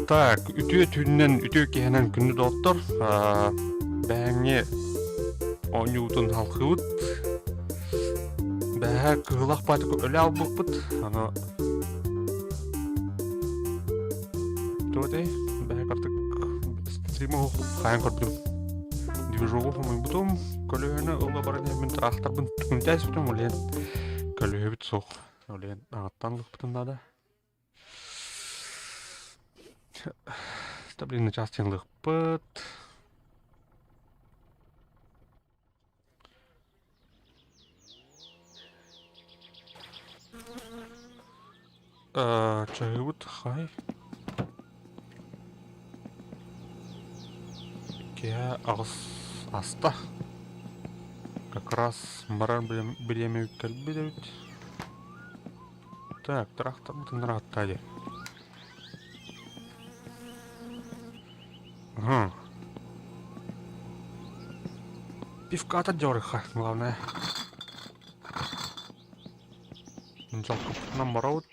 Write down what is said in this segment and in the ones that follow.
Так, үтүө түүнүнэн, үтүө киэһэнэн күндү доҕоттор. Бэһэҥҥи оонньуубутун халхыыбыт. Бэһээ кыһылах баатык өлө албыппыт. Аны туох этэй? Бэһээ картык стрима хаайан көрдүм. Движогу хомуйбутум. Көлөһөнө ыла баран иһэммин тыраахтарбын түгүнтээспитим ол иһин көлөһөбүт суох. Ол иһин аҕаттан ылыахпытын наада. Да, блин, начаас тыынлыахпыт. Чаһыыбыт хай. Киэһэ аҕыс аста. Как раз барар бириэмэ кэлбит эбит. Так, тракторбытын ыраатта дии. Ага. Пивката дьоруха, главное. Дьалкыппытынан барабыт.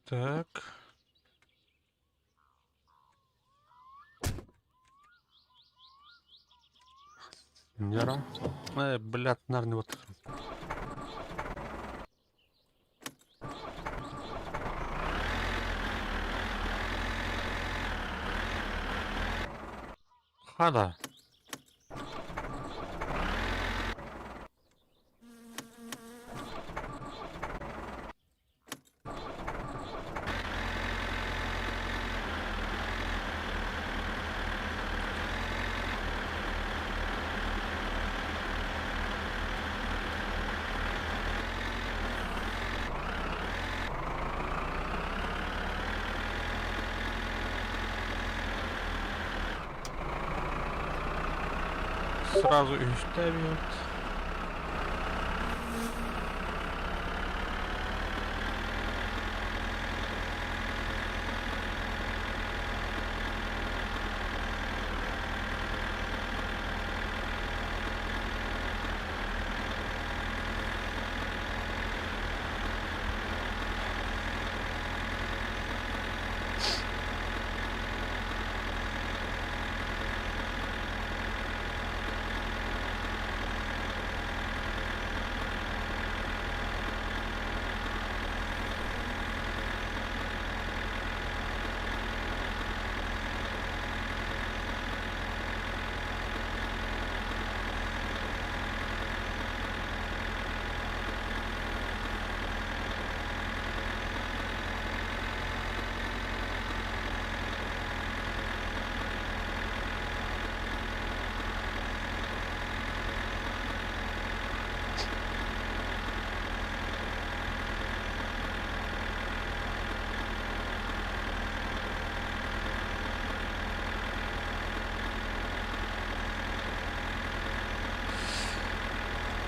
Так. Нера. Блядь, наверное, вот. Хада. Сразу үһүстээх эбит.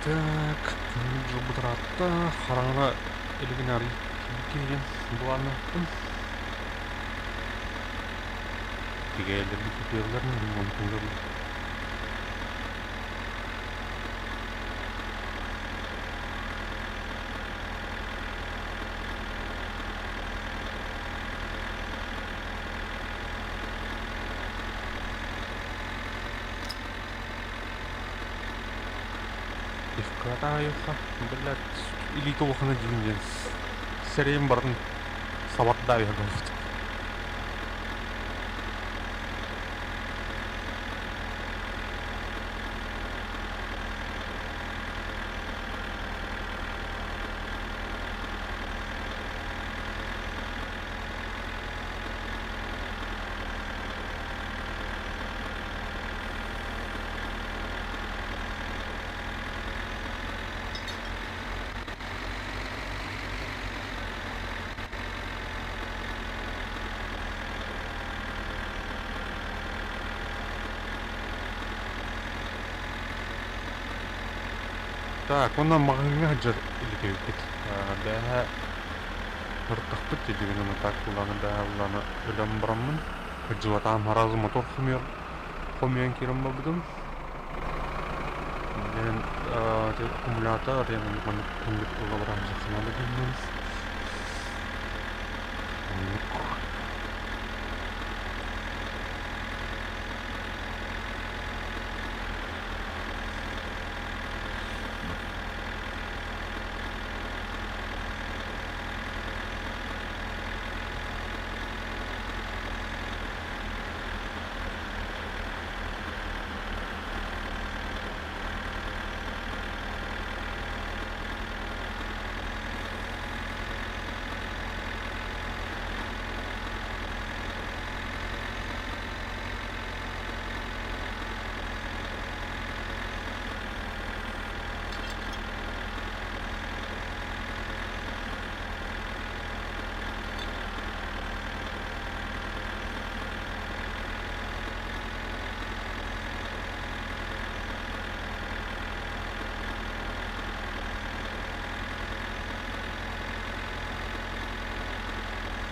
Так, дьылбыт ыраатта, хараҥара илигин арый киирэн былааннаахпын. Тигээйилэрбит утуйаллар онтун көрүү. Пивкатаайха, блядь, илиитэ улахана дьиҥ диэн сэрэйим барытын сабардаабыта буолбут. Так, уонна маҕаһыыҥҥа сылдьар илик эбиппит. Бээһэ ырыттахпыт дии уонна так улаана бээһэ улаана өлөн бараммын кырдьыбатаҕым сразу мотор хомуйар хомуйан киирэн барбытым. Диэн аккумулятор диэн маннык маннык ыла баран дьахсанаада диэммин. Оннук.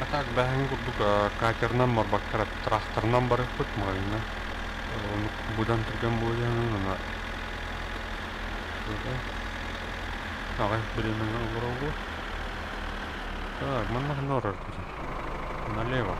А так бэһэҥ курдук катерынан барбакка тракторынан барыахпыт маҕаһыыҥҥа. Оннук быдан түргэн буолуо уонна аҕай бириэмэҥэ олороллор. Так, манна ханна барар Налево.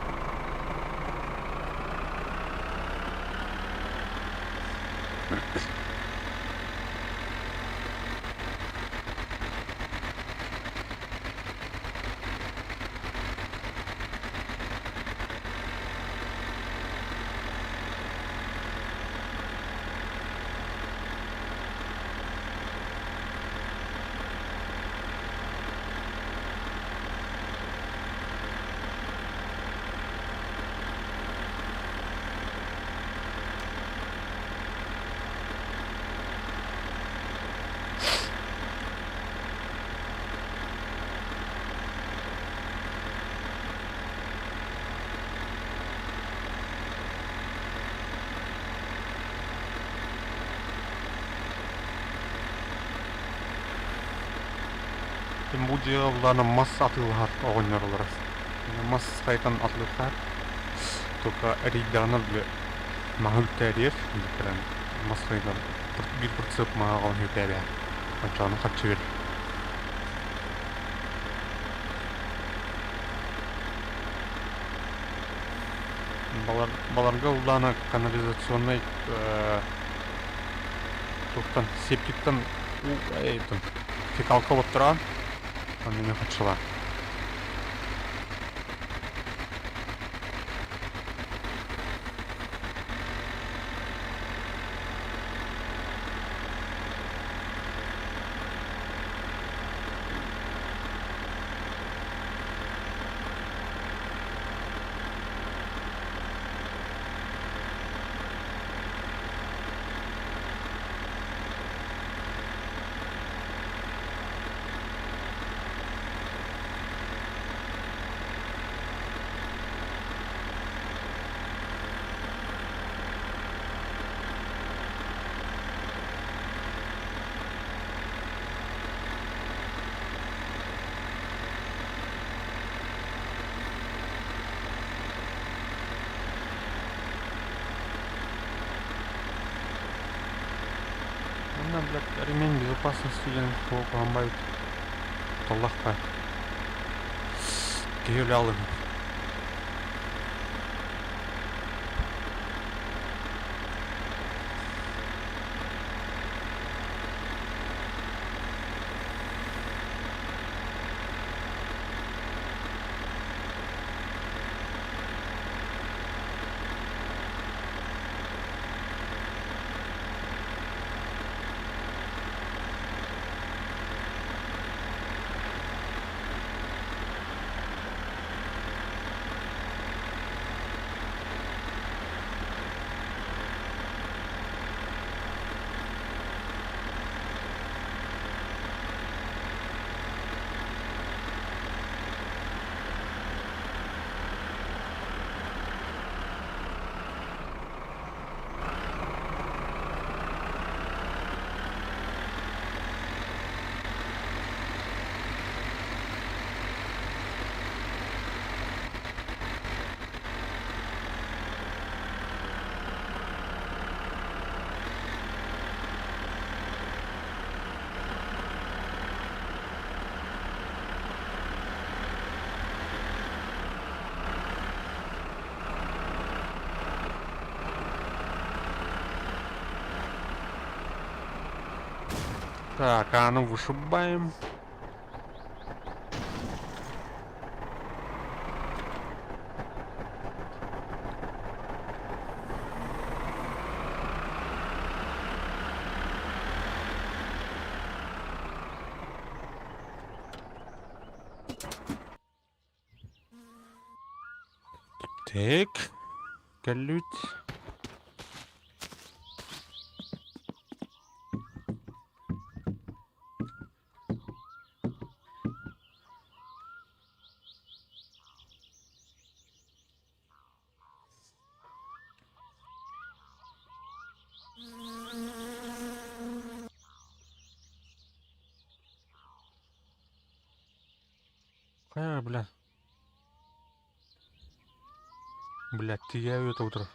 Бу дьыаланы мас атыылаһар оҕонньор олорор. Мас хайытан атылыктаах. Только эрийдэҕинэ били маһы үктээрийэр, кэлэн мас хайытан биир прицеп маһы аҕалан үктээбэһэр. Оччоҕуна харчы биэрэр. Баларга улаана канализационнай туохтан септиктан фекалка оттораан онно хаччылаан. Манна, блядь, ремень безопасности диэн куһаҕан таллахпа киһи өлө алыһын. Так, а ну вышибаем. Так, кэллибит. Хайа, бля. Блядь, ты я это утро.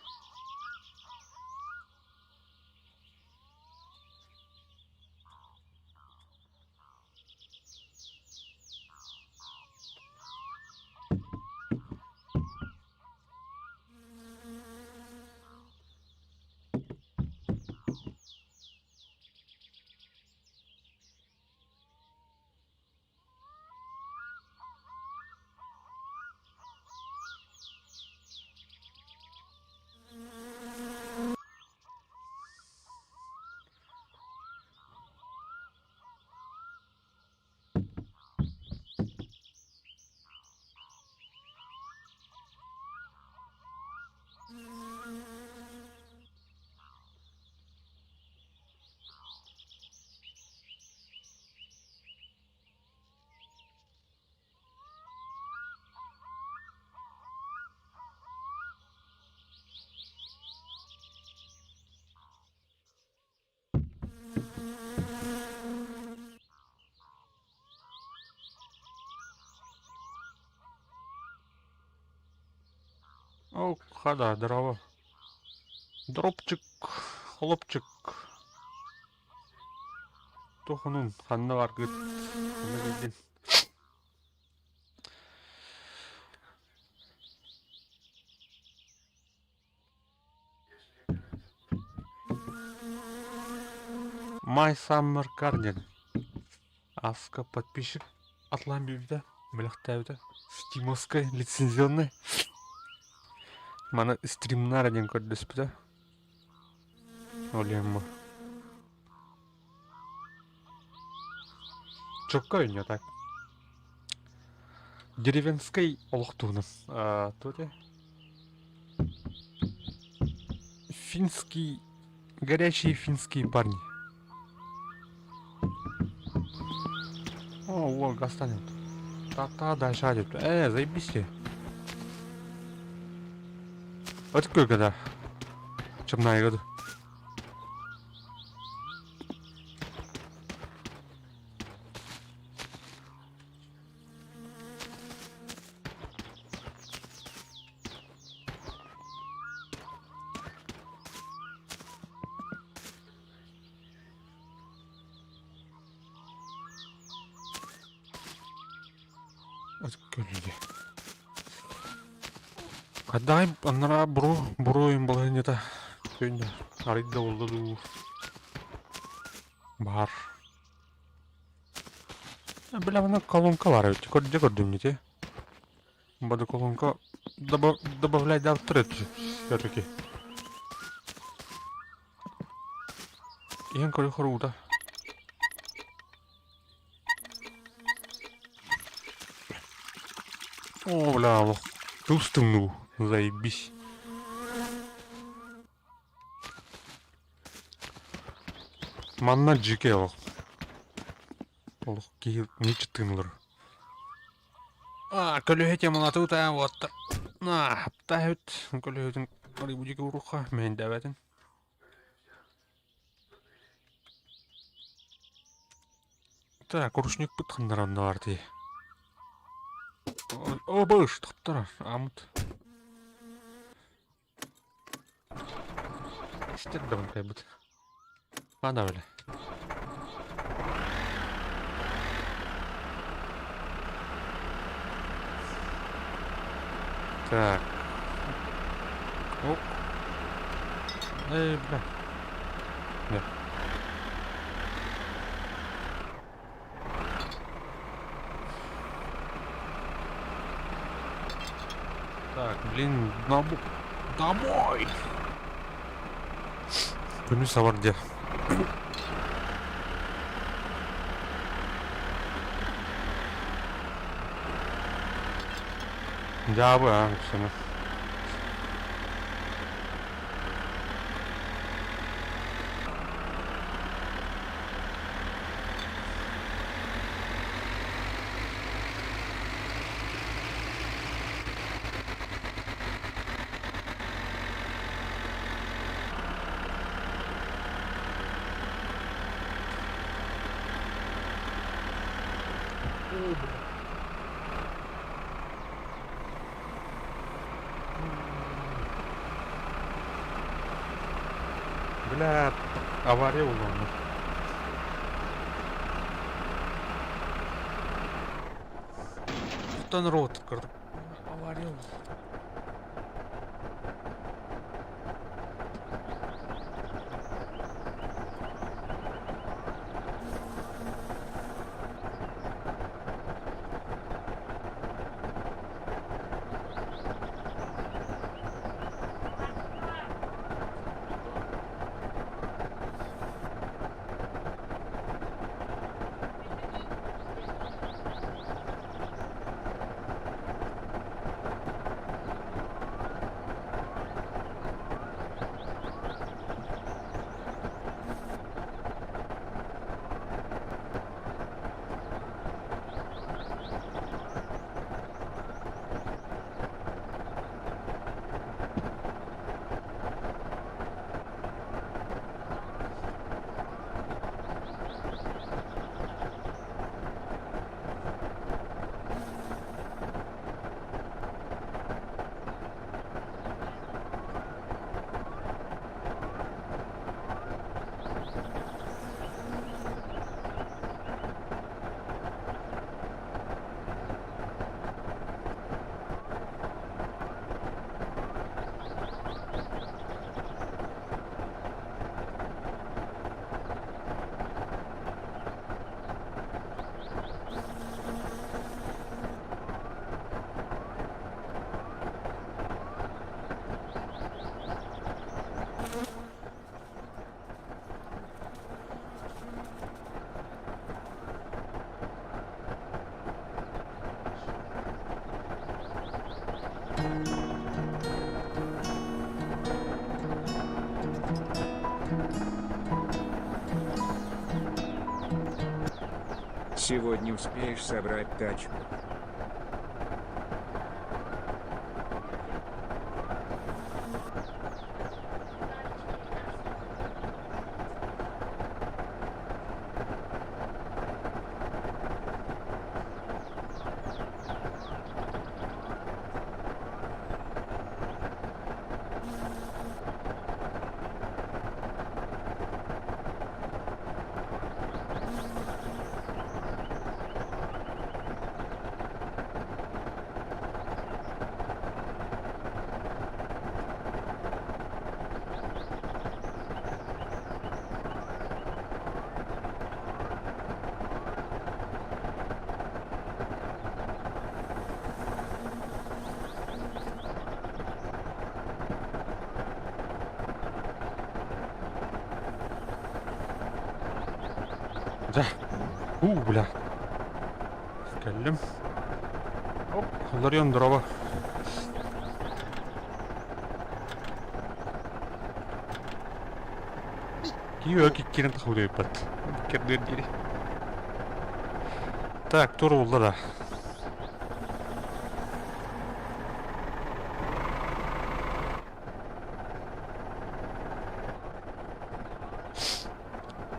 О, хада, здорово. Дропчик, хлопчик. Туохунун ханна баргыт? Ханна кэллин? My Summer Car диэн Аска подписчик атлаан биэрбитэ, бэлэхтээбитэ. Стимовскай лицензионный. Маны стримнар диэн көрдөспүтэ. Ол иһин бу. Чокко ойньо так. Деревенскай олох туһунан. Туох этэ? Финский горячие финские парни. О, о, гастанет. Та-та, дальше деп. Заебись ты. Вот какой когда. Чем на году. Хаддай анараа буруу буруйун балаһыанньата күннэ арыйда буолла дуу баар. Бля, манна колонка баар эбит. Көрдө көрдүм ити. Бады колонка добавлять даптыр все-таки. Иһэн көрө хорууда. О, бля, олох тустуҥнуу, заебись. Манна дьике олох. Олох киһи ниче тыынылар. А, көлөһө темалатыыта уотта. А, хаптаһыт көлөһөтүн арыйбудик уруха мэһиндэбэтин. Так, ручникпыт ханнаран бар дии. О, быш, топтор, амут. Истер да кайбыт. Ана бile. Так. Оп. Эй, бля. Да. Так, блин, домой! Күнү сабар диэ. Дьаабы аа үксэнэ. Бля, авария буолла. Оттон рот кырдык. Авария буолла. Сегодня успеешь собрать тачку. Дьэ, уу, бля. Кэллим. Оп, Ларион, здорово. Киһи киккирин тахудуйбат. Кирдир дири. Так, тур булла да.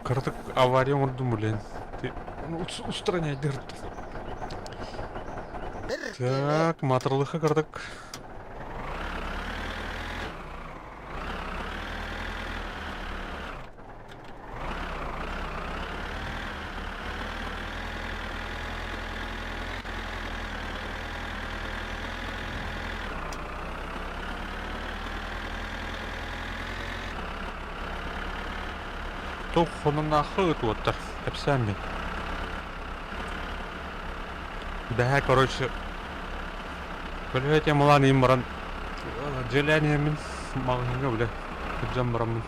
Кыратык авария оҥордум блин. Ты устраняйдыр. Так, матырлыха кыратык. Туох хонуннаахха ыт уоттар, кэпсээн мин. Бэһээ, короче, Көлөһө темалаан иһин баран дьиэлээн иһэммин маҕаһыыҥҥа бile сылдьан бараммын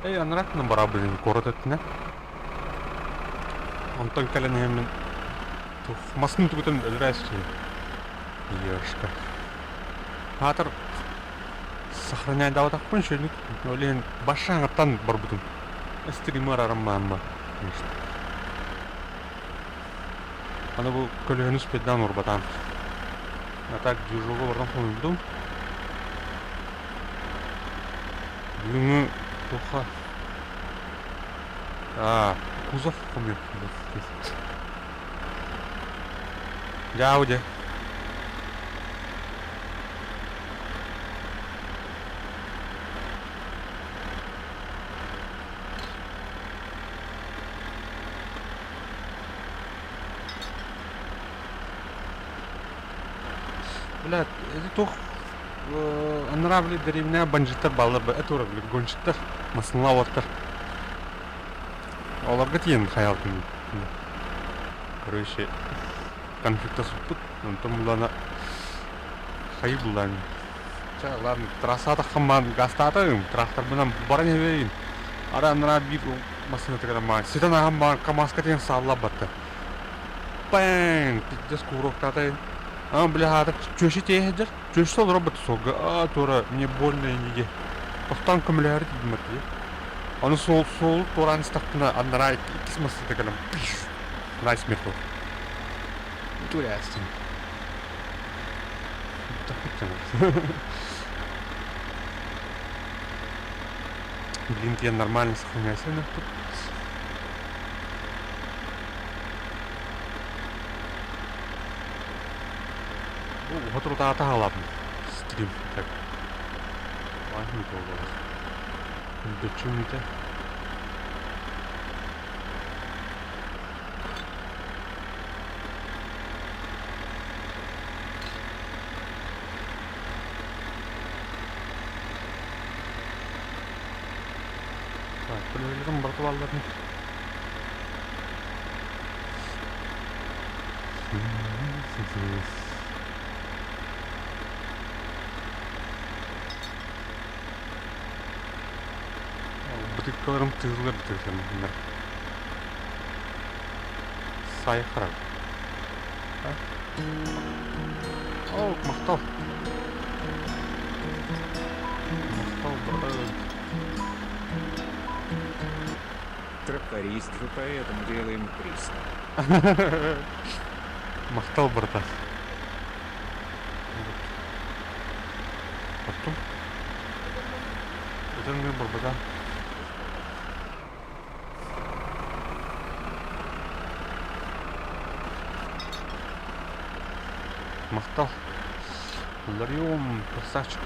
эй анараа барабын куорат өттүнэн. Онтон кэлэн иһэммин масын тугутан өлөрөөччү Ёшка. Аатар сохраняйдаабатахпын үчүгүйдүк. Ол иһин башаҥаттан барбытым. Стримы арарым маамма. Аны бу көлөһүнү спиддаан урбатаан. А так движуга баран хомуйбутум. Бүгүҥҥү туохха А, кузов хомуйуох. Дьаабы дьэ. Блядь, это туох анараа били дэриэбинэҕэ бандьыыттар бааллар это ура били гонщиктар массыыналаах уолаттар Олорго тиийэн хайаалтын короче конфликта суппут онтон булана хайы буллаан чэ ладно трассаатаххын маан гаастаатым тракторбынан баран иһэбин ара анараа биир массыынатыгар маан ситэн ааһан маан камазка тиийэн саалла батта пэҥ пиздец куруоктаатайын а бля аата чүөши тиэйэ сылдьар чүөшү олорор бат суолга а туора мне больно инниге тохтоон көмөлөһөр тиийдим дии Аны суол суолу туораан истэхпинэ анараа иккис массыына кэлэн Nice мертв. Тулястин. Блин, я нормально сохраняйся тут. Уһатырутаата хаалабын. Стрим так. Дөччүммүтэ. Так, көлөһөлөрүм барыта баалларын. Бытыыккаларым тыыллар бытыыккалар. Сай харах. О, махтал. Махтал, братан. Тракторист же, поэтому делаем 300. Махтал, братан. Потом. Это мне барбадан. Махтал. Ларион, красавчик.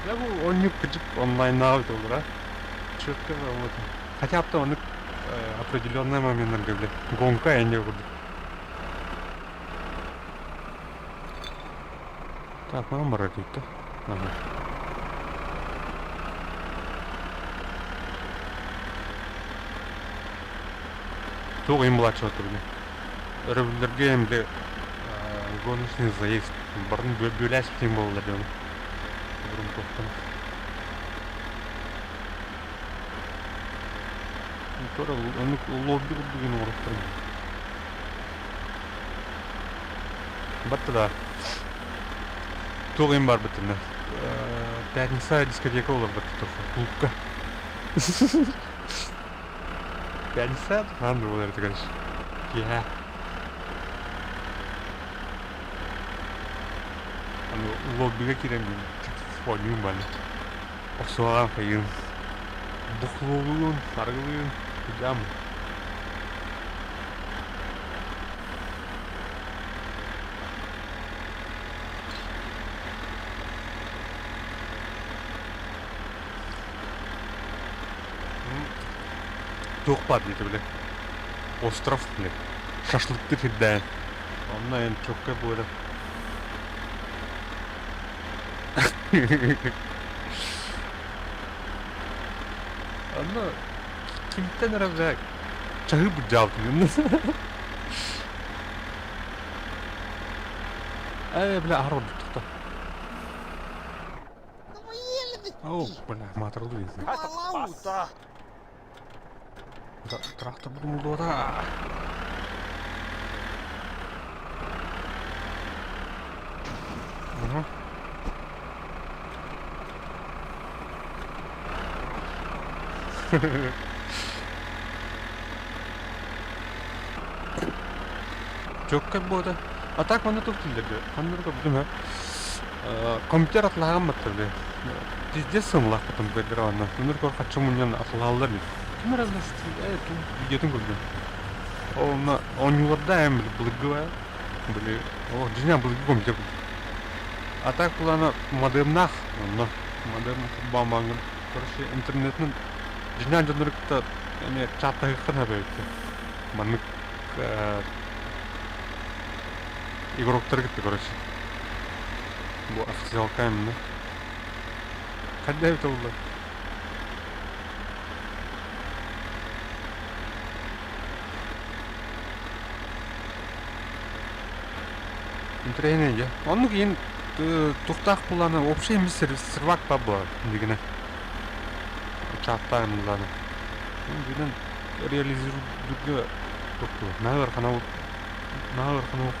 Да бу оннук кырдьык онлайннаах буолар а. Четко вот. Хотя бы оннук определенный моменттарга бile гонка эмиэ курдук. Так, мама барар да? Ага. Туох им младшего бile. Өрөбүллэргэ эмде гоночный заезд барын бүлээспитин буолла дьон. Бурун туохтан. Тура оннук лобби курдук оҥорохторун. Батта да. Туох им бар быттына. Пятница дискотека олор батта клубка. Пятница хаан буолар это короче. Киэһэ. Аны лоббига киирэн оонньуум баны. Охсуһаҕан хайыын. Бухлуулуун, арыгылыын, дьам. Туох баар диэтэ бile. Остров бile. Шашлыктыыр сирдээн. Онно эн чокка буолар. Онно кимтэн эрэ бile. Чаһыы былдьаабытын. Ээ, бля, аһар ордук тохто. О, бля, маатырылыы. Трактор бутумуллуота. Чөккөй буота. А так манна туох дииллэргэ? Ханна көрдүм һэ. Компьютер атылааҕын баттар Пиздец сымлаах потом көрдөрө онно. Өнөр көр хаччы мунньан атылааллар бит. Ким эрэ видеотун көрдүм. Онно оонньууларда эм былыргы баа. Били о дьиҥэ былыргы компьютер А так булана модемнаах онно модем бамбаҥын короче интернетинэн дьиҥэ дьоннору кытта эмиэ чаттаһыахха наада эбит. Маннык игроктары кытта короче. Бу официалка эмне. Хайда эбитэ буолла? Интэриэһинэй дьэ. Оннук иин тухтаах буллаана общий эмис сервак ба буолар дигинэ. Чаттаан буллаана. Дьүнэн реализируйга туохту. Наһаа ыарахана наһаа ыарахана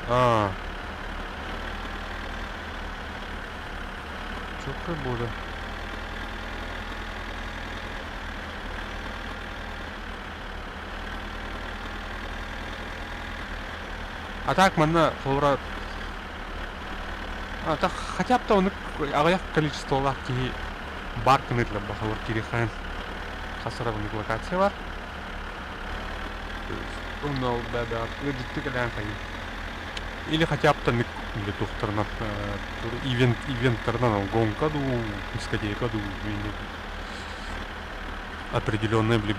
Аа. Чуоккай буолар. А так манна холобура а так хотя бы оннук аҕыйах количестволаах киһи бар гынырлар бахалар кириэххэ хас эрэ оннук локация бар. Онно да ыалдьытты кэлээн хайыы. Или хотя бы там или тухтарынан ивент ивенттарынан гонка дуу, дискотека дуу определенный били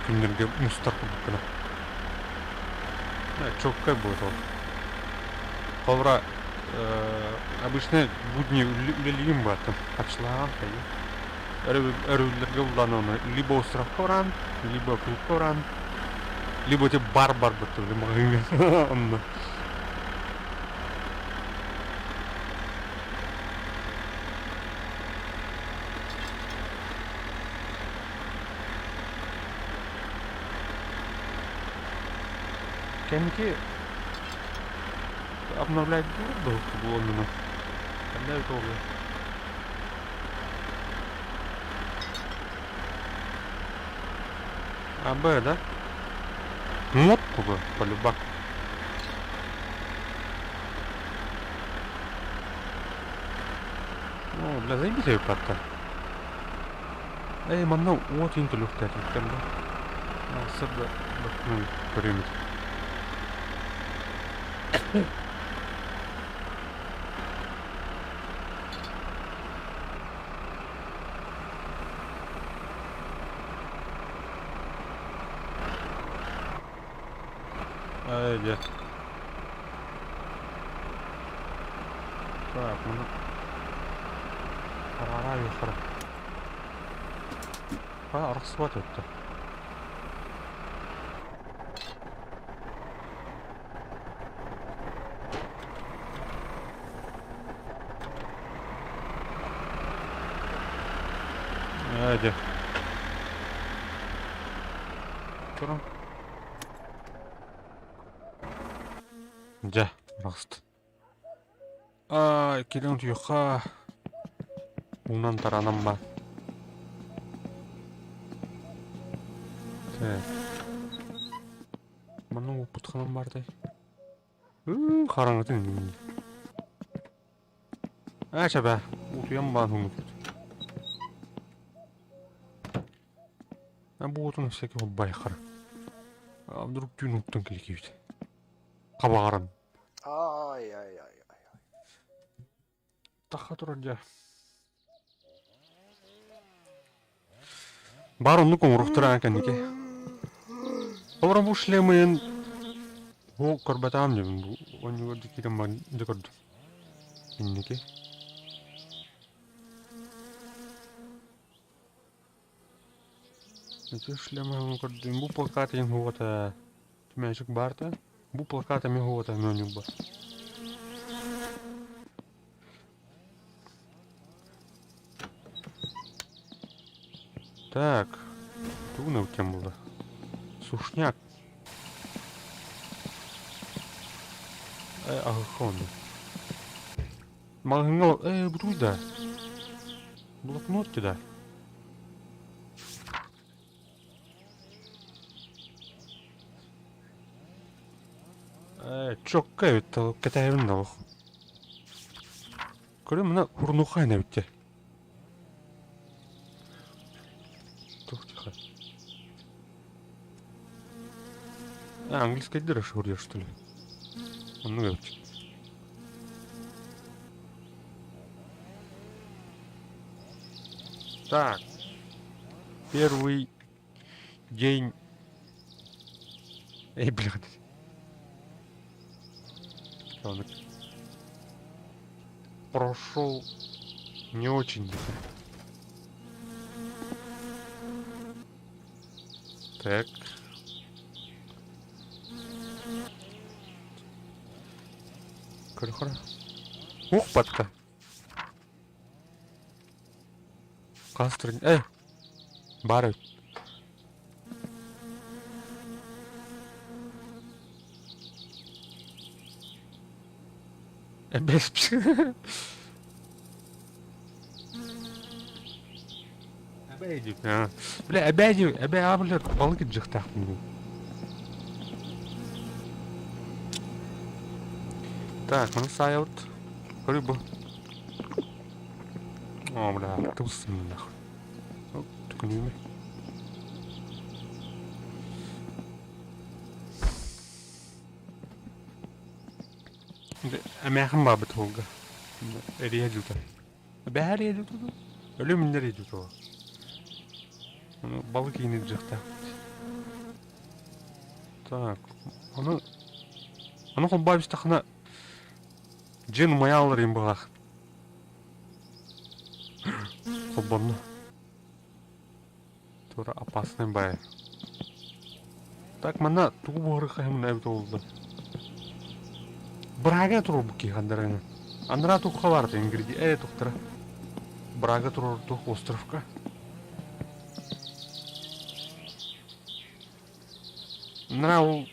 күннэргэ мустар курдук гына. Чоккай будет ол. Холобура обычно будни үлэлиим бааттан хачылаан хайыы. Өрөбүллэргэ буллаан оны либо островка баран, либо клубка баран, либо те бар бар бытты маҕаһыыҥҥа онно. Кэнники обновлять будут бу оннуна? Ханна эбит ол? А, Б, да? Мод тугу, полюбак. Ну, бля, заебись я Эй, манна уот иин төлүөхтээтиттэн бу. Сырда көрүмүт. Эй, дьэ. Так, маны хараараа үөххара. А, арахсыбат өттө. Ээ, дьэ. Туран. Дьэ, араҕыста. Аа, кэлэн утуйуохха. Уунан таранан баар. Так. Манна уоппут ханан баардай? Хараҥатын Аа, чэбэ, утуйан баан хоммуппут. А бу уотун всякий байхар. А вдруг түүн уттан кэликибит. Хабаҕаран. Ай ай ай ай. Таха турар дьэ. Баар оннук оҥоруохтара кэнники. Олорон бу шлемын Бу көрбөтөҕүм дьэ бу оонньууга дьэ киирэн баран дьэ көрдүм. Инники. Ити шлемаһын көрдүм. Бу плакат иһин уота түмээчик баар да. Бу плакат эмиэ уота эмиэ оонньуур Так, тугун кем буолла? Сушняк. Э, аһыхон. Маҕаһыыҥҥа э, бутуй да. Блокнот да. Э, чокка эбит, кэтэһэбин да олох. Көрүм мына хурнуха эбит Тух тихо. А, английский дырыш что ли? Ну, эбит. Так. Первый день. Эй, блядь. Прошел не очень. Так. Көрөхөр. Ух, батка. Хас Эй! Баар эбит. Эбэс Бля, эбээ эбээ аабылар балык илдьиэхтээхпин Так, маны саайабыт. Көрүй бу. О, бля, тыбыс-сымнах. Түкүнүүмэ. Эмээхин баабыт уолга. Эрийэ дьута. Бэһэр эрийэ дьута Өлүм иннэр эрийэ дьута. Ону балык иинир дьахта. Так, ону ону холбоо истэххинэ дьиэн умайа алларыйын быһалаах. Холбонно. Тура опасный бай. Так, манна тугу буһарыахха эбит буолла. Брага турбут киһи хандараны. Анараа тухха барда ингриди э тухтара. Брага турар тух островка. Анараа ол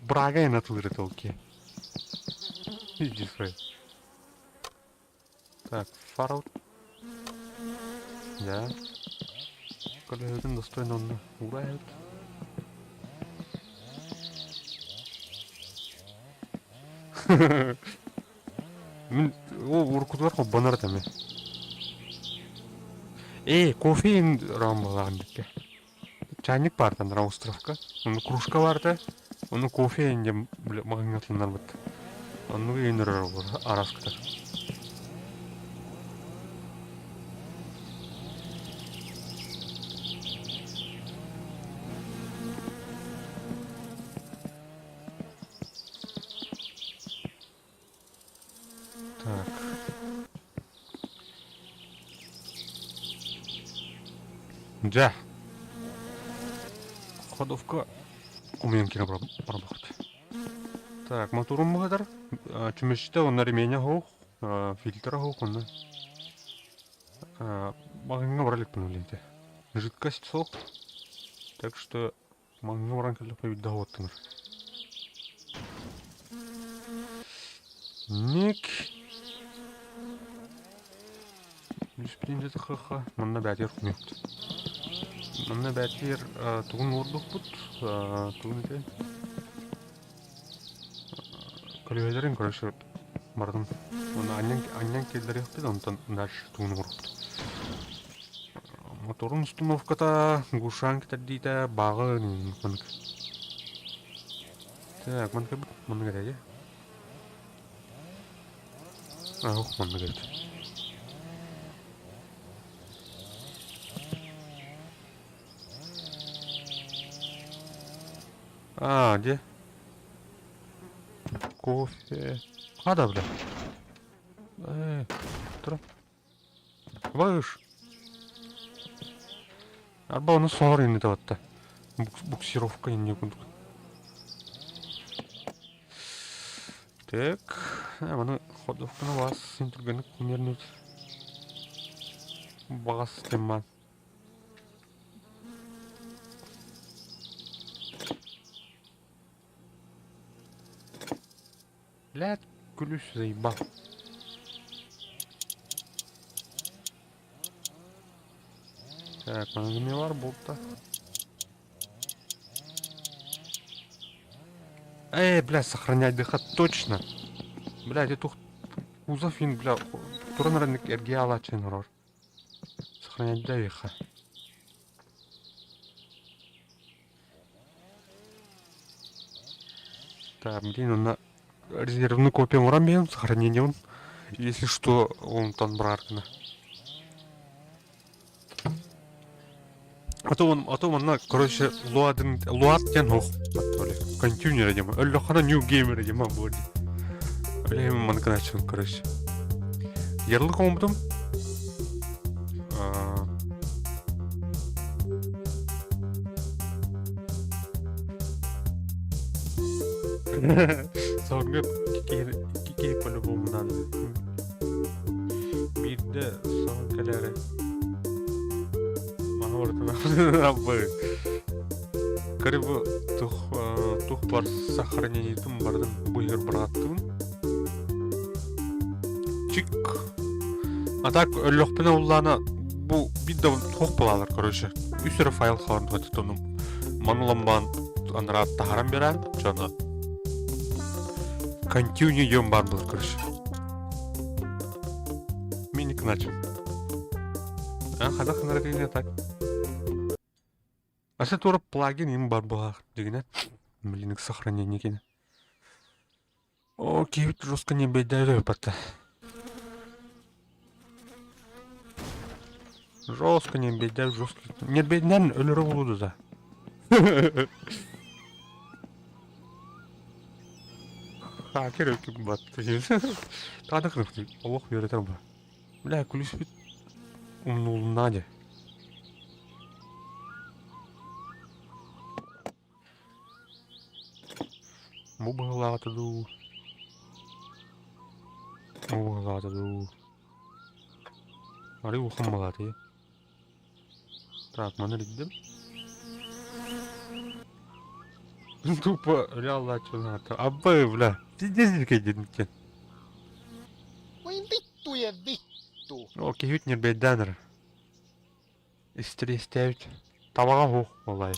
Брага эн атылыр это ол ки. Иди свой. Так, фарал. Да. Көлөһөтүн достойно онно уурайабыт. Мин ол уруккутугар холбонор этим. Эй, кофе раан буолаҕын дикке. Чайник баартан островка. Ону кружка баарта. Ону кофе инде маҕаҥҥа Оннук иһин араскытар. Так. Дьэ. Ходовка умуйан киирэн барбахпыт. Так, моторум быһатар. Чүмэчитэ уонна ременя оһох, фильтр оһох уонна маҕаһыыҥҥа бара иликпин үлэһитэ. Жидкость суох. Так что маҕаһыыҥҥа баран кэллэхпинэ биирдэ оһуоттанар. Ник. Үспүтүн манна бээтигэр хомуйбут. Манна бээтигэр тугун уордукпут, тугун этэй? Көлүөһэлэрин короче бардым. Уонна анньан, анньан киллэриэхпит, онтон дальше тугун оҥоруохпут. Моторун установката, глушанка тэрдиитэ, бааҕы маннык. Так, маннык маннык этэй Ох, маннык эбит. Аа, дьэ. Кофе. Хада, бля. Тура. Ваш. Арба ону соһор инни табатта. Буксировка инни курдук. Так, маны ходовканы вас син түргенник нернуть. Бағас темман. Блядь, ключ заебал. Так, мана бар болта. Эй, бля, сохранять дыхат точно. Бля, тух кузов ин, бля, туран рынок эргия алачин рор. Сохранять дыха. Так, блин, он на резервную копию оҥорон сохранением. Если что, он там браркна. А то манна, короче, луадын, луад диэн ох, контейнер дима. Өллөххөнө new gamer дима буолди. Блин, маныкын ачын, короче. Ярлык оҥорбутум. Соңгы киһи по-любому надо. Биирдэ соң кэлээри. Маһа барытын Короче, тух тух бар сохранениетин бардым бу иһигэр бырааттыбын. Чик. А так өллөхпүнэ уллаана бу биир да туох булаалар, короче. Үс эрэ файл хаалан туһаттонум. Мануламбаан анараа таһаран биэрэн дьоно Continue диэн баар буолар, короче. Миник начал. А, хадах наративне так. Аса тура плагин им бар буолаах дигинэ. Блин, сохранение кини. О, киһибит жестко не бэйдээри батта. Жестко не бэйдээр, жестко. Не бэйдэн өлөрө булуду да. Хакер өкүм батты. Таада кырыктый. Олох үөрэтэр ба. Бля, күлүспүт умнулунна дьэ. Бу быһыылаата дуу? Бу быһыылаата дуу? Арый улахан балаатый. Так, маны илдим. Тупо реаллааччылаата. Аббай, бля. Пиздец кэйдин Voi vittujen vittu! О, киһибит ньирбэйдээн эрэр. Истириэстээбит. Табаҕа суох буоллай.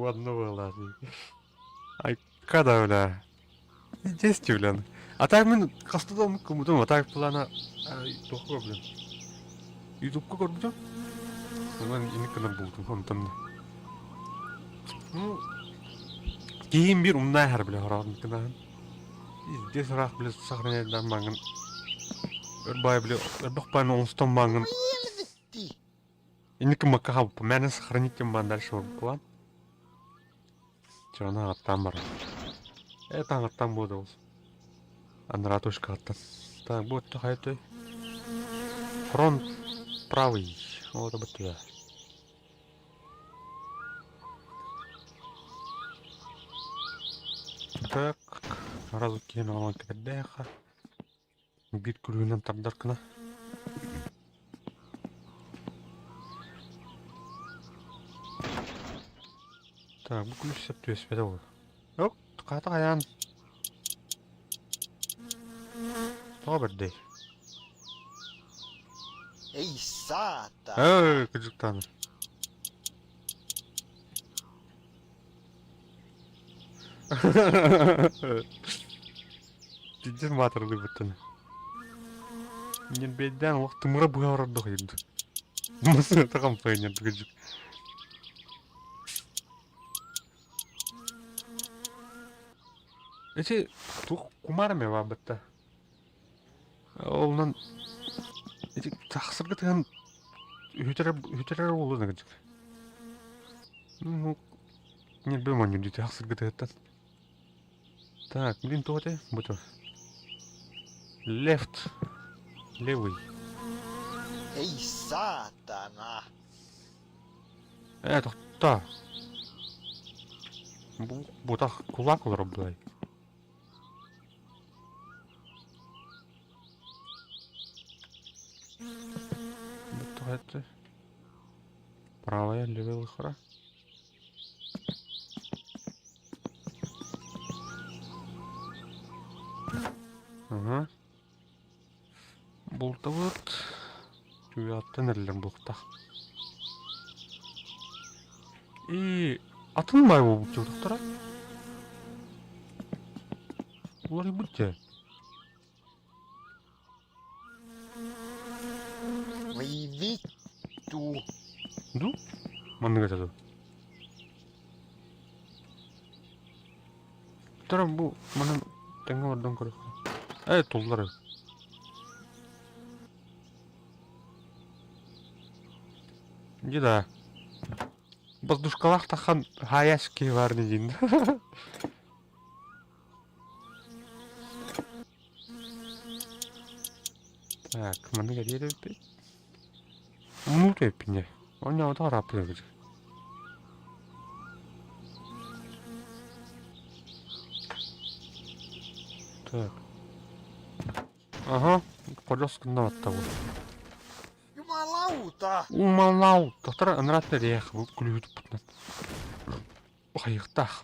Одну была. Ай, когда, бля? Десять, бля. А так мин хаста да омуккуммутум, а так плана туохха блин. Ютубка көрбүтүм. Онон инник гына булдум онтон. Ну, киһим биир умнаа иһэр бля хороон гынаһын. Пиздец ыраах бля сохраняйдаан бааҥҥын өр баай бля элбэх баайны оҥостон бааҥҥын Voi helvetti! инник гыммакка хаалбыппын. Мээнэ сохранить диэн баан дальше барбыппын. Чэ, ону ааттаан баран. Это аҥаттан буолуо ол. Анараа точкаҕыттан. Так, бу өттө хайа өттөй? Фронт правый. Вот бу Так, сразу киһини оҥорон кэтэрдээххэ. Биир күлүүнэн тардар гына. Так, бу күлүүс сөп түбэспэтэ буолуо. Оп, хаата хайаан. Тоҕо бэрдэй? Ei saatana! Эй, кыдьыктааны. Пиздец маатырылыыбыттан. Ньирбэйдээн олох тымыра быһа олордох иһирдэ. Массыыната хампайын кыдьык. Эти туох кумаар эмэ баабытта. Олунан ити тахсарга тыган үһүтэрэр үһүтэрэр буолуо кырдьык. Ну, ньирбэ монньу дии тахсарга тыһыттан. Так, блин, туох этэй? Бу туох? Left. Левый. Ei saatana! Ээ, тохтоо. Бу бутах кулак олорор былай. Бу туох этэй? Правая, левая лыхара. Ага. Бултабыт. Түгэҕиттэн эриллэн буолуохтаах. И атын баай буолбут дьиэ Уларыйбыт дьэ. Voi vittu! Ду? Маннык этэ дуо? Туран бу манан тэҥҥэ олордон көрүөххэ. Ээ туллар Иди да. Воздушкалаах тахан хаяшки бар диин. Так, маннык эриэ эбиппит. Умнуу эппин дьэ. Онньоҕото арааппыт эбит. Так. Ага, колес гына бу. Jumalauta! Умалаута. Тара ынырат эриэх бу күлүүт путнан. Хайыктаах.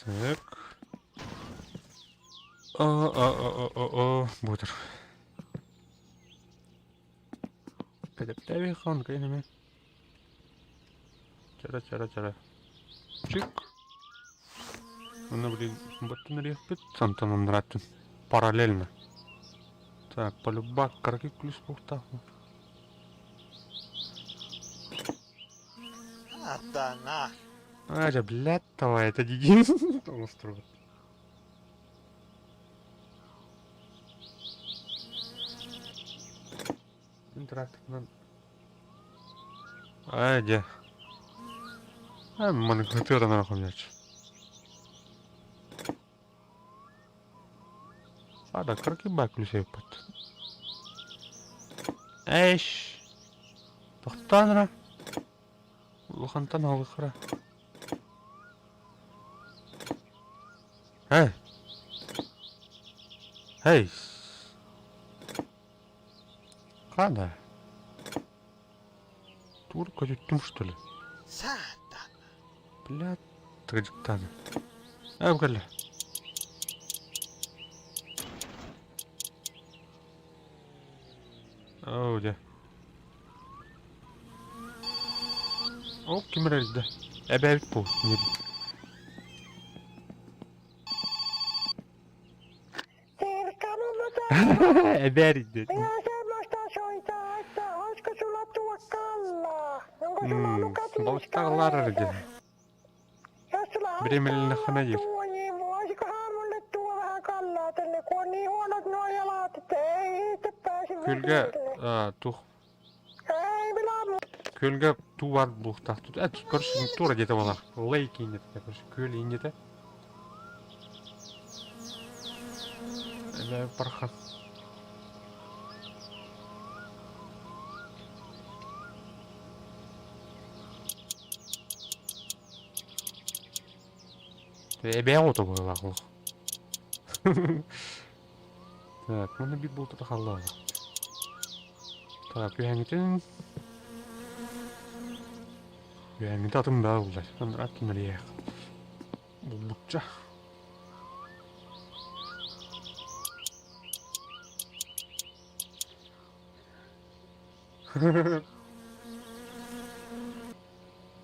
Так. А, Бутер. Кэдэптэби хон кэйнеме. Чара чара чара. Чик. Уонна блин, баттын эриэхпит, сантан аннарааттын. Параллельно. Так, полюбак кыракый күлүс буолуохтаах. Saatana! А, дьэ, блядь, давай, это дигин. Оҥостурбут. Интерактивнан. Аа, дьэ. Аа, маны кытыадан хомяч. Ада, кыракый баа күлүсэйбит. Эш. Тохтоон эрэ. Улахантан аҕалыахтара. Эй! Эй! Хана? Тур көтүттүм что ли? Saatana! Блядь, тыгдьыктааны. Ээ, бу кэллэ. Оо, дьэ. Ол ким эрэ эрийдэ. Эбээбит буол, диир. Эбээ эрийдэ. Балыктаҕылар эрийдэ. Бириэмэлэнэххинэ диир. Күөлгэ туох Күөлгэ туу баар буолуохтаах. Короче, туора диэтэ буолар. Лейк ииннэтэ, короче, күөл ииннэтэ. Эбээ бархан. Эбээ оҕото быһыылаах олох. Так, манна биир буолта хаалла. Так, үһэҥҥитин үһэҥҥитэ атын баа буллар. Атын эриэх. Булбучча.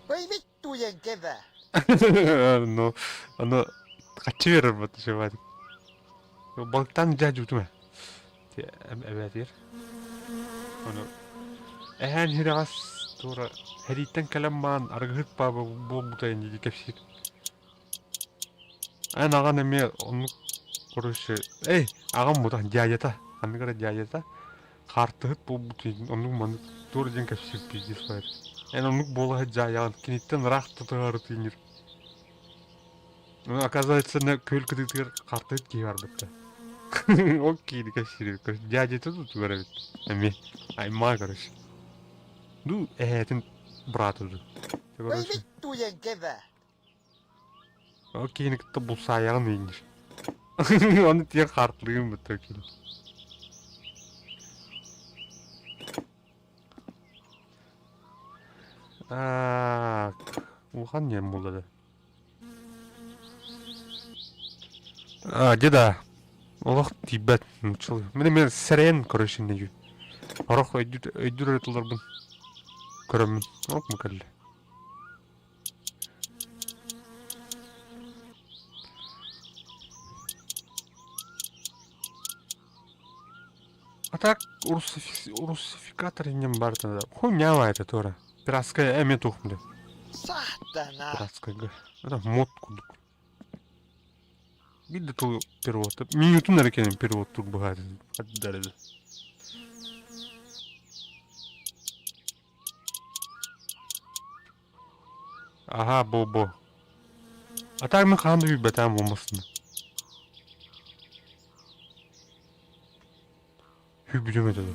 Voi vittujen kevät! Ну, ону хаччы биэрэр бат Балыктаан дьаа дьуутума. Эбээтигэр. Ону Эһээн иһирэҕэс туора сэрииттэн кэлэн маан арыгыһыт бааба буолбута ини дии кэпсиир. Эн аҕан эмиэ оннук короче эй аҕам бута дядята ханнык эрэ дядята хаартыһыт буолбут оннук маннык туора диэн кэпсиир пиздец баар. Эн оннук буола сылдьаайаҕын киниттэн ыраах тутуһары тииҥир. Ну, оказывается, на күөл кытыытыгар хаартыһыт киһи барбыт да. Ол киһини кэпсиир эбит. Дядята тутугар эбит. Эмиэ аймаа короче. Ну, эһээтин брата ду. Voi Короче, vittujen kevät. ол киһини кытта булсаайаҕын иҥир. Ону тиийэн хаартылыгын бытта кини. Так, улахан диэн буолла да. А, деда, олох тиийбэт нууччалыы. Мин эмиэ сэрэйэн короче иннэ Орох өйдүүр өйдүүр эрэ тылларбын көрөммүн. Оп кэллэ. А так русификатор иннем барыта да. Хуйня это тоже. Пиратская эме тух бля. Saatana. Пиратская. Это мод курдук. Биир да тыл перевод. Минутун эрэ кэнэн перевод тур быһаатын. Дарыды. Аха, бо-бо. А так мин хаһан да билбэтээм буолмасын. Бүлүм этэ дуо?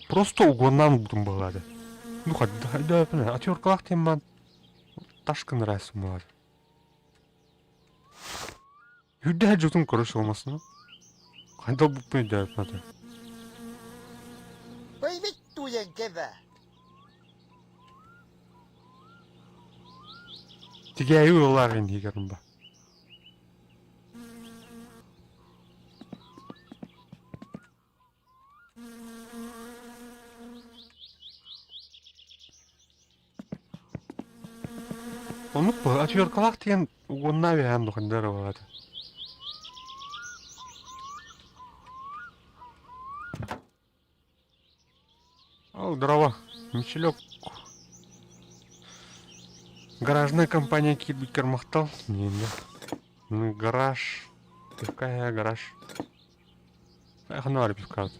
Просто угоннаан ылбытым быһыылаах Ну хайда отвёрткалаах диэн баан ташка нравится быһыылаах Үрдэһэ дьутун көрө суолмасын Хайда ылбыппын өйдөөбөппүн аты Voi vittujen kevät. Тигээйи ыаллаах иннигэр ба. Оннук быһа отвёрткалаах диэн уонна үһээн духандар буолаата. Ол здорово, Мичелек. Гаражная компания киирбиккэр махтал. Диэннэ. Ну, гараж. Пивка гараж. Ханна баар пивкабыт?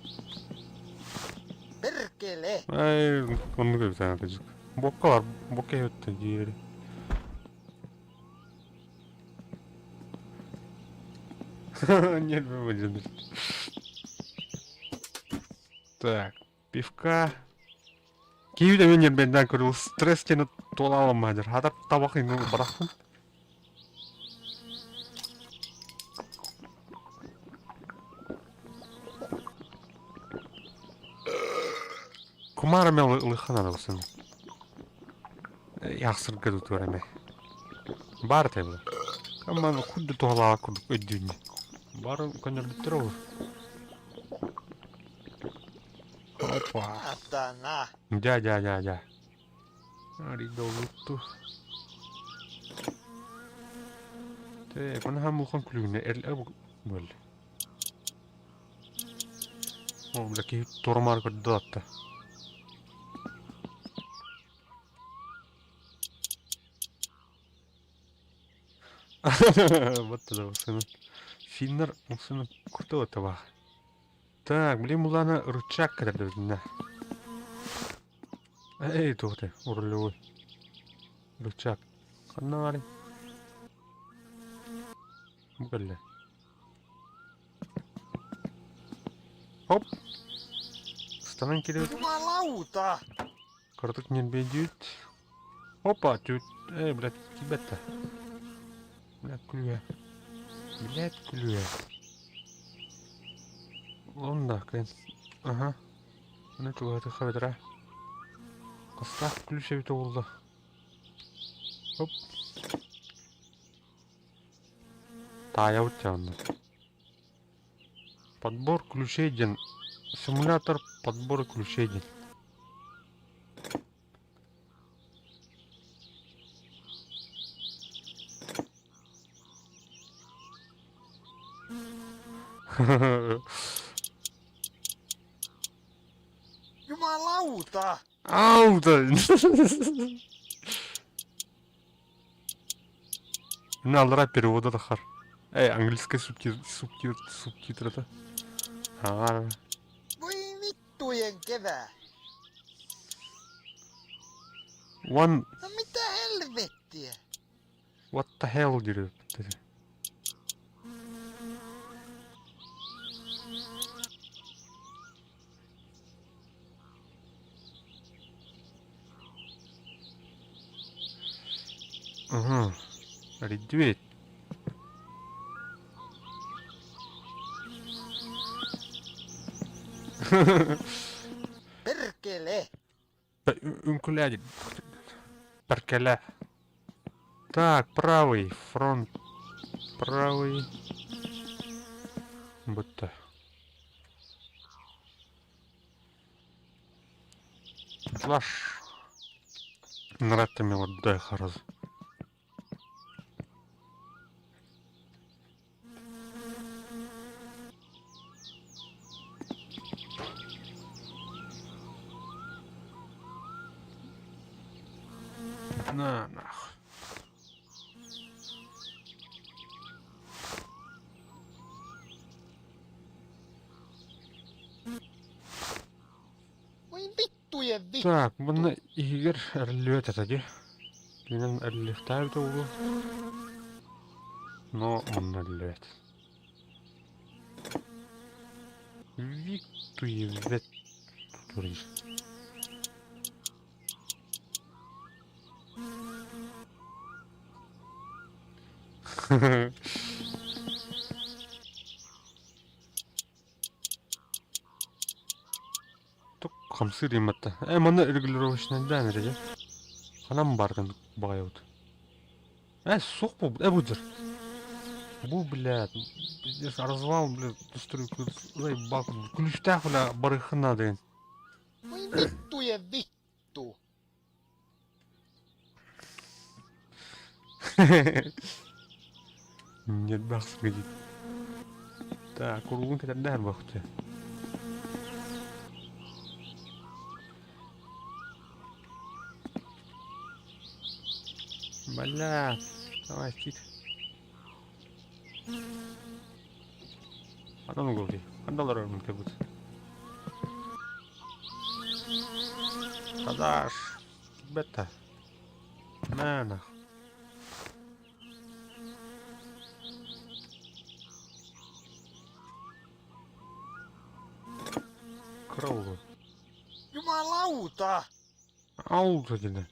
Perkele. Ай, оннук эбит аа кыдьык. Буокка бар, буокка иһиттэ диэри. Нервы выдержали. Так, пивка. Киһи эмиэ ньирбэйдээн көрүл стресс диэни туола аламмаадыр. Хатар табах иҥин барахпын. Кумаар эмэ ылыхан аралсын. Яхсырга тутуар эмэ. Баар тэбэ. Амман курду туһалаах курдук өйдүүннэ. Бары көннөрбүттэр ол. Опа. Saatana. Дя, дя, дя, дя. Аридолутту. Те, панаха мухан күлүгүнэ эр буол. Ол бля киһи туормаар көрдө атта. Вот тогда сына. Финнер, сына, кто это Так, блин, булана рычаг кэлэрдэ Эй, туох ты, рулевой. Рычаг. Ханна баарый? Бу кэллэ. Хоп! Ыстанан киирэбит. Jumalauta. Кыратык ньирбийдиибит. Опа, түт. Эй, блядь, киирбэт да. Блядь, күлүө. Блядь, күлүө. Онно кэн. Аха. Аны чугаһатыахха бэтэрээ. Хастаах күлүс эбитэ буолла. Хоп. Таайабыт дьэ онно. Подбор ключей диэн симулятор подбора ключей диэн. Jumalauta! Auta! Мин аллара перевода тахар. Эй, английскай субтитр, субтитр, субтитрата. Ага. Voi vittujen kevät! One, No mitä helvettiä? what the hell диир Ага. Редюет. Perkele! Үҥкүлээ Перкеле. Так, правый фронт. Правый. Будто. Флаш. Нравится мелодия хараз. На, нах. Voi vittujen vittu! Так, манна иһигэр эриллибэт этэ дии. Кинин эриллиэхтээбитэ буолуо. Но манна эриллибэт. Виктуевет турист. Тук хамсыыр иматта. Э, манна регулировочнайдаан эрэ дьэ. Ханан бардын баҕайыбыт. Э, суох буолбут. Э, бу Бу, блядь, пиздец, развал, блядь, стройку заебал. Күлүстээх, бля, барыххын наада диэн. Voi vittujen vittu! Нет, бахс, Так, куругун кэтэрдээх бахты. Бля, давай, кит. Ханан угол дии. Ханна олорорбун кэлбит. Хадаш. Бетта. Мээнэ. Кыра угол. Jumalauta! Аута диэн.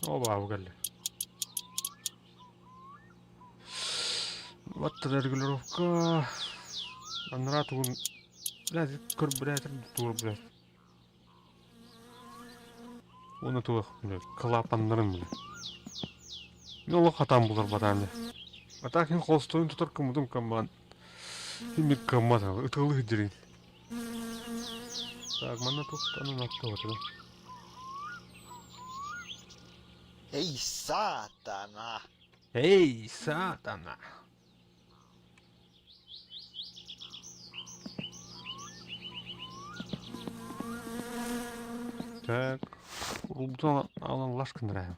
Оба кэллэ. Вот регулировка. Анараа тугун блядь, көр блядь, тур блядь. Уонна туох, блядь, клапаннарын, блядь. Мин олох хатаан булар батаан А так мин холостойун тутар кыммытым кыммаан. Мин кыммат ытылы дирин. Так, манна туох аттыбата да. Ei saatana! Эй, сатана! Так, урулбутун алан лаш гыннарайм.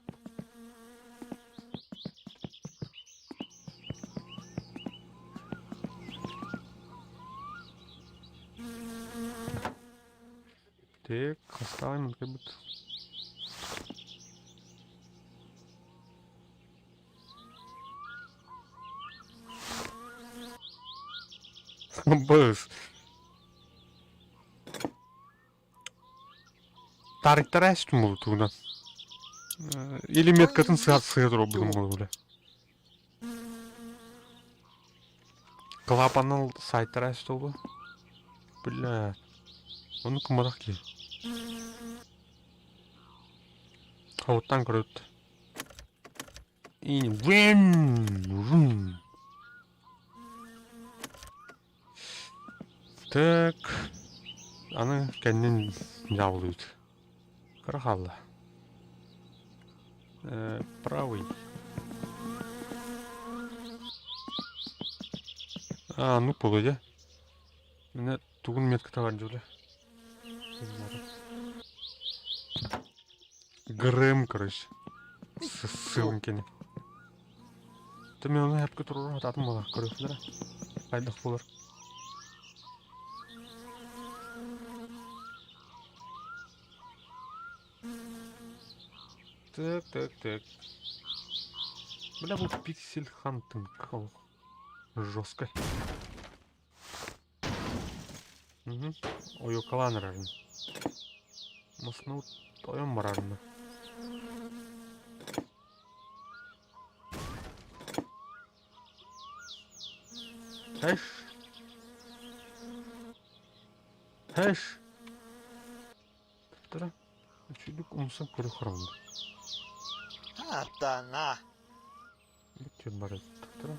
Так, оставим как будто. Быс. Таарыйтара эстим буолуутугунан. Или меткатын сыһа сыһа туруорбутум буолуо Клапанын сайтара эстэ Бля. Ону кымматах киһи. Оттан көрөт. И вин вин. Так. Аны кэннин Дьаабылыыбыт. Кыра хаалла. Э, правый. А, ну полудя. Менә тугын метка бар дьүлэ. Грэм, короче. Ссылкини. Ты мен оны хәпкә турыр ататын була, көрүхләр. Хайдах булыр. Так, так, так. Бля, бу пиксель хантинг. Жестко. Угу. Ойукалаан эрэрин. Муснуу тойон барарына. Хэш. Хэш. Тура. Үчүгдүк умсан көрө харамды. Saatana! Бүттүн барар. Тура.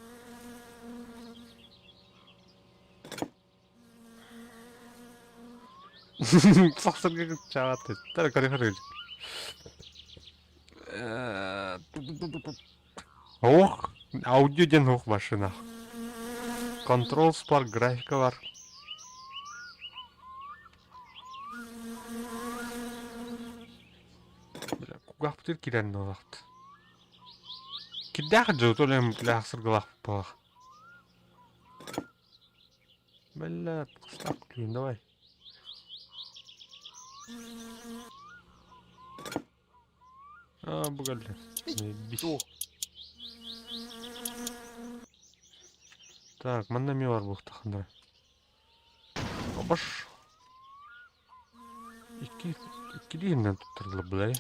Сахсырга чаат. Тара көрө харыр. Ох, аудио диэн уох машина. Control Spark графика бар. Бля, кугахпытыр кирэн олахт. Кирдээх дьыл толем бля сыргылах буолах. Бля, кустак күн давай. А, бу кэллэ. Vittu! Так, манна эмиэ бар буолуохтааххын Обаш. Икки иккилиинэн туттарыллар былай.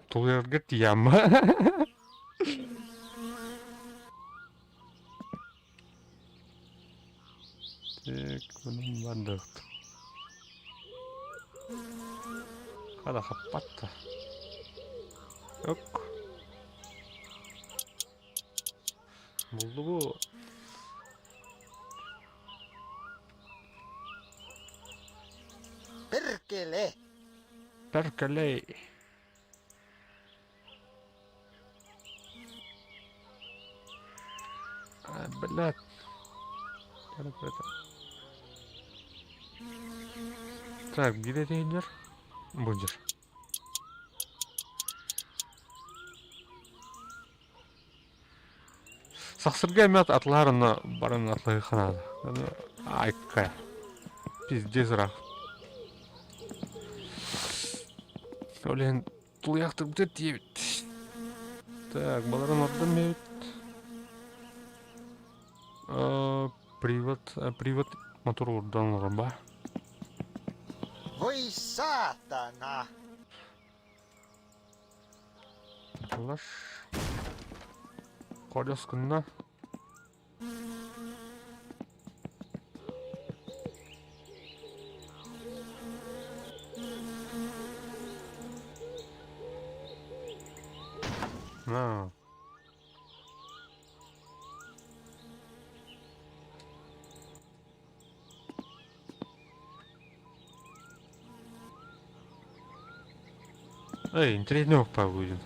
Тулуйарга тиийэммэ. Так, мунун бардыгыт. Хада хаппатта. Ок. Булду бу. Perkele! Perkele. А, блядь. Так, где рейдер? Будешь. Сахсырга эмиэ атлаар онно баран атлыахха наада. Айка. Пиздец ыраах. Ол иһин тулуйахтарбытыгар тиийэбит. Так, баларын ордон эбит. Привод, привод мотор урдан олорон Voi saatana! Лаш. Колес гынна. На. Эй, интэриэһинэй будет.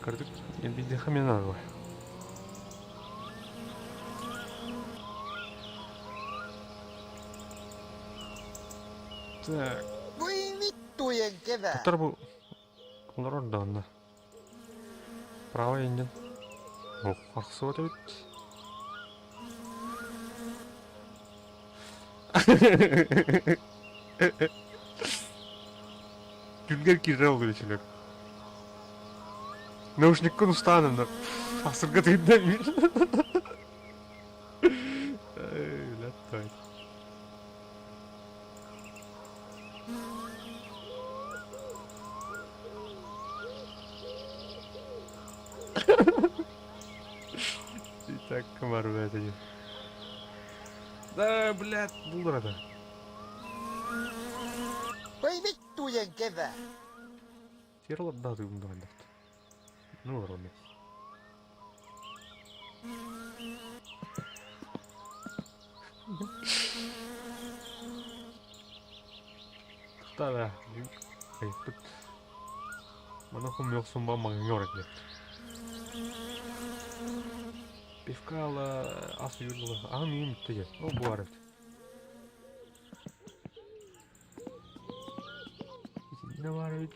Кырдык биирдиэхэ Так. Voi vittujen kevät! Туттар бу олорор да онно. Право иннин. Ох, ахсыбат эбит. Күлгэр киирэр ол гына Наушниккын устаан онно. Ахсырга тыынна Эй, блядь, И так комар, блядь, Да, блядь, булдырады. Voi vittujen kevät! Сер да тыгын Ну, ровно. Тахтара айыппыт. Маны хомуйуохсун ба маҥҥа барар диэт. Пивка ала ас үйүр аһым үйүм бүттэ диэт. Ол буолар эбит. Итиннэ баар эбит.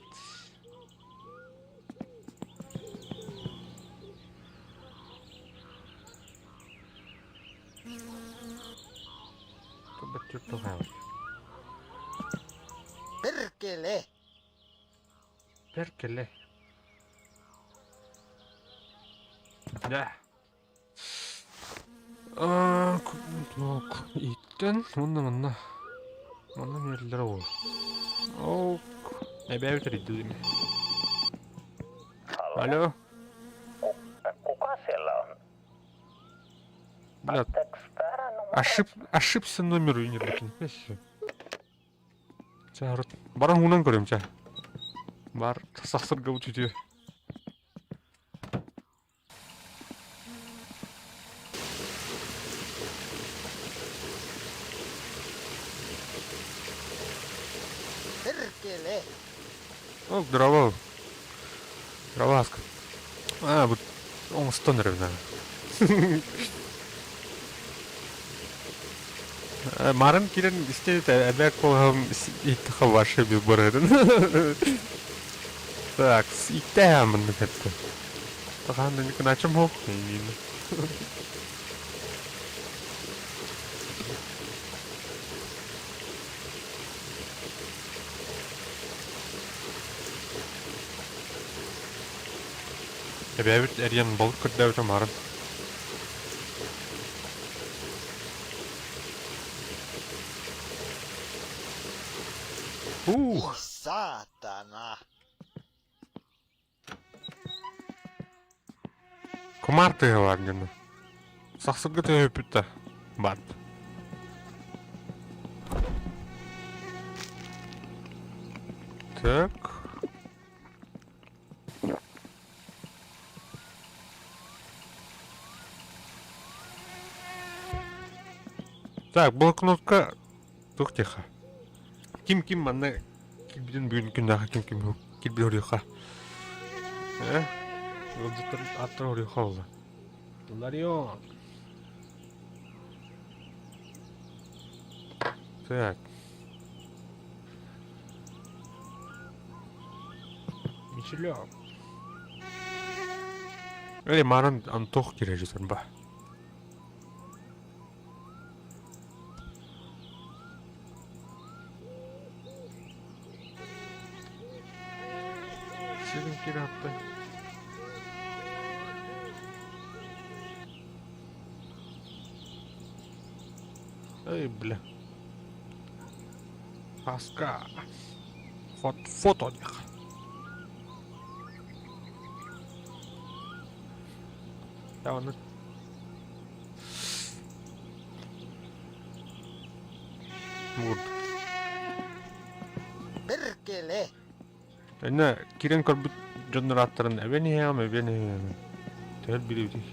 Perkele! Perkele. Да. Ииттэн уонна манна манна миэрэллэрэ ол. Ол эбээбит эрийдилими. Алло. Kuka siellä on? Бля, ошиб, ошибся номер не блин. Чэ, баран уунан көрүм чэ. Бар сахсыргабыт үтүө. Perkele! О, здорово. Здорово, Аска. А, вот оҥостон эрэбин Марын киирэн истэ эбээк куолаһым ииттэхэ вообще без барыһытын. Так, ииттэһэ маннык этте. Тахан начам хоох Эбээбит эрийэн балык көрдөөбүтэ марын. Ух! Saatana! Кумаар тыаһа диэн. Сахсырга төһөппүт да баар. Так. Так, блокнотка туох диэххэ? Ким-ким манна кирбитин бүгүн күннээхэ ким-ким кирбит хоруйха? Э? Ыалдьыттар ааттара хоруйха буолла. Ларион. Так. Мичилев. Эй, манан Антох кирэжисэр ба. Сирин кирэхтэ. Эй, бля. Аска. Фот фото диэх. Даҕаны Муурдук. Perkele! Иннэ киирэн көрбүт дьоннор ааттарын эбэн иһэҕим, эбэн иһэҕим. Төһөл билибитий?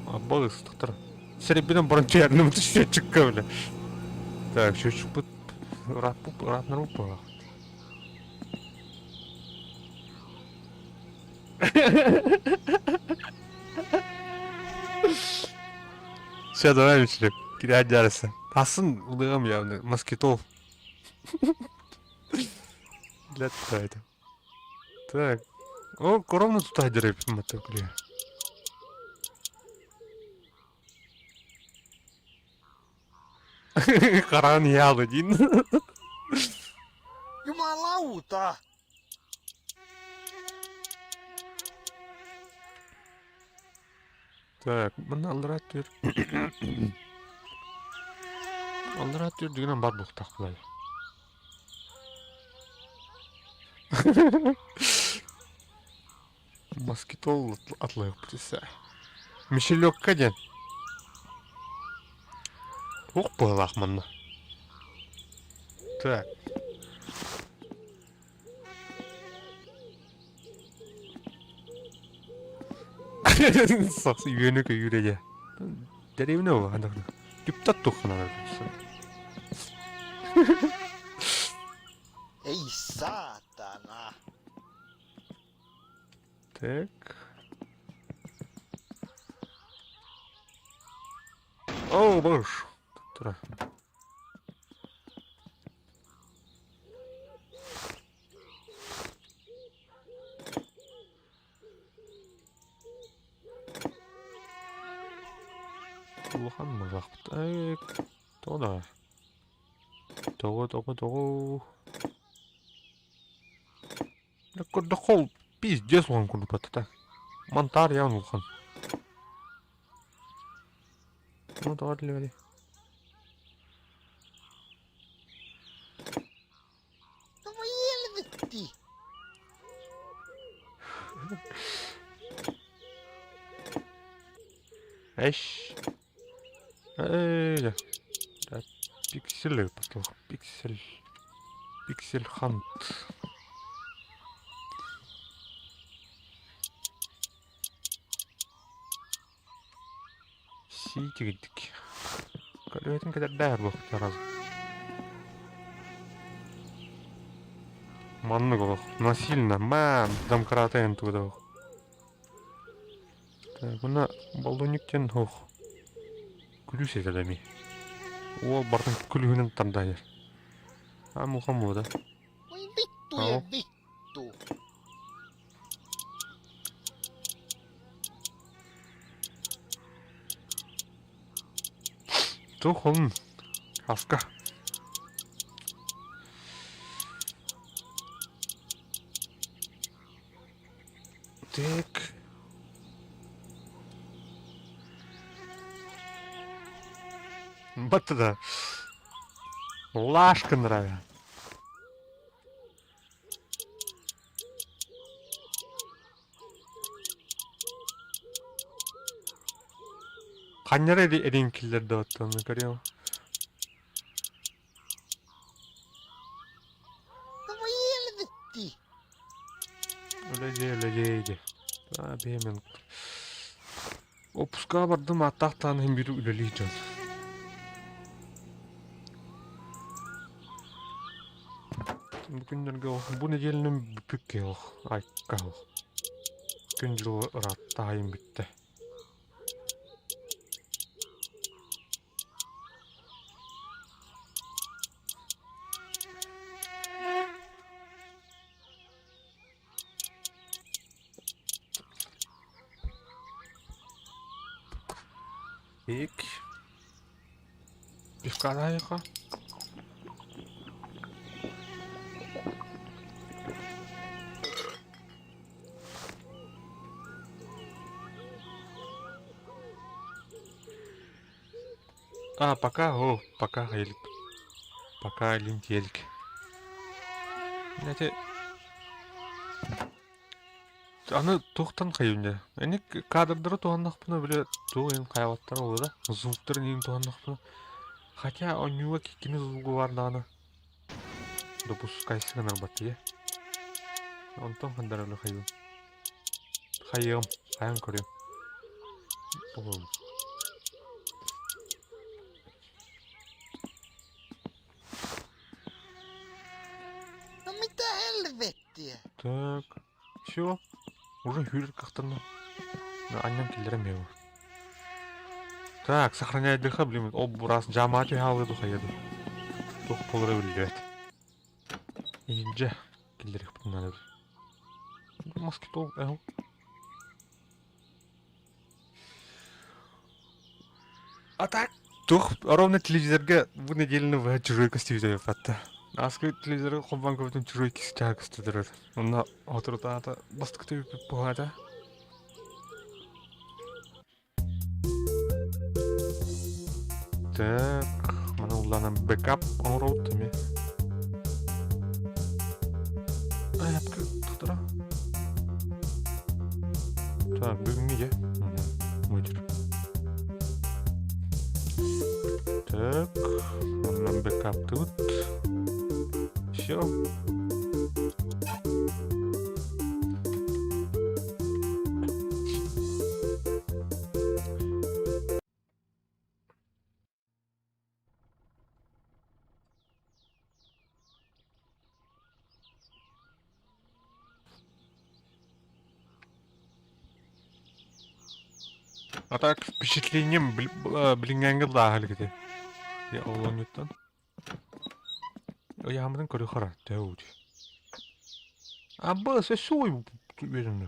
Аббал ыстыктар. Сирэйбинэн баран чээрним счетчикка бile. Так, счетчикпыт ырааппыт ыраатынарбыт буоллах. Все, давай, Мишлек, кидай дьаарыса. Тасын ылыам явно, москитол. Для это. Так. О, ровно туда деревья мотокле. Харан ялы дин. Jumalauta! Так, мына аллара түр. Аллара түр дегенен бар буқтақ былай. Москитол атлайық бүтесе. Мишелёкка диэн. Туох быһыылаах манна? Так. Сахсы үөнү көйүүрэ дьэ. Дэриэбинэ ол ханнык. Түптат тухханар Ei saatana. Так. О, боже. Тура. Улахан мылахпыт. Тоҕо да? Тоҕо, тоҕо, тоҕо? Көрдөххө пиздец улахан курдук баттата. Монтаар ян улахан. Ну, тоҕо этилибэти? No voi helvetti! Эш. Эй, пиксели потом. Пиксель. Пиксель Хант. Сиитигидик. Көрүөтүн кэтэрдээр буохтар разы. Маннык олох. Насильно. Мам, домкрата тугу Так, уонна баллонник диэн ох күлүүс этэ да эмиэ. Уол барытын күлүүһүнэн тардаайар. А муха муода. Voi vittujen vittu! Туох олун хаска. Так. Баттада. Лашка нравится. Ханнара эриҥкиллэр да оттон көрүөм. No voi helvetti! Үлэлиэ үлэлиэ Аа бэйэм Опускаҕа бардым ааттаах даҕаны иһин биир үлэлии дьон. Бу күннэргэ бу нэдиэлэнэн бүппүт киһи олох айка олох. Күн-дьыл ыраатта аайын бүттэ. Ик. Пивка А, пока, о, пока, Элик. Пока, Линтельк. Знаете, аны туохтан хайыым Эни кадрдары туһаннахпына бile туох иһин хайабаттара буолуо да звуктарын иһин туһаннахпына хотя онньууга кини звугу баар даҕаны допускайсы гынар баттыйа онтон хандараны хайыым хайыам хайан көрүөм No mitä helvettiä? Так, все, уже хюрер кахтанна. Аннан киллерем его. Так, сохраняй ДХ, блин, об раз жамаачы хаалыы духайыды. Тух болора биллибэт. Инже киллерихпин надо. Москито, эл. А так, тух ровно телевизорга бу неделяны быһа чужой көстүүтэ патта. Аскы телевизорга холбоон көрбүтүм чужой кисчаа көстө Онно отурутаата бастыкы буһаата. Так, маны улланан бэкап оҥоробут эмиэ. Айапка тохтора. Так, бүгүҥҥү дьэ. Мутер. Так, онон бэкаптыбыт. Все. А так впечатлением билиҥҥээҥҥи дааһа илик Я олонньуттан. Ыйааммытын көрүөххэ эрэ, төһө уутуй. Абы, сесуй үөрүнү.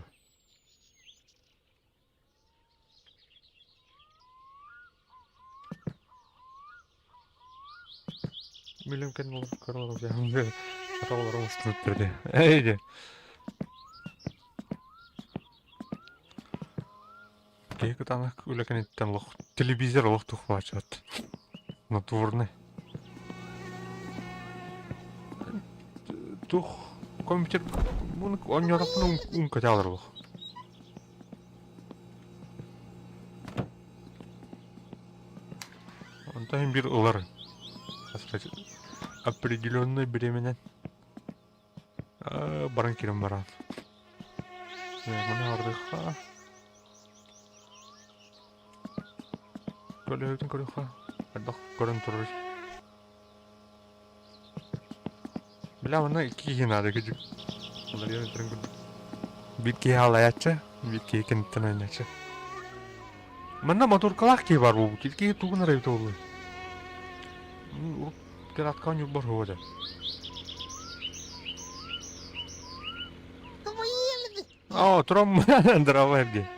Билим кэн болуп көрөр аталарым устунуттар Эйди. Киһи кытаанах үлэ кэнниттэн олох телевизор олох тухвачат. Натурный. Тух компьютер оонньоотохпуна уҥка алар олох. Онтон иһин биир ылар определенное бириэмэнэн баран киирэн баран. Маны ардыхха Көлөһүтүн көрүөххэ хайдах көрөн турар. Бля, манна икки киһи наада кыдьык. Уларыйан өтөрүн курдук. Биир киһи алайааччы, биир киһи кэнниттэн ойнооччу. Манна моторкалаах киһи бар буолбут. Икки киһи тугун эрэ эбитэ буолуой? Урут пираткаҕа ньурбар суох этэ. О, тром, здорово, Евгений.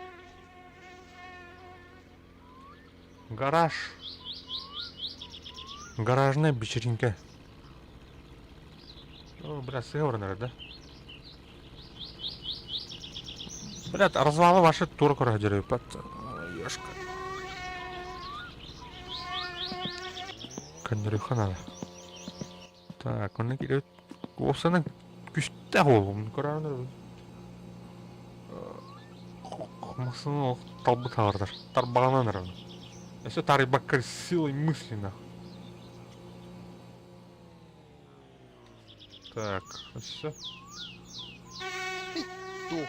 Гараж. Гаражная вечеринка. О, бля, сыграно, да? Блядь, развалы ваши тур көрөдөрү пат. Ёшка. Көннөрүөххэ надо. Так, онно киирэ уопсанан күстээх уолум көрөөнөр. Массыына талбыт хаалар. Тарбаҕынан эрэ. Өссө таарыйбакка силой мысли нахуй. Так, өссө. Vittu!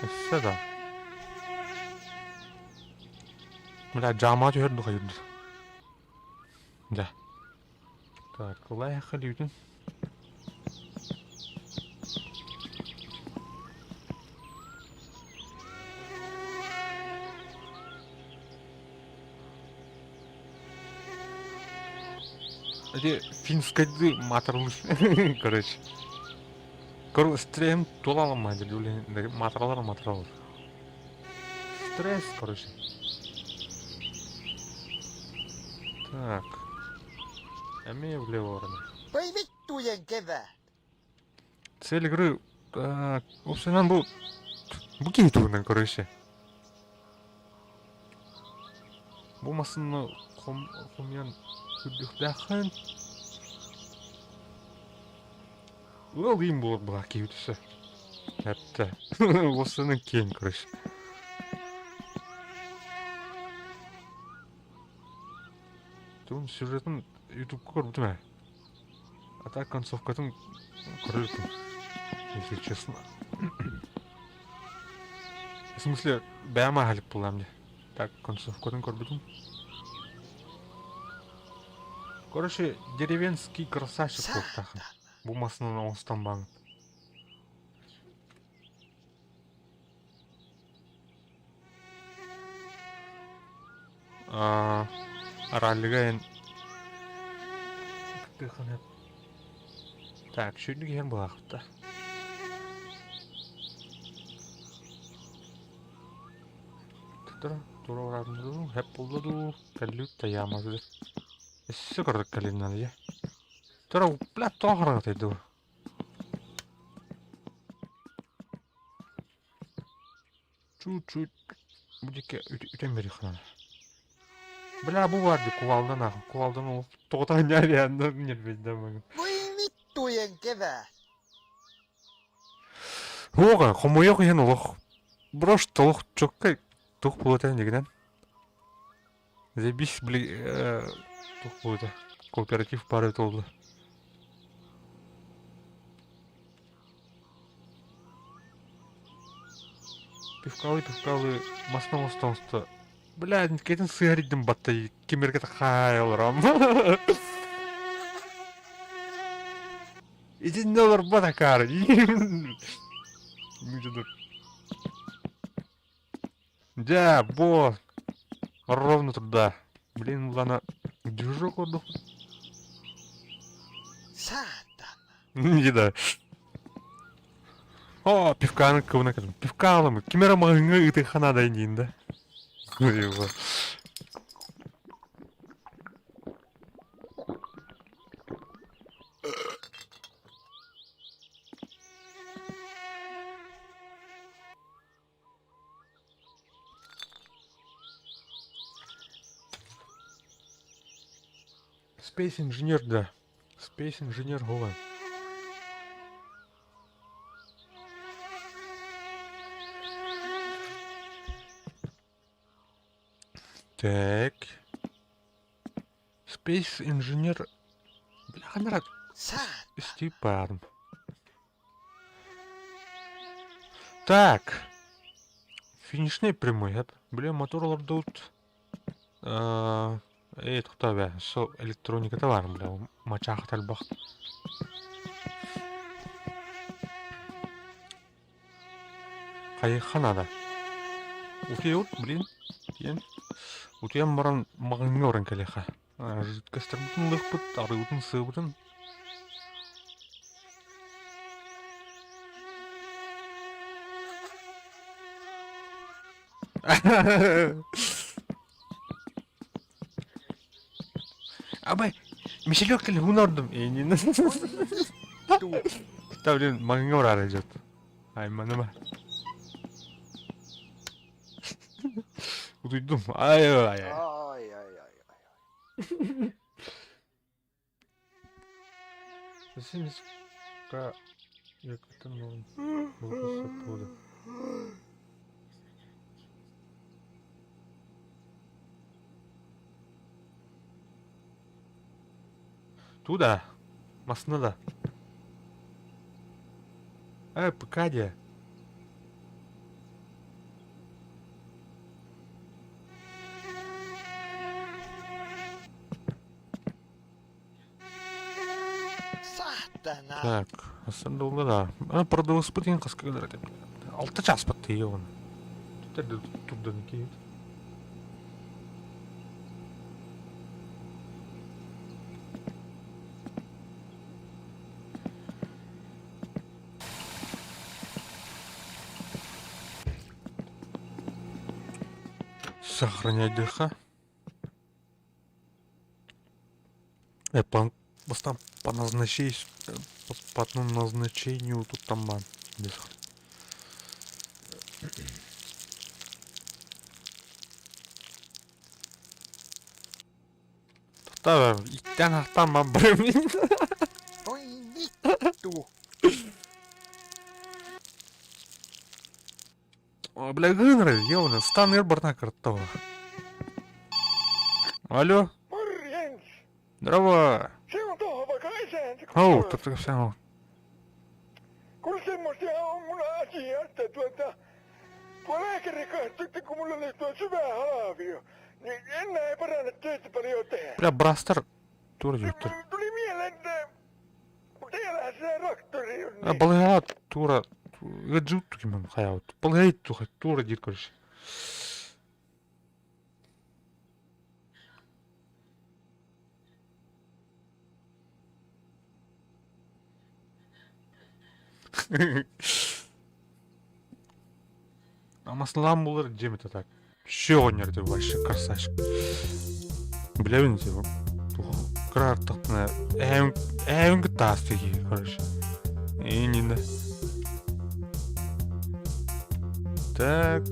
Өссө да. Бля, дьаамаҕа түһэр духа юрдут. Дьэ. Так, лайха лүүтүн. Эти финскайды маатарлыыр короче. Короче, стресс тула аламмаһа маатаралар маатаралар. Стресс, короче. Так. Эмиэ влево баран. Voi vittujen kevät! Цель игры уопсайынан бу бу киһи туһунан короче. Бу массыынаны хомуйан үрдүөхтээххин. Ыал иин буолар быһа киһи өтөсө. Эттэ. Уопсайынан киэҥ короче. Тугун сюжетын ютубка көрбүтүм ээ. А так концовкатын көрөртүм, если честно. В смысле, бэйэм аһалык буллам дии. Так, концовкатын көрбүтүм. Короче, деревенский красавчик буолтаахын. Бу массыынаны оҥостон баҕын. Раллига эн Так, сүүрдүк иһэн буолаахпыт да. Тура тура дуу, хэп буолла дуу, кэллүүт да яаматыгар. Өссө кырдык кэлиннэ дии. Тура, блядь, тоҕо хараҥатай дуу? Чуть-чуть бу диэки үтэн биэриэххэ наада. Бля, бу баар дии кувалдан аах, кувалдан ол тоҕото анньаар нервейдаммын. Voi vittujen kevät! Уоҕа, хомойуох иһин олох просто олох чоккай туох буолуо иннигинэн. Заебись, били туох буолуо кооператив баар эбит буолла. Пивкалы-пивкалы масна оҥосто-оҥосто бля кэтин сыһарыйдым баттай кимэргэ хаайа олором Итиннэ олорбот акаары. Дьэ, бу ровно туда. Блин, ладно, движок курдук. Saatana. Не да. О, пивканы кыбына кэлим. Пивкалым. Ким эрэ маҕаһыыҥҥа ыытыахха наада диин да. Space Engineer да. Space Engineer Гола. Так. Space Engineer... Бляха, мира... Степан. Так. Финишный прямой. Бля, мотор олордут. Ээ, тохтоо бээ, со электрониката баар, бля, мачаахата элбэх. Хайыахха наада. Утуйабыт, блин, диэн. Утуйан баран маҕаһыыҥҥа баран кэлиэххэ. Жидкостарбытын ылыахпыт, арыыбытын, сыабытын. Абай, Мишелек телефон ордум. Та, блин, маҥҥа бараары дьот. Айманыма. Утуйдум. Ай ай ай. Ai ai ai ai. Семечка якутан буолла. Туда. Массыына да. Э, ПК диэ. Saatana. Так, астан да. А, продавыспыт диэн хаска гынар этим. Алта чааспыт тиийэ уон. Турдан киһит. Сохранять ДХ. По, бастаан по назначению, по, по назначению тут там баар. Тохтоо иккиэн ахтаан баар барым. Voi vittu. Бля, гынры, ёбаный, стан ыр барна кырттава. Алло? Morjens! Здорово! Se on Tohva Kaisen. Оу, totta se on. Kuule semmoista on mun asia, että tuota, tuo lääkäri katsoi, että kun mulla oli tuo syvä halavio, niin enää ei parane töitä paljon tehdä. Бля, брастар тура диэбиттэр. Tuli mieleen, että kun teillähän se traktori on, А niin балыыһаҕа тура ыалдьыбыт ким хайаабыт. Балыыһа тура диир короче. Амаслаан булар дьиэм этэ так. Сёгонньор ты вообще красавчик. Билэбин типа кыра артахпына эһэм эһэбин кытта ааспыт киһи короче. Иннинэ. Так,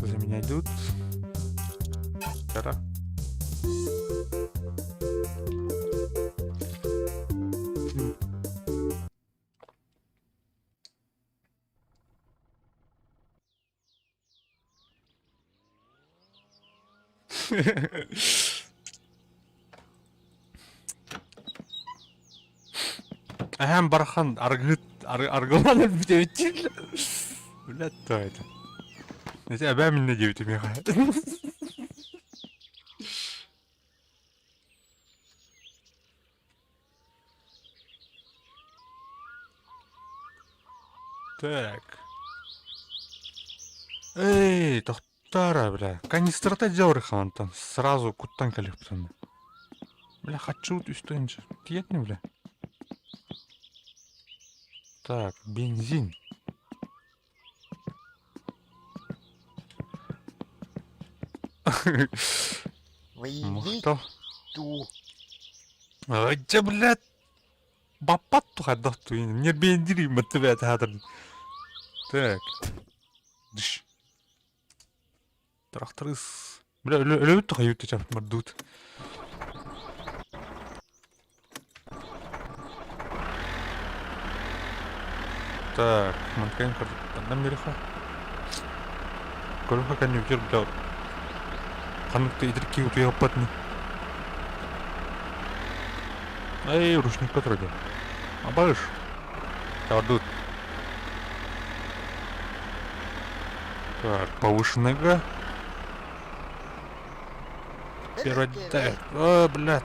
за меня идут. Тара. Эһэм барахан аргыһыт аргылаан өлбүт эбит Блядь, то это. Ити эбээм иннэ диэбитим миэхэ. Так. Эй, тохтоо бля. Канистрата дёрыха онтон. Сразу куттан кэлиэхпитин. Бля, хочу үстүнчэ. Тиэтни, бля. Так, бензин. Voi Махтал. vittu. Ай, блядь. Баппат хайдах туйын. Не бендири мытыбет хатыр. Так. Дыш. Тракторис. Бля, өлөбүт тухайют чап мардут. Так, манкайн картан мериха. Көрөхө кәнүгер бля. Ханыкты идрки утуяппатны. Эй, ручник который. Абаш. Тардут. Так, повышенная. Первый Perkele. О, блядь.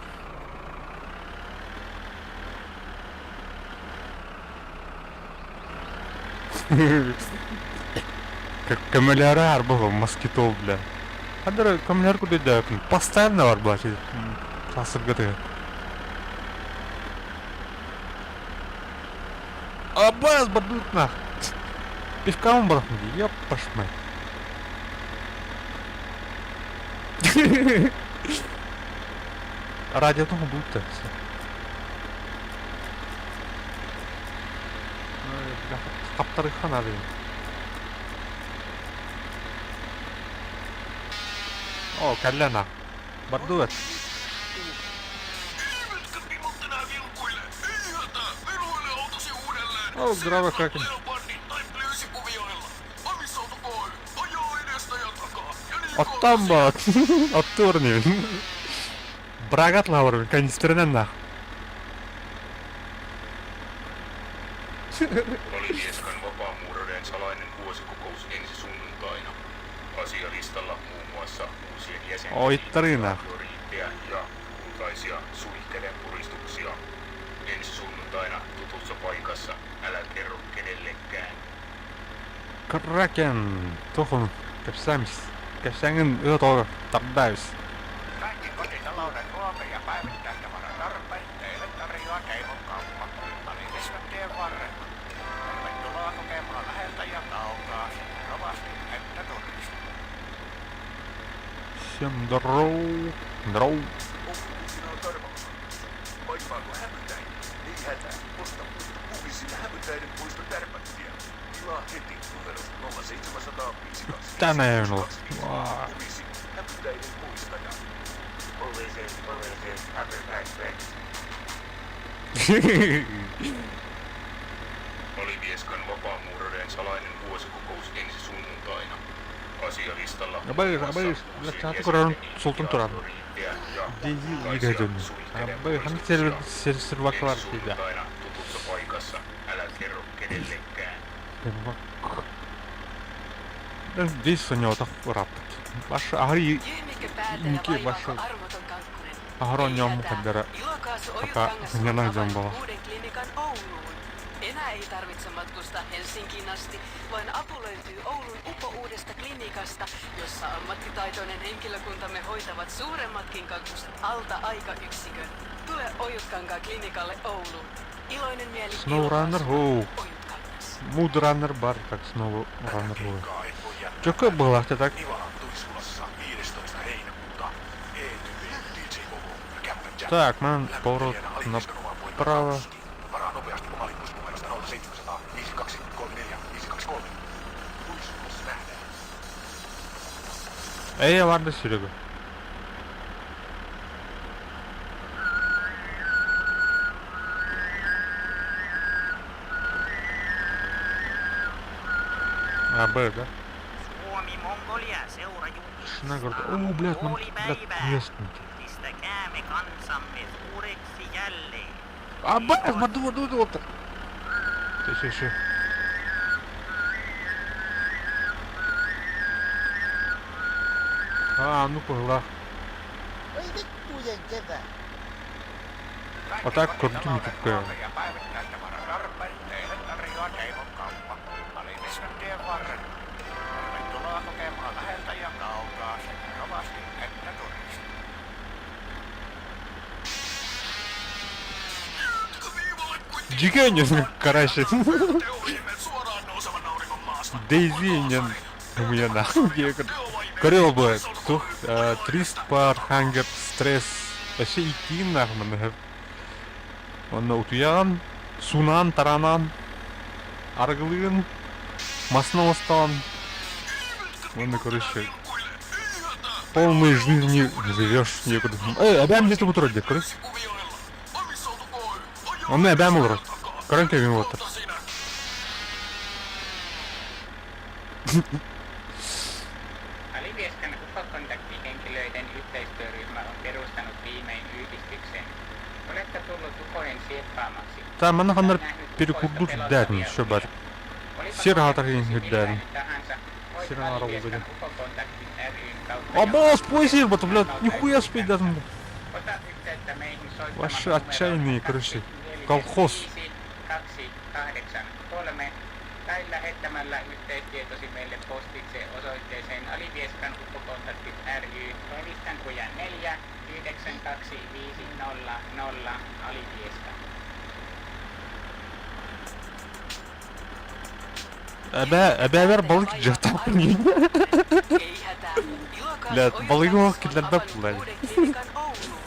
Как камеляр был, москитов, бля. Хадыр камеляр куда да, постоянно бар, блядь. Сасып гыты. Абаз, бадут нах. Пивкам брат, ёппаш мать. Радио того будто. Хаптарыха надо. О, калена. Бардует. О, здраво, Кракен. Оттан ба, оттурни. Брагат лавр, канистренен нах. Alivieskan vapaamuurareiden salainen vuosikokous ensi sunnuntaina. Asialistalla muun muassa uusien jäsenten Oi, tarina. riittejä ja kultaisia suihkeiden puristuksia. Ensi sunnuntaina tutussa paikassa. Älä kerro kenellekään. Kraken. Tohon кэпсэмс. Кэпсэҥин ыт тардайс. Kaikki kotitalouden ruoka- ja päivittäistavaratarpeet teille tarjoaa Teimon kauppa. Aliveskantien varrella. Tervetuloa kokemaan läheltä ja kaukaa sekä rovasti että turisti. Всем здоров. Здоров. Vaivaako hämytäin? Ei hätää. Osta uutta Puvisin hämytäiden poisto tärpättiä. Tilaa heti numero 0752. Tänne ei ollut. Vaa. Puvisin hämytäiden poistaja. Puvisin, puvisin, hämytäiden. Alivieskan vapaamuurareiden salainen vuosikokous ensi sunnuntaina. Asialistalla Абай, muun muassa абай, uusien блядь, сааты көрөрүн jäsenten султан турар. initiaattoriittejä ja Дейзи kultaisia игрөдөн. suihkeiden Абай, хан puristuksia. сер серваклар Ensi дейди. sunnuntaina tutussa paikassa. Älä kerro kenellekään. Здесь у него так рапт. Ваш ари Jyhmikö päätä ja Inki vaivaako ваша armoton kankkunen? Aharon Ei jom hätää. хаддара. Ilokaasu Пока Ojutkangas не on найдем avannut было. uuden klinikan Ouluun. Enää ei tarvitse matkustaa Helsinkiin asti, vaan apu löytyy Oulun upouudesta klinikasta, jossa ammattitaitoinen henkilökuntamme hoitavat suuremmatkin kankkuset alta aikayksikön. Tule Ojutkankaan klinikalle Ouluun. Iloinen mieli, SnowRunner, ilokaasu, хоу. Ojutkangas. Муд Раннер бар, так Snow Runner хоо. Keikkaa et voi jättää. Чөкө было так. Nivalan Tuisulassa 15. heinäkuuta. E-type, DJ Bobo ja Captain Jack. Так, man поворот Lämpötienä Alivieskan oman voiman направо. Husky. Varaa nopeasti oma lippusi numerosta 0700 5234 523. Tuisulassa nähdään. Эй, ладно, Серега. А, Б, да? Suomi Mongolia seura Тишина, говорит, о, блядь, нам, блядь, местники. Yhdistäkäämme kansamme suureksi jälleen. А, Б, воду, воду, воду. Еще, еще. А, ну погла. Voi vittujen kevät. Kaikki А так, kotitalouden курдюм такая. ruoka- ja päivittäistavaratarpeet teille tarjoaa Teimon kauppa. Aliveskantien varrella. Tervetuloa Дьигэ короче. Дейзи инен умуяна. Көрө бу тух Трист пар хангер стресс вообще иккиин нахман. Онно утуйаҕын, сунаан, таранаан, арыгылыын, масына оҥостоон уонна короче полной жизнью живешь. Э, эбээм дьиэтэ бу турар диэк көрүс. Онно эбээм олорор. Көрөн кэбиһин уолаттар. Alivieskan ufokontaktihenkilöiden yhteistyöryhmä on perustanut viimein yhdistyksen. Oletko tullut ufojen sieppaamaksi? Та манна Tai ханнар nähnyt ufoista перекурдур pelottavia үрдээбин еще unia? бар. Olipa Сир аһатар kokemuksesi үрдээбин. millainen tahansa, voit Сир аһара Alivieskan булдугун. ufokontaktit ryn kautta ja Абас, ottaa поясир, бата, блядь, kautta нихуя yhteyttä. спить даже. Ota yhteyttä meihin Вообще soittamalla numeroon отчаянные, короче, 245 колхоз. 283 tai lähettämällä yhteystietosi meille postitse osoitteeseen Alivieskan Ufokontaktit ry, Koivistonkuja 4 92500 Alivieska. Эбээ, эбээбэр Jyhmikö балык päätä ja дьахтар vaivaa armon Ei hätää. Ilokas Блядь, балыгы Ojutkangas on киллэрбэт avannut блядь. uuden klinikan Ouluun.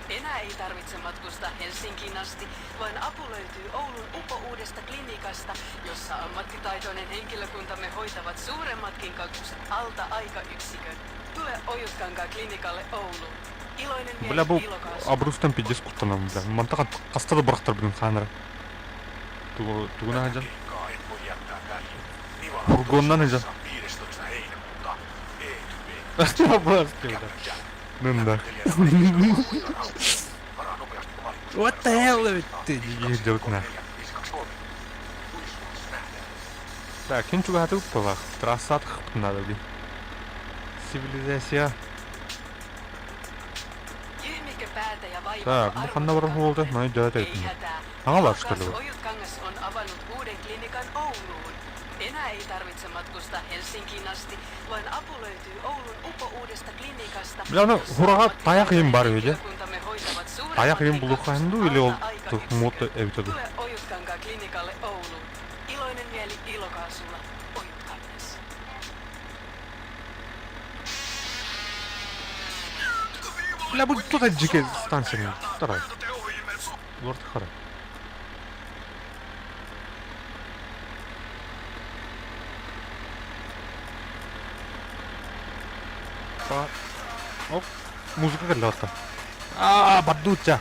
Enää ei tarvitse matkustaa Helsinkiin asti, vaan apu löytyy Oulun upouudesta klinikasta, jossa ammattitaitoinen henkilökuntamme hoitavat suuremmatkin kakkuset alta aikayksikön. Tule Ojutkankaan klinikalle Ouluun. Iloinen Бля, mieli, бу ilokaasu. абрустан пиздец куттанам, бля. Мантака хаста да бырахтар бүгүн хаанара. Тугуна хаджан. Keikkaa en voi jättää väliin. Nivalan Фургоннан хаджан. Turussa 15. heinäkuuta E-type Абас, бля. Jack. Ну да. Näyttelijänä Alivieskan rauha. Varaa nopeasti oma lippusi What the numerolla hell, 7 ты делать на. 4 5 2 3. Tuiskussa nähdään. Так, ким чугаһаты ыппалаах, трассаат надо блин. Цивилизация. Jyhmikö päätä ja Так, vaivaako бу ханна барар armoton буолда, kakkunen? маны дьаат Ei эбит. hätää. Аҥалар что Ilokas ли? Ojutkangas on avannut uuden klinikan Ouluun. Enää ei tarvitse matkustaa Helsinkiin asti, vaan apu löytyy Oulun upouudesta klinikasta, Бля, ну jossa хураҕа тайах иһин бар үһү дьэ. ammattitaitoinen henkilökuntamme hoitavat Тайах иһин suuremmatkin булуоххайын kakkuset дуу или ол alta тух муота aikayksikön. эбитэ дуу. Tule Ojutkankaan klinikalle Ouluun. Iloinen mieli ilokaasulla. Ojutkangas. Бля, бу тут дьике станция Второй. Лорд Хара. Па. Оп, музыка кэллэ Аа, бардуча.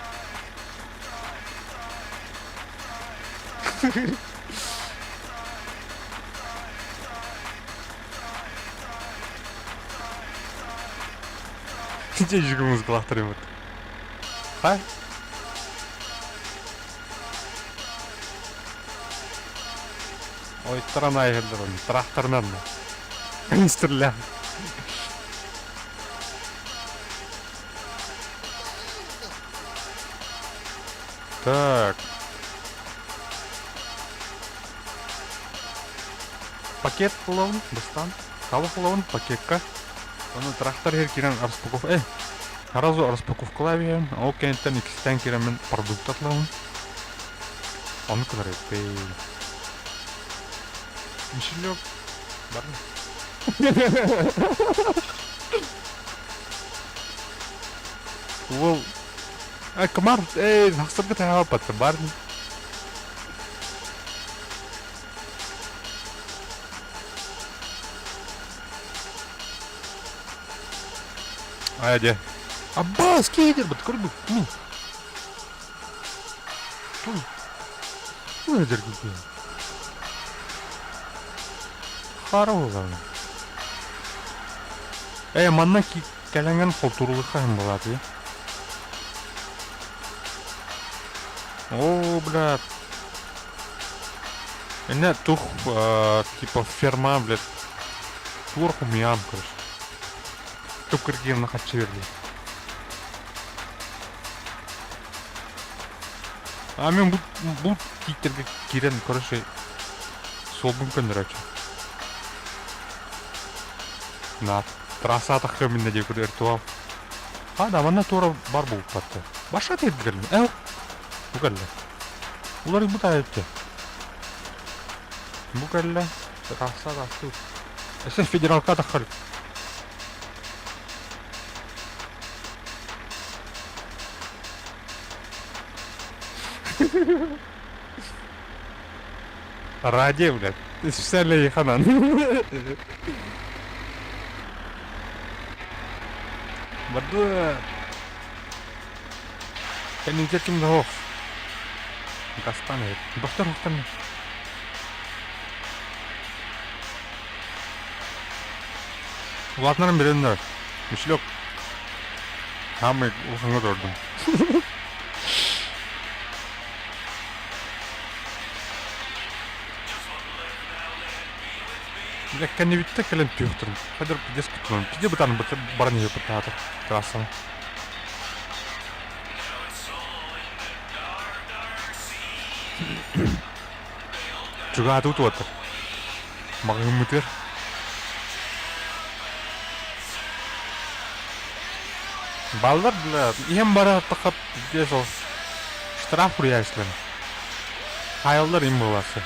Дьэ дьике музыкалаахтар эбит. Хай. Ой, тарана иһэллэр онно, тыраахтарынан Канистрлээх. Так. Пакет ылабын, бастаан. Табах ылабын пакекка. Ону трактор иһэр киирэн распаковка... Э, сразу распаковкалаа биһэбин. Ол кэнниттэн иккистээн киирэммин продукт атылабын. Ону кытары Мишелек бар. Уол Э, комар, эй, хахсарга таһааппат бар. Айа дьэ. Аббас, киһи бат көрбүт. Мин. Туй. Туй дергү. Хара буоллаҕына. Ээ, манна кэлэҥҥин холтуруулуохха иһин буолаатый. Оо, блядь. Иннэ тух типа ферма, блядь. Туор хумуйаам, короче. Тук кыргыйна хаччы биэрдим. А мин бу бу тииттэргэ киирэн, короче, суолбун көннөрөөччү. На трасса таххыам иннэ диэки ритуал. А, да, манна туора бар буолбатта. Баша тиэрдилэр. Ээ, бу кэллэ. Уларыйбыт аайыттı. Бу кэллэ. Тахса тахсы. Өссө федералка таххар. Радио, блядь. Специально еханан. Барды. Кэннинтер ким да Гастан Бахтар хуктан. Улаатынарым билиннэр. Мишлек. Хамый улахаҥҥа турдум. Бля, кэннибиттэ кэлэн түөхтөрүм. Хайдар пиздец куттанам. Пизде бытаан баран иһэ бытаатар. Трассаны. Чугаатыы туотар. Маҕаһыыммытыгар. Баллар бля, иһэн бара тахап пиздец ол. Штраф суруйааччылар. Хаайаллар им буолааччы.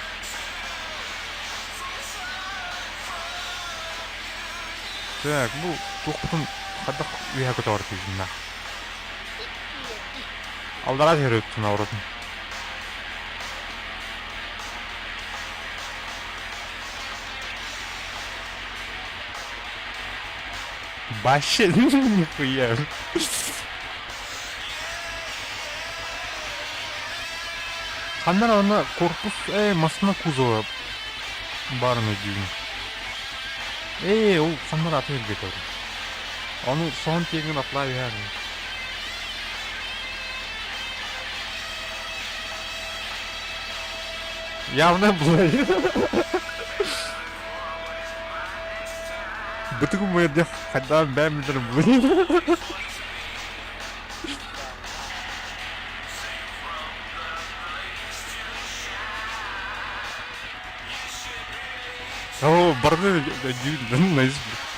Так, бу туохпутун хайдах үөһэ көтөҕөр киһиннээх. Аллараа түһэрбиппин оҕурутун. Вообще нихуя. Ханна аны корпус э массыына кузова баарын өйдүүбүн. Ээ ол ханна атын илбит ол. Ону соһон тиэҥҥин атлаа үһээн. Явно было. Бытыгым мойдех хайдаан бэм билэр О, барны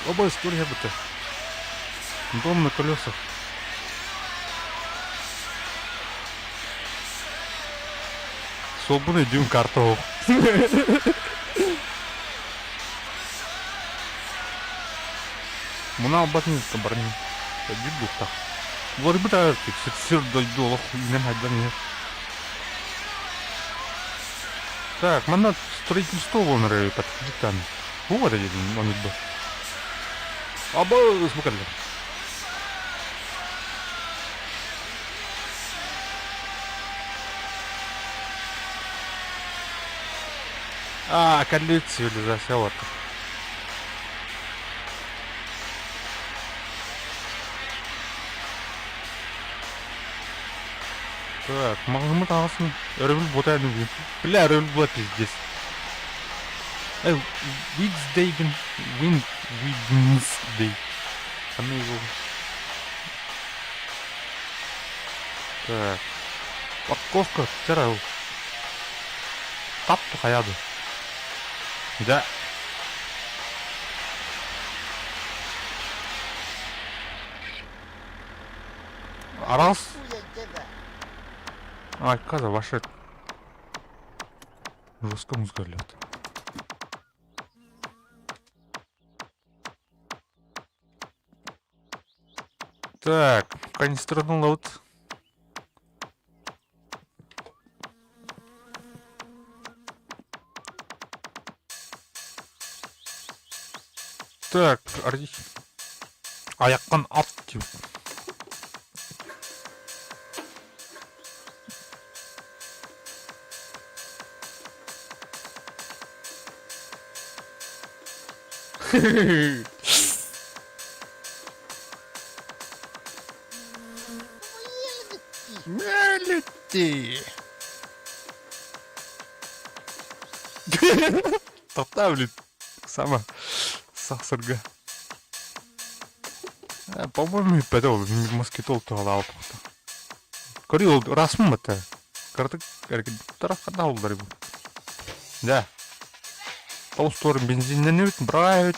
Оба история быта. Дом на колесах. Суолбун өйдүүм карта оһох. Муна албатын баран өйдүүр буолтах. Уларыйбыт сир дойду олох үүнэн хайдан иһэр. Так, манна строительство буолан эрэр подходит Вот один он был. Аба смыкали. А, кэллибит цивилизация вот. Так, маҕаһыыммыт аҕасын өрөбүл буота бүгүн. Бля, өрөбүл буола пиздец. Э, Wednesday гын, Win, Wednesday. Ханна его? Так, парковка, вчера тап хайады. Да. Араас. Ай, каза, ваше жестко музыка лет. Так, канистраны ылабыт. Так, аяққан ат деп. Мелити. Тоқта, блин. Сама сахсырга. По-моему, это москитол туһалаабыт. Көрүү ол расмын бата. Кыратык тараххана оллар бу. Да. Толсторун бензинненебит, браайбит.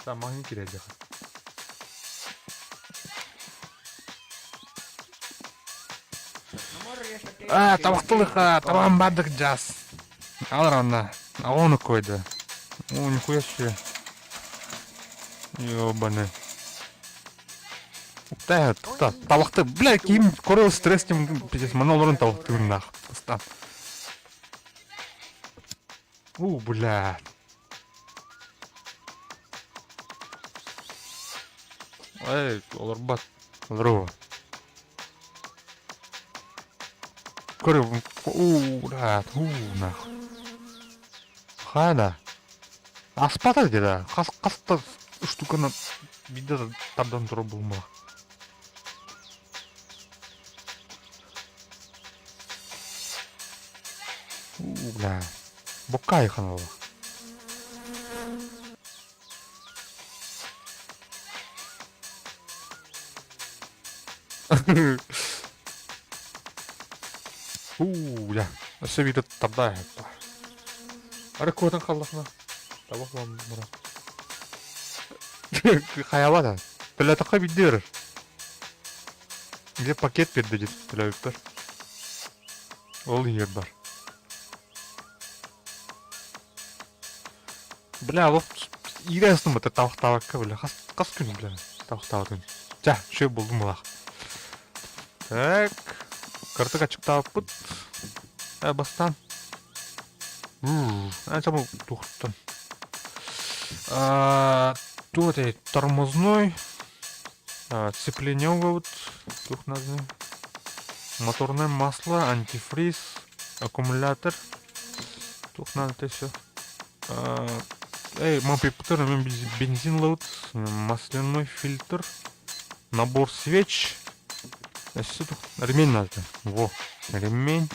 Самаһын кирэдиэх. А, табахтылыха, табаҕым баардык дьаас. Алар анна, оҕону койду. О, нихуя себе. Ёбаный. Уктай, тукта, табахты, бля, ким көрө стресс тем, пиздец, мана олорон табахтыгын нах. Стан. У, бля. Эй, олорбат. Здорово. Көрө, уу, бля, уу, нах. Хана. Аспата где-то. Хас хаста штуканы видео тардан турар булма. Уу, бля. Бокка айхан Уу, бля. Өссө биирдэ тарда Ары куотан халлахна. Табах лан мура. Хайаба да. Төлөтөххө биирдэ өрөр. Где пакет берді деп төлөбүттөр. Ол иһигэр бар. Бля, вот иирээстим бата табахтаабакка бля хас хас күн бля табахтаабатын. Ча, шөй булдум булах. Так, кыртык ачыктаабыппыт. Э, бастаан. Анча тухтан. Туох этэй тормозной сцепление угабыт туох нааданы моторное масло антифриз аккумулятор туох наада все эй мопептер бензин лабыт масляной фильтр набор свеч өссө ремень надо во ремень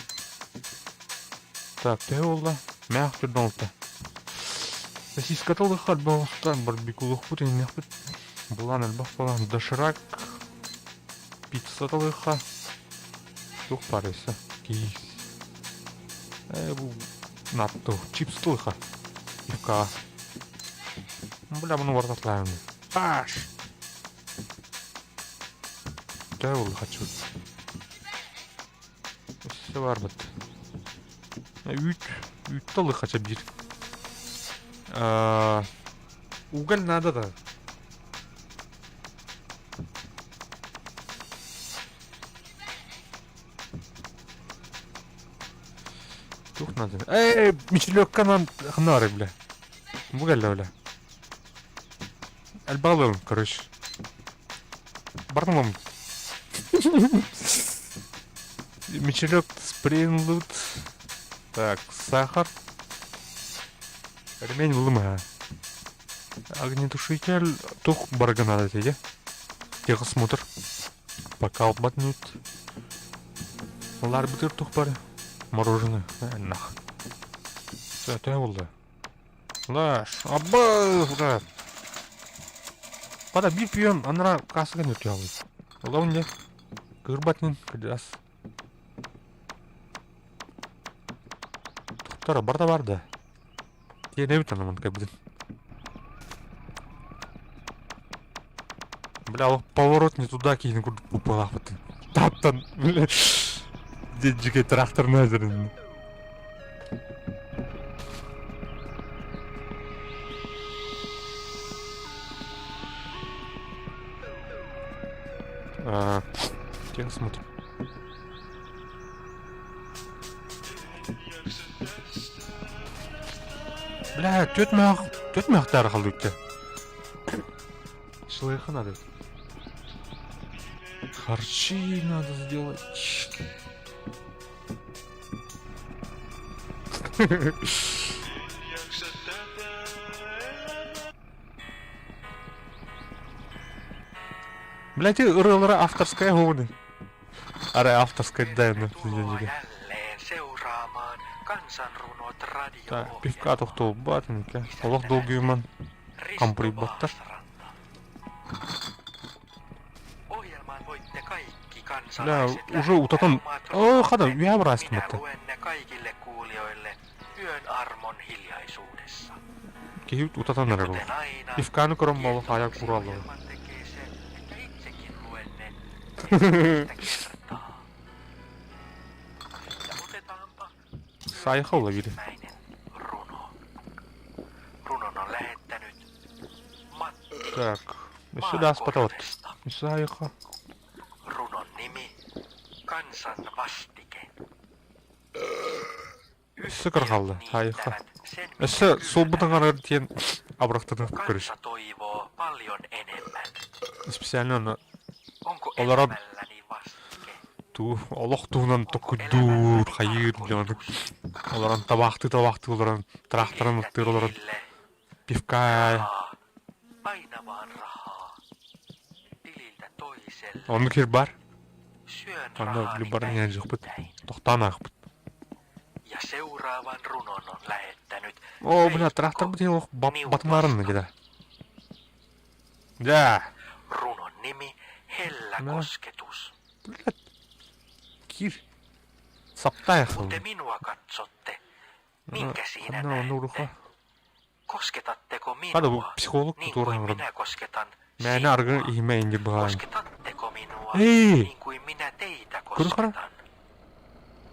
так төһө буолла мээх түрдэн олта сосиската ылыххар боҕустан барбекюлуохпут иҥниэхпит Булан элбэх буолан доширак, пицца талыахха туох баар өссө киис ээ бу натту чипс талыахха пивка бля муну барытатлаайм аш төһө буолла хаччыбыт өссө баарбыт үүт үүт талыахха чэ биир Уголь надо да. Тух надо. Эй, мичелёкканан хнары, бля. Уголь, бля. Альбалым, короче. Барнылым. Мичелёк спринлут. Так, сахар. Ремень лыма. Огнетушитель тух барга надо тебе. Техосмотр. Пока албатнют. Лар бытыр тух бар. Мороженое. Нах. Все, болды. Лаш. Абы, бля. Пада биир пьем, анара кассаға өтө алды. Олау не? Кырбатнын, кыдас. Тохтара барда барда. Тиэнэбит аны кайбытын. Бля, ол поворот не туда киһини курдук пупалаахпытын. Таптан, бля. Дьике тракторна әзірін. Техосмотр. Бля, түөрт мөөх, түөрт мөөхтөөр халдыбытта. Шлыха надо. Харчи надо сделать. Блядь, ырыалара авторская говны. Арай авторская дайна. Tervetuloa jälleen seuraamaan Kansanrunot Так, пивка radio-ohjelmaa. тохтолбат, mikä. Олох Isäntänä долгуйман Risto хампырыйбаттар. Vaasaranta. Ohjelmaan voitte kaikki Бля, kansalaiset уже lähettää утатан... omat О, хада, runonne. үйә бырастым Minä это. luen ne kaikille kuulijoille yön armon hiljaisuudessa. Киһи утатан эрэр ол. Kuten aina, Пивканы көрөн буолла хаайа kiehtovaksi кураллар. ohjelman tekee se, että itsekin luen ne ensimmäistä kertaa. Сайхалла биир. Ensimmäinen runo. Runon on lähettänyt Matti Так, өссө да ааспата от. Maakorvesta. Өссө айха. Runon nimi Kansan vastike. Өссө кырхалла. Айха. Niittävät sen, minkä Өссө суолбутун kyllävät. арар диэн абырахтанан көрүс. Kansa toivoo paljon enemmän. Специально оны Onko Олорон elämälläni vastike? туу олох туһунан Onko токуйдуур elämälläni хайыыр диэн tarkoitus? олорон табаахтыы табаахтыы олорон тракторын Tililtä ыттыыр олорон tilille. пивка Rahaa. Aina vaan rahaa. Tililtä toiselle. оннук сир баар. Syön Онно rahaani баран иһэн дьукпут päivittäin. тохтоон аахпыт. Ja seuraavan runon on lähettänyt Оо, бля, Veikko тракторбыт иһин олох Niutosta. батмаарынна кида. Дьэ, Runon nimi Hellä No. kosketus. блядь, киир. Саптаах. Kun te minua katsotte, minkä siinä Ханна näette? оннуруха. Kosketatteko Хада бу minua психолог niin тура kuin олорон. minä kosketan Мээнэ аргы sinua? иһимэ инди быһаан. Kosketatteko minua Ei! niin kuin minä teitä Kurkara. kosketan?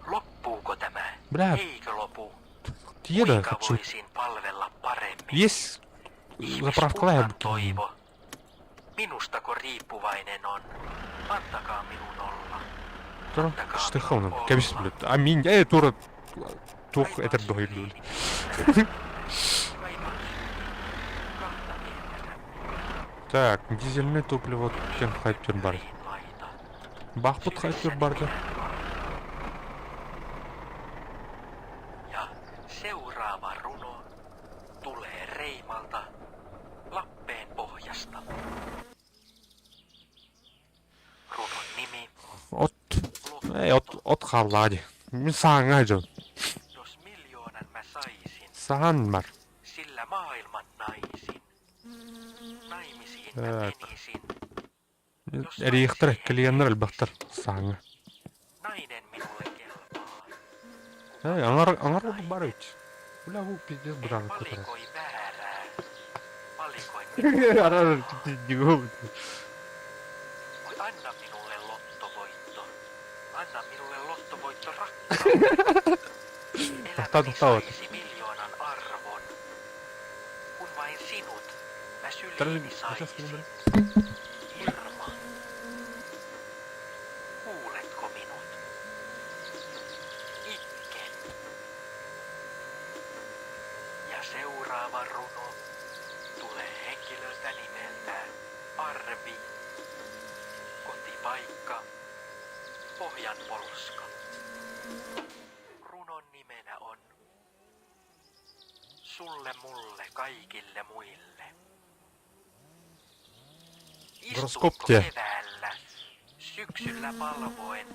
Loppuuko tämä? Бля, Eikö lopu? тиеда Kuinka хочу. voisin palvella paremmin? Есть заправкалая Ihmiskunnan toivo. Minustako riippuvainen on? Antakaa minun olla. Тура Antakaa штыховна. minun Кэбис, olla. блядь. Аминь. Эй, тура. Тух Kaipaan этер дохилл. syliini Kaipaan syliin. Kahta pientä lämpöä. Так, дизельное топливо тем хайпер бар. Riin laita. Бахпут хайпер Sylissäni барда. minä kannan. Ja seuraava runo tulee Reimalta Lappeen pohjasta. Runon nimi От. Эй, от от халлади. Мин сааңа жон. Jos miljoonan mä saisin, Саан бар. sillä maailman naisin. Naimisiin mä Так. menisin, jos Эрийхтер naiseen клиеннер menisin. элбахтар сааҥа. Nainen minulle kelpaa. Kuka Эй, аңар аңар nainen? бар ведь. Бля, бу пиздец En бырагы көтөрөр. valikoi väärää. Valikoin minulle Арар rahaa. дигу. Voi anna minulle lottovoitto. Anna minulle lottovoitto rakkaudella. Тохтоо Elämäni тохтоо. saisi miljoonan arvon. Kun vain sinut mä Tällä syliini saisin. Irma. Kuuletko minut? Itken. Ja seuraava runo tulee henkilöltä nimeltään Arvi. Kotipaikka Pohjanpolska. Runon nimenä on Sulle, mulle, kaikille muille. Гороскоп Istutko те. keväällä, syksyllä palvoen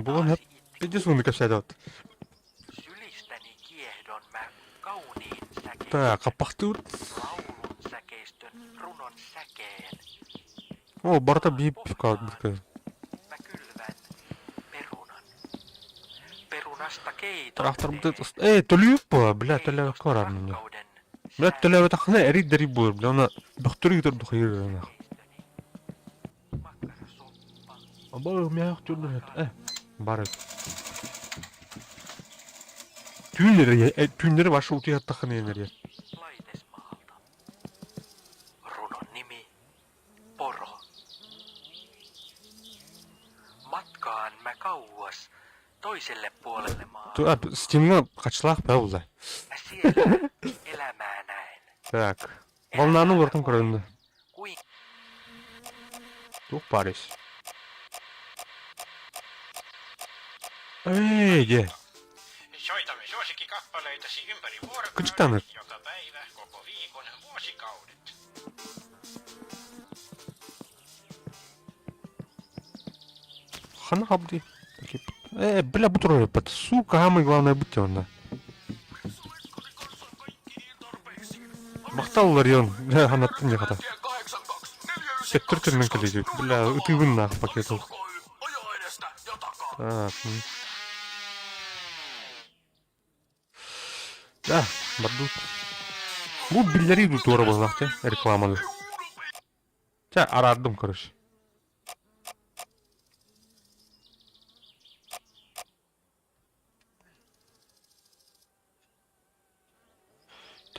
Булан rintaasi itket. пиздец уны капсайдат. Sylistäni kiehdon mä kauniin säkeistön, Так, апахтыр. laulun säkeistön, runon säkeen. О, барта Maan бип pohjaan кат. mä kylvän perunan. Perunasta keiton Трактор teen, Эй, төлүп, бля, төлөп keitosta корар мне. rakkauden Бля, sään төлөп тахна эри дери бур, бля, ана бөхтөрү гитер дохир. säkeistöni. Makkarasoppa, Абаа, мях түлүп. Э, kanna. бар. Түүннери, түүннери башы утуят тахна энери. Laitesmaalta. Runon nimi Poro. Matkaan mä kauas toiselle puolelle Ту, maata. стимга качлах баула. Mä siellä elämää näen. Так. Волнаны Elämää mä ортон koen. көрөндү. Kuin Тух парис. Эй, де. Soitamme suosikkikappaleitasi ympäri vuorokauden, Кычтаны. joka päivä, koko viikon, vuosikaudet. Хана хабди. Э, бля, бутро, сука, самое главное будьте онна. Макталлар йон, бля, ханаттын яхата. Сеттер түрмен келеді. Бля, ытыгын нах пакет. Так. Да, бардут. Бу биллери ду тура боллахты, рекламаны. Ча, арадым, короче.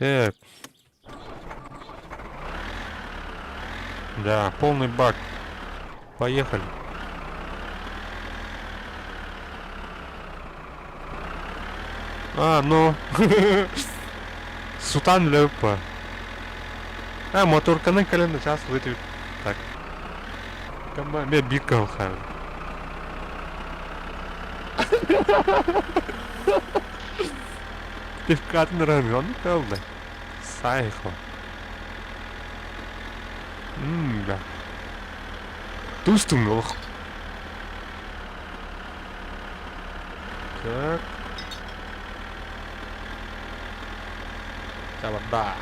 Так. Да, полный бак. Поехали. А, ну. Сутан лөппа. А, моторканы кэлэн сейчас вытвит. Так. Кама мен биир кыһыл Пивкатын рамен калды. Сайхо. Мм, да. Тустум олох. Так. Чабарда.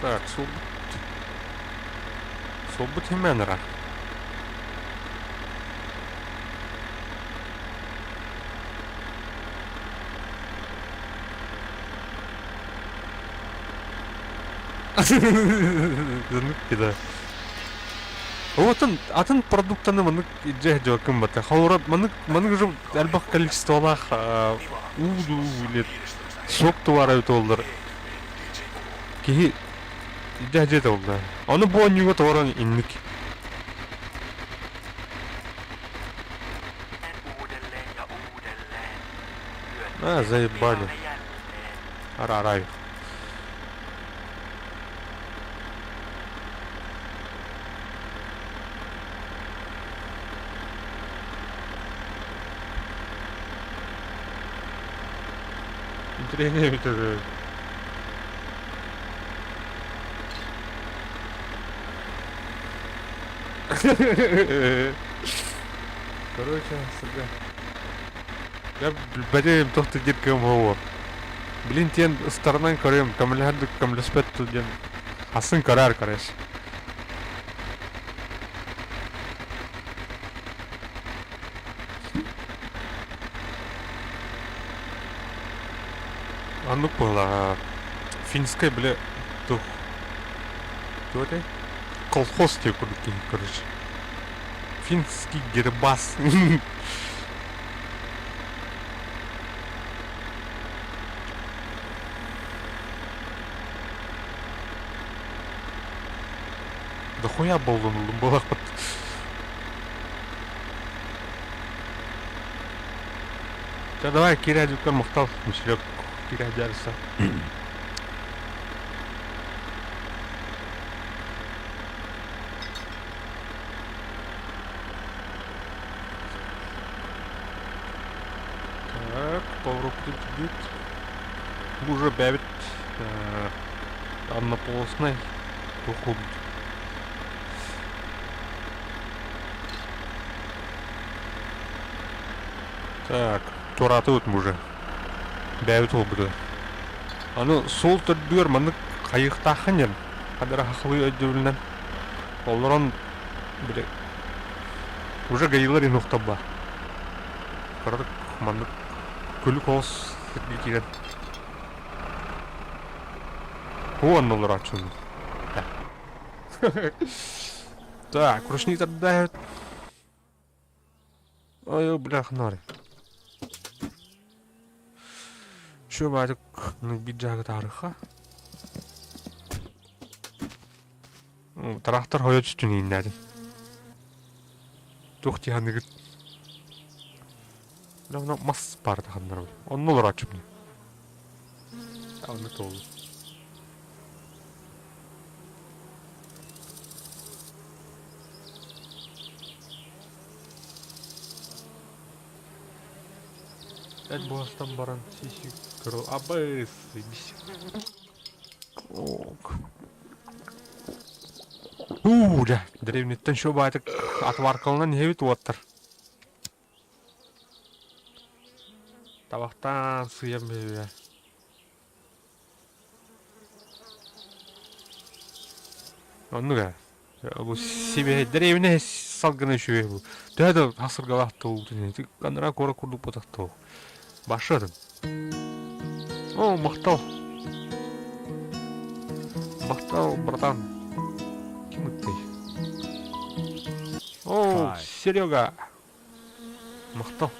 Так, суолбут суолбут химэн ыраах. Да. Отын атын продуктаны маннык илдьэ сылдьыбаккын бата. Холобура маннык маннык уже элбэх количестволаах уу дуу или сок товара эбит буоллар киһи илдьэ сылдьыа этэ буолла. Ону бу оонньууга тоҕорон инник. А, заебали. Ара-арай. Интэриэһинэй эбит этэ. Короче, сырга. Я билбэтим туох да диир кыам суоҕа. Блин, тиэн ыстарынан көрүөм, көмөлөһөр да көмөлөспөт дуу диэн хасын көрөөр короче. Оннук буоллаҕа. Финскэй бile туох туох этэй? Колхоз диye курдук киһи короче. Финский гербас. Дохуя болдун буолахпыт. Чэ давай киирэ махтал Мишлек киирэ дьарыса. Так, поворот бит. Уже бэбит однополосный тухубут. Так, туораатыбыт уже. Бэбит уолбута. Аны суол төрдүгэр маннык хайыахтааххын диэн хадара хахылыы өйдөбүлүнэн олорон били уже гаилар инуохтарба кыратык маннык күлүк оҕус сиргэ киирэн уонна олорооччулар так ручник тардаһыт ой бля ханары Şu баадык биир дьаагы таарыха Трактор хойо түстүн ииннээтим. Туох дии саныыгыт? Онно мас баар ханнарабын. Онно олорооччубун. Онно туолу. Эт буостан баран сиси көрө абыс Ок. Уу, дьэ, дэриэбинэттэн шо баайтык отваркаланан иһэбит уоттар. Табахтаан сыйан бэйбэ. Оннук ээ. Бу сибиэһэй дэриэбинэ салгына үчүгэй бу. Төһө да хасыргалаах тыл анараа куорат курдук буотах тыл. Башы атын. О, махтал. Махтал, братан. Ким ыттый? О, Серега. Махтал.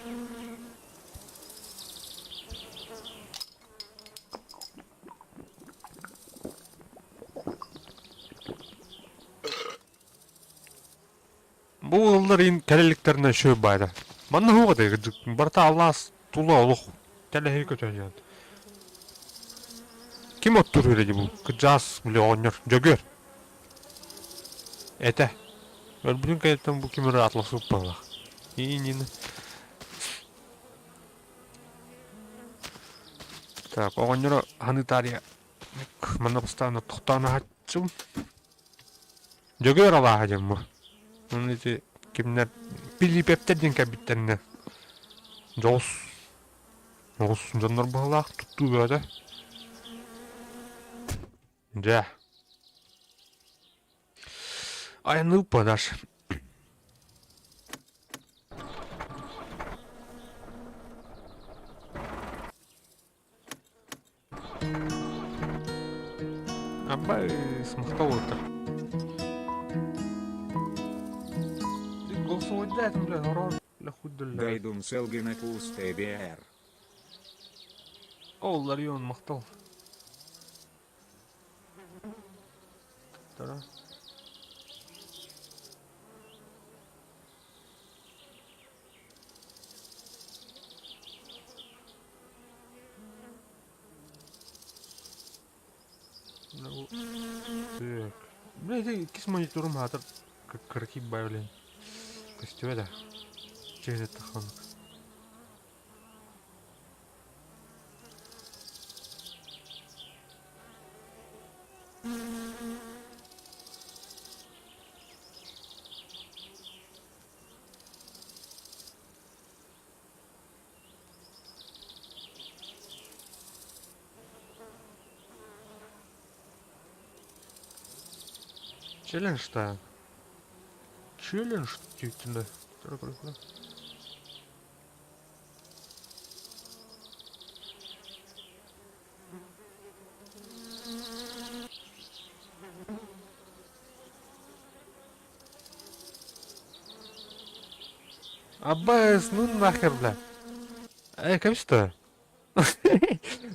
Бу ыаллар ин кэлэликтэринэ үчүгэй баайда. Манна суох этэ кырдьык барыта алаас тула олох тэлэһи көтөн Ким оттуур үһү дии бу кырдьаҕас били оҕонньор Дьөгүөр этэ. Өлбүтүн кэнниттэн бу ким эрэ атласыт быһыылаах. Иинин Так, оҕонньоро ханыы таарыйа манна бастаан тохтоон аһаччым. Дьөгүөр алааһа диэн бу. Онон ити кимнэр Пилипептэр диэн кэлбиттэринэ дьоҕус оҕус дьоннор быһыылаах туттуу бөҕөтө. Дьэ. Айанныыбыт продаж. Абай смахтал отыр. Голосовой бля, horror, бля, хуй Дайдум селгина пустебер. О, Ларион махтал. Тара. Так. Бля, ити иккис мониторум аатыр кыракий блин. Көстүбэ да. Через это ханнык. Челлендж-то. Челлендж действительно. Аббас, ну нахер, бля. Э, кэбистэ.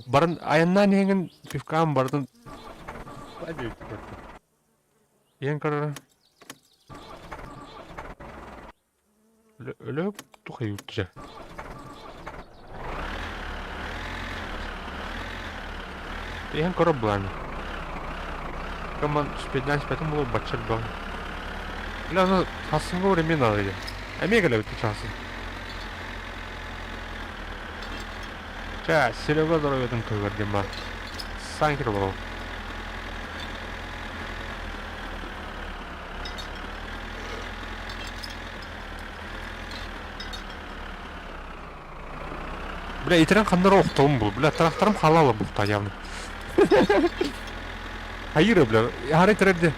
Баран айаннаан иһэҥин пивкаан бардын. Иһэн көрөр. Өлө тухайыутча. Иһэн көрөр былааны. Коман спеднан спетин булу баччар бал. Бля, ну хасыңга времена надо. Эмиэ кэлэбит часын. Ча, Серега здоровьетын туһугар диэн баар. Санкер болов. Бля, итирэн ханнара охтолум бу. Бля, тракторым халала бухта явно. Хайыра, бля, хары итирэрди.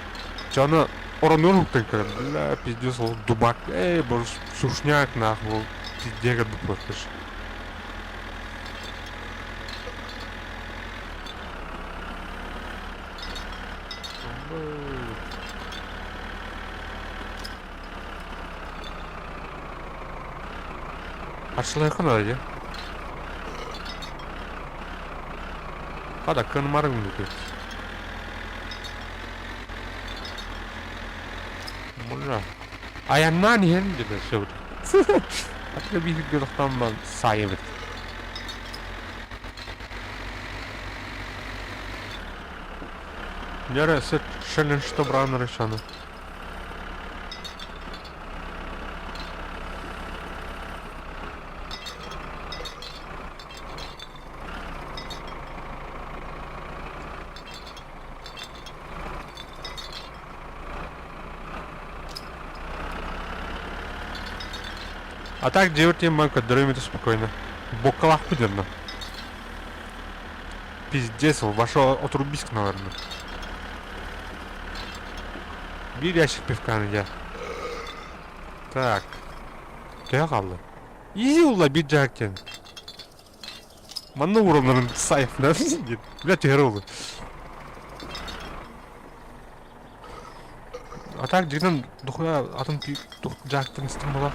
Чаны оронуор хуктан көрөн. Бля, пиздец, ол дубак. Эй, боже, сушняк нахуй, ол пиздега буппаш. Харчылыахха наада дии. Хата кынмарыҥ бүтү. Муна. Айаннаан иһэн диэн сөбүт. Атыга бииргэ тохтоон саайабыт. Дьэ сыт челлендж браан решаны. А так дьиэбэр тиийэн көрдөрүөм этэ спокойно. Боккалаахпыт дьонно. Пиздец, ваша отрубись, наверное. Биир ящик пивканы дьэ. Так. Төһө хаалла? Изи улла биир дьаһак диэн. Манна ууралларын сайфна диэн. Бля түһэр олу. А так дьиҥинэн дохуя атын дьаһактан истим буолар.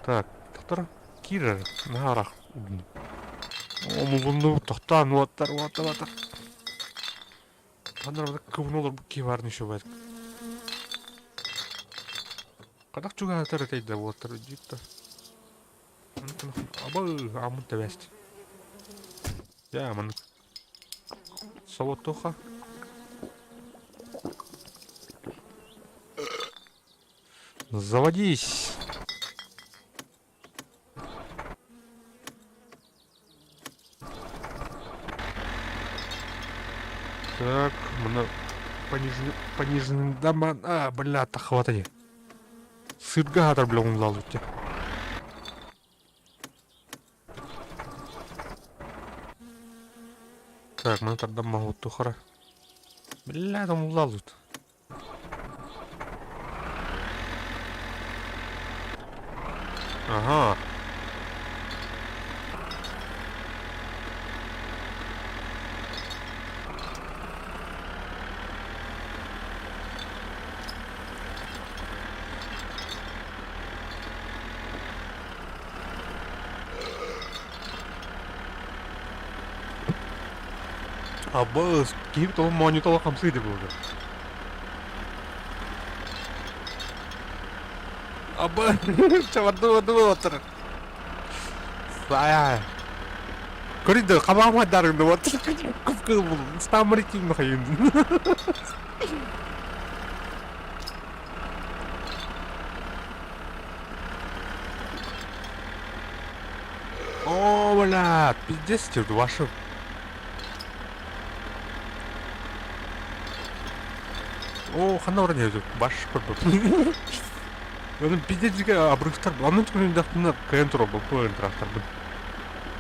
Так, тохтор киирэр наһаа ыраах Омулунну тохтоон уоттар уоттар уоттар. Ханна кыбын олорбут киһи баарын еще баар. Хадах чугаһатар этэй да уоттар дьиттэ. Аба амын тэбэст. Я маннык. Солотуха. Заводись. Так, мына пониженный, пониженный дома. А, бля, тахватани. Сырга хатар, бля, умлал у тебя. Так, мына тардан могу тухара. Бля, там улалут. Ага. Абыс, киһи толон моонньутала хамсыы деп буолар. Аба, чабарды отыр. Сая. Көрүдө, хабаама дарыңды отыр. Кып-кыл бұл. Стамыр ким хайын. О, бля, пиздец, ваши Оо, ханна баран иһэбит баш көрбөт. Онон пиздец обрывтар онон көрүндахтына кыайан турбаппын тракторбын.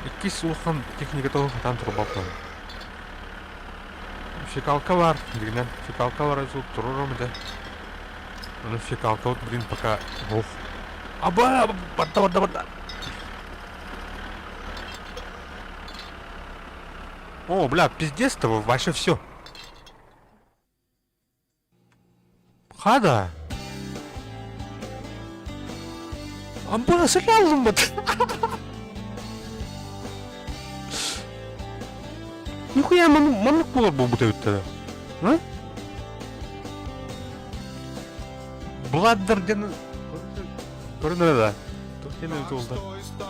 Иккис улахан техниката хатаан турбаппын. Фекалка бар, дигинен фекалка бар сол турурум этэ. Ону фекалка вот блин пока ох. Аба, барда барда барда. О, бля, пиздец того, вообще все. Хада. Амба сылалыммыт. Нихуя маннык буолар буолбут эбит да. А? Бладдер диэн көрүнэрэ да. Туох диэн эбит буолда.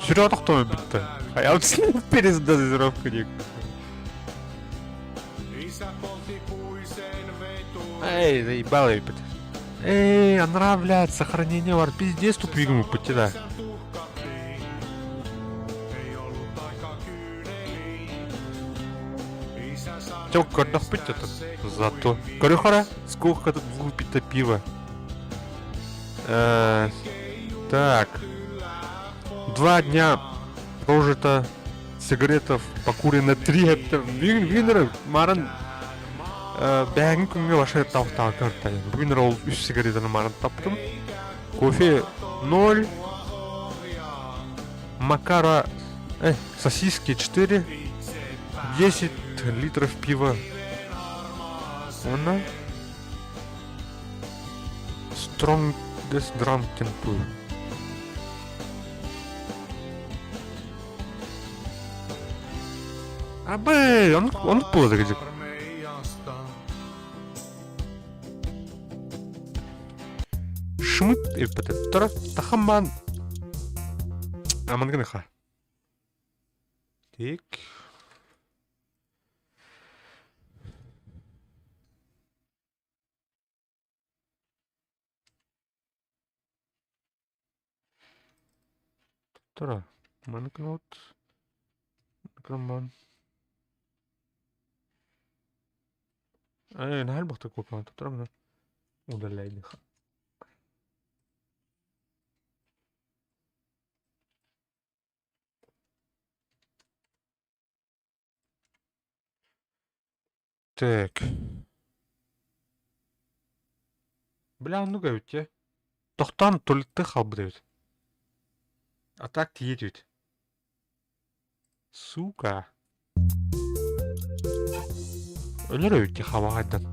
Сүрэ тохтоон бүттэ. Хайа передозировка диэк. Эй, заебал эбит. Эй, анра, блядь, сохранение бар. Пиздец тупигім үппүтче да. Чё, көрдөхпүт это зато. Көрөхөрө, сколько тут выпито пива. Так. 2 дня прожито сигаретов покурено три это Винер марын бәңгі күнге баша тавтаға көрді. Бүгін ол үш сигаретаны марын таптым. Кофе 0. Макара, сосиски 4. 10 литров пива. Она Strongest Drunken Pool. Абы, он, он подожди. Шмыт ирпететтора тахамман амангыныха. Тик. Тура. Манкнот. Крамбан. Э, наһаа элбэхтик куоппаҕын туттарабын удаляйдыха. Так. Бля, оннук эбит дьэ. Тохтоон туллуктыы хаалбыт эбит. А так тиийэ эбит. Сука. Өлөр эбит дии хабаҕайдан.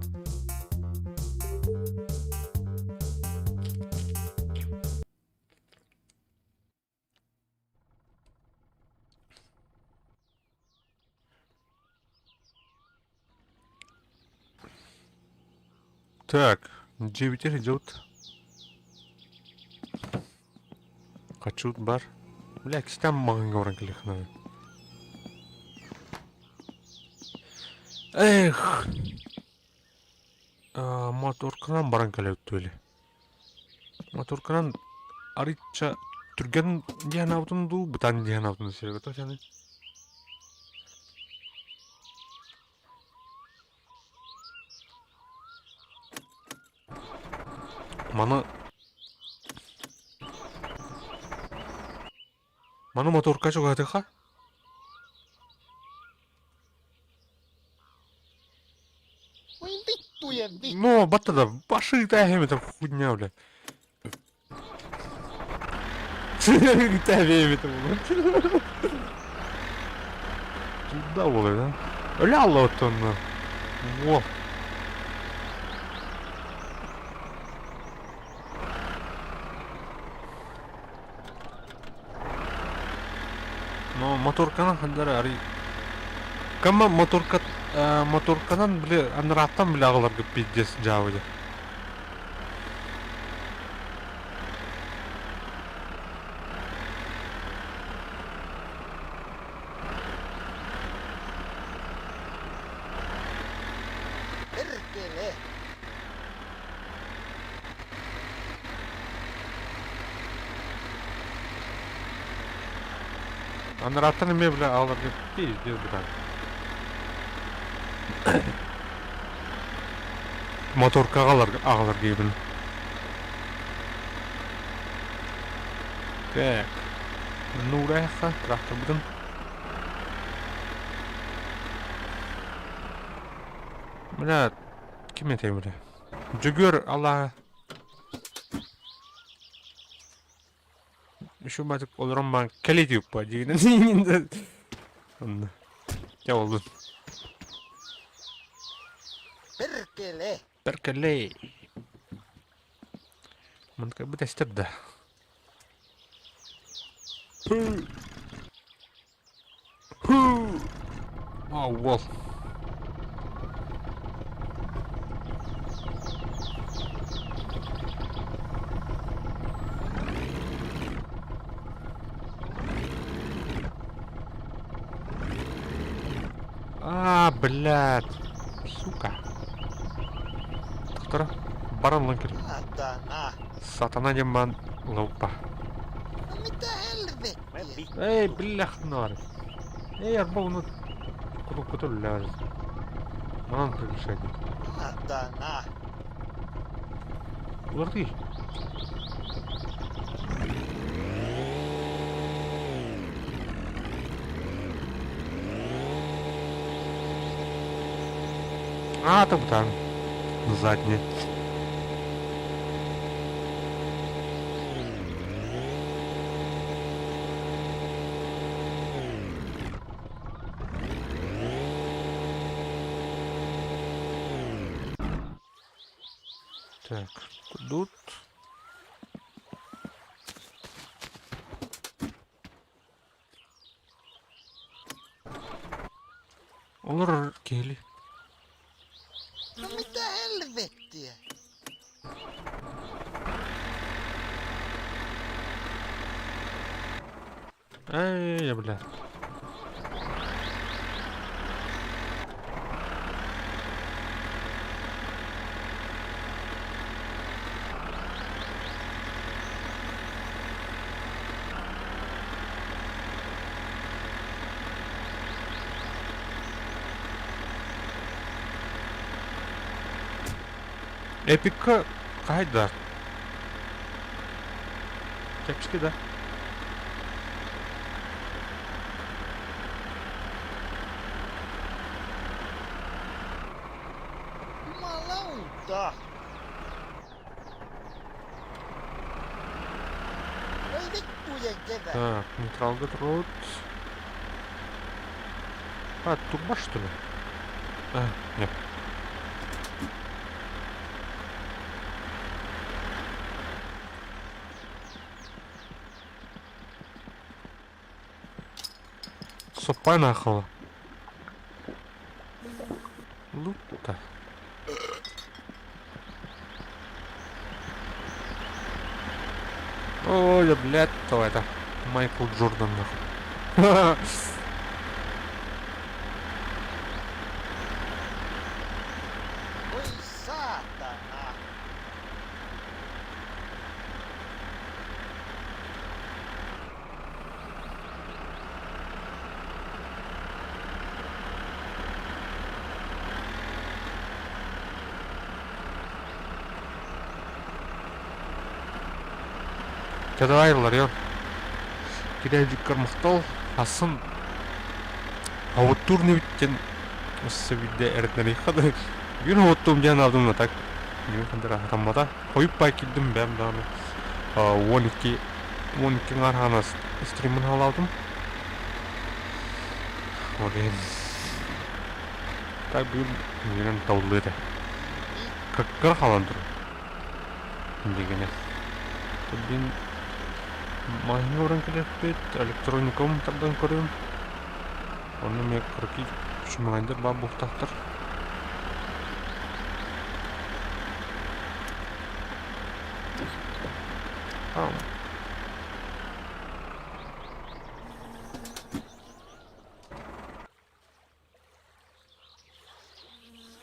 Так, дьиэбитигэр идет. Хочу бар. Бля, кистям маҕаҥҥа баран кэлиэххэ Эх! Моторканан баран кэлэбит дуо Моторканан арыычча түргэн дии санаабытым дуу, бытаан дии санаабытым дуу сиргэ саны. Маны Маны моторка чугаһатыахха. Voi vittujen vittu. Ну, батта да, баши это хуйня, бля. Туда буолар, да? Өлө алла оттонно. Во. Но моторканан ханнары арый Кама моторка моторканан бile анрааттан бile аҕаларга пиздец дьаабы дьэ. Perkele. Анарааттан эмиэ бile аҕаларга пиздец бытаан. Моторка аҕаларга аҕаларга ибин. Так. Нуурайха тракторбытын. Бля, ким этэй бля? Дьөгүөр Аллаһа Еще батык олорон баан кэлиитик па дигинен Онно. Дьэ буоллун. Perkele. Перкелей. Мантка бу тэстэр да. Ху. Ху. А, уол. А, блядь. Сука. Тохтора. Баран ылан кэл. Saatana. Сатана диэн баан лаупа. No mitä helvettiä? Эй, блях наар. Эй, арба уну кутуккуту үллээр. Манан приглашать. Saatana. Уларты. А, там там. Задний. Так, тут. Олор киһили. No mitä helvettiä? Эй, бля. Эпикка хайда. Чэпчэки да. Jumalauta! Voi vittujen kevät! Так, нейтралга турабыт. А, турба что ли? А, нет. Соппай нахуй. Лута. Ой, блядь, то это. Майкл Джордан нахуй. Voi saatana! Чэ давай Ларион. Кирэдьиккэр махтал асын Оттуур инибиттэн өссө биирдэ эрэннэриэххэ да бүгүн оттуум диэн анаабытым да так бүгүн ханна эрэ хатаммата. Хойуппай киирдим бэйэм даҕаны 12 12 аҥаар хаана стриммын хаалаабытым. Ол иһин так бүгүн үөрэн табыллыа этэ. Кыра хаалан турар. Дигэнэ. Билигин маһыҥҥа баран кэлиэхпит, электроникабын тардан көрүөм. Онно эмиэ кыракый чумаҕайдар баар буолуохтаахтар.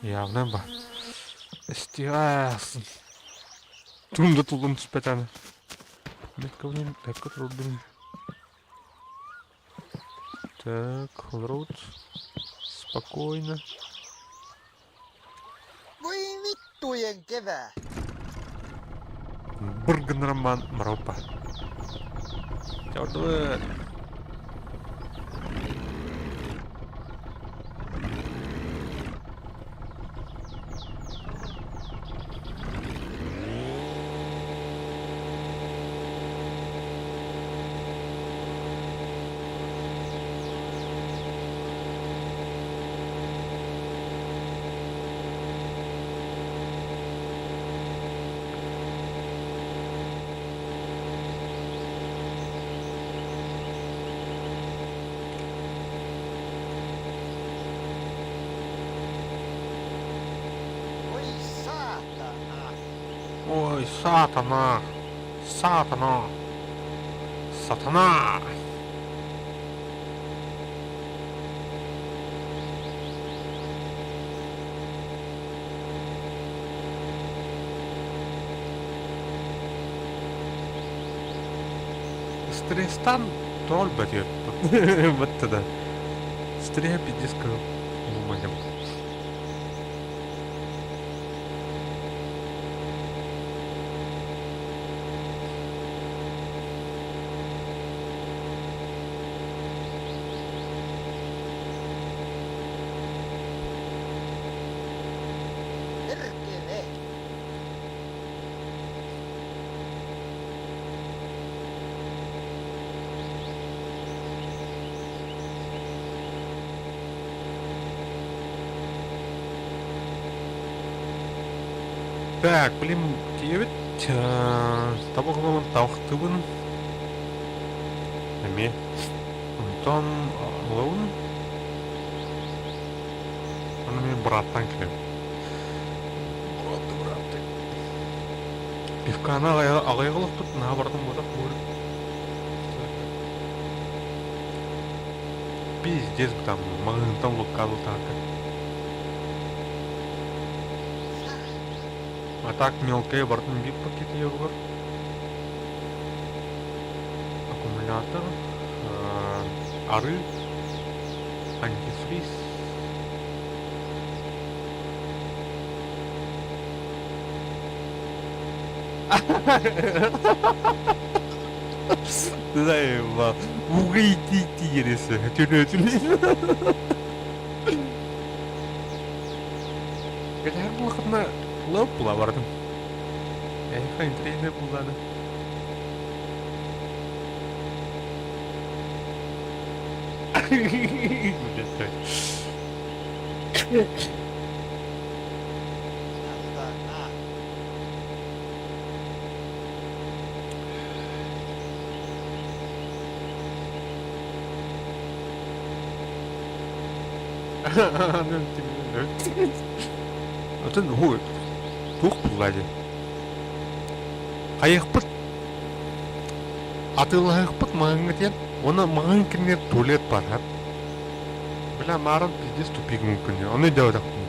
Явно ба. Эстигасын. Тугум да туллан түспэтэҕинэ. Бэккэ бэккэ турдум. Так, road. Спокойно. Voi vittujen kevät! Быр гыннаран Маропа. Чордубут. Voi saatana! Ой, сатана! Сатана! Сатана! Стресстан тоҕо элбэтиэ батта да Стресс пиздец думаем. Perkele! Так, блин, диэбит табах ылабын табахтыыбын эмиэ онтон ылабын ону эмиэ бырааттаан кэлэбин быраатты быраатты пивканы аҕыйах олохпут наһаа барытын буотах буолар пиздец там маҕаһыынтан луккаабытаата А так мелкая барытын биир пакет угар. Аккумулятор, арыы, антифриз. Заебал. Ууга иитии ириэсэ. Түнэ Кэтэһэр буоллаххытына Лоп бардым. Эһиэхэ интэриэһинэй буоллаҕына. Saatana. Атын туох булла дии. Хайыахпыт атыылаһыахпыт маҕаҥҥа диэн уонна маҕаҥ кэннигэр туалет баар. Бля, мааран пиздец тупик муҥкун ону өйдөөбөтөхпүн.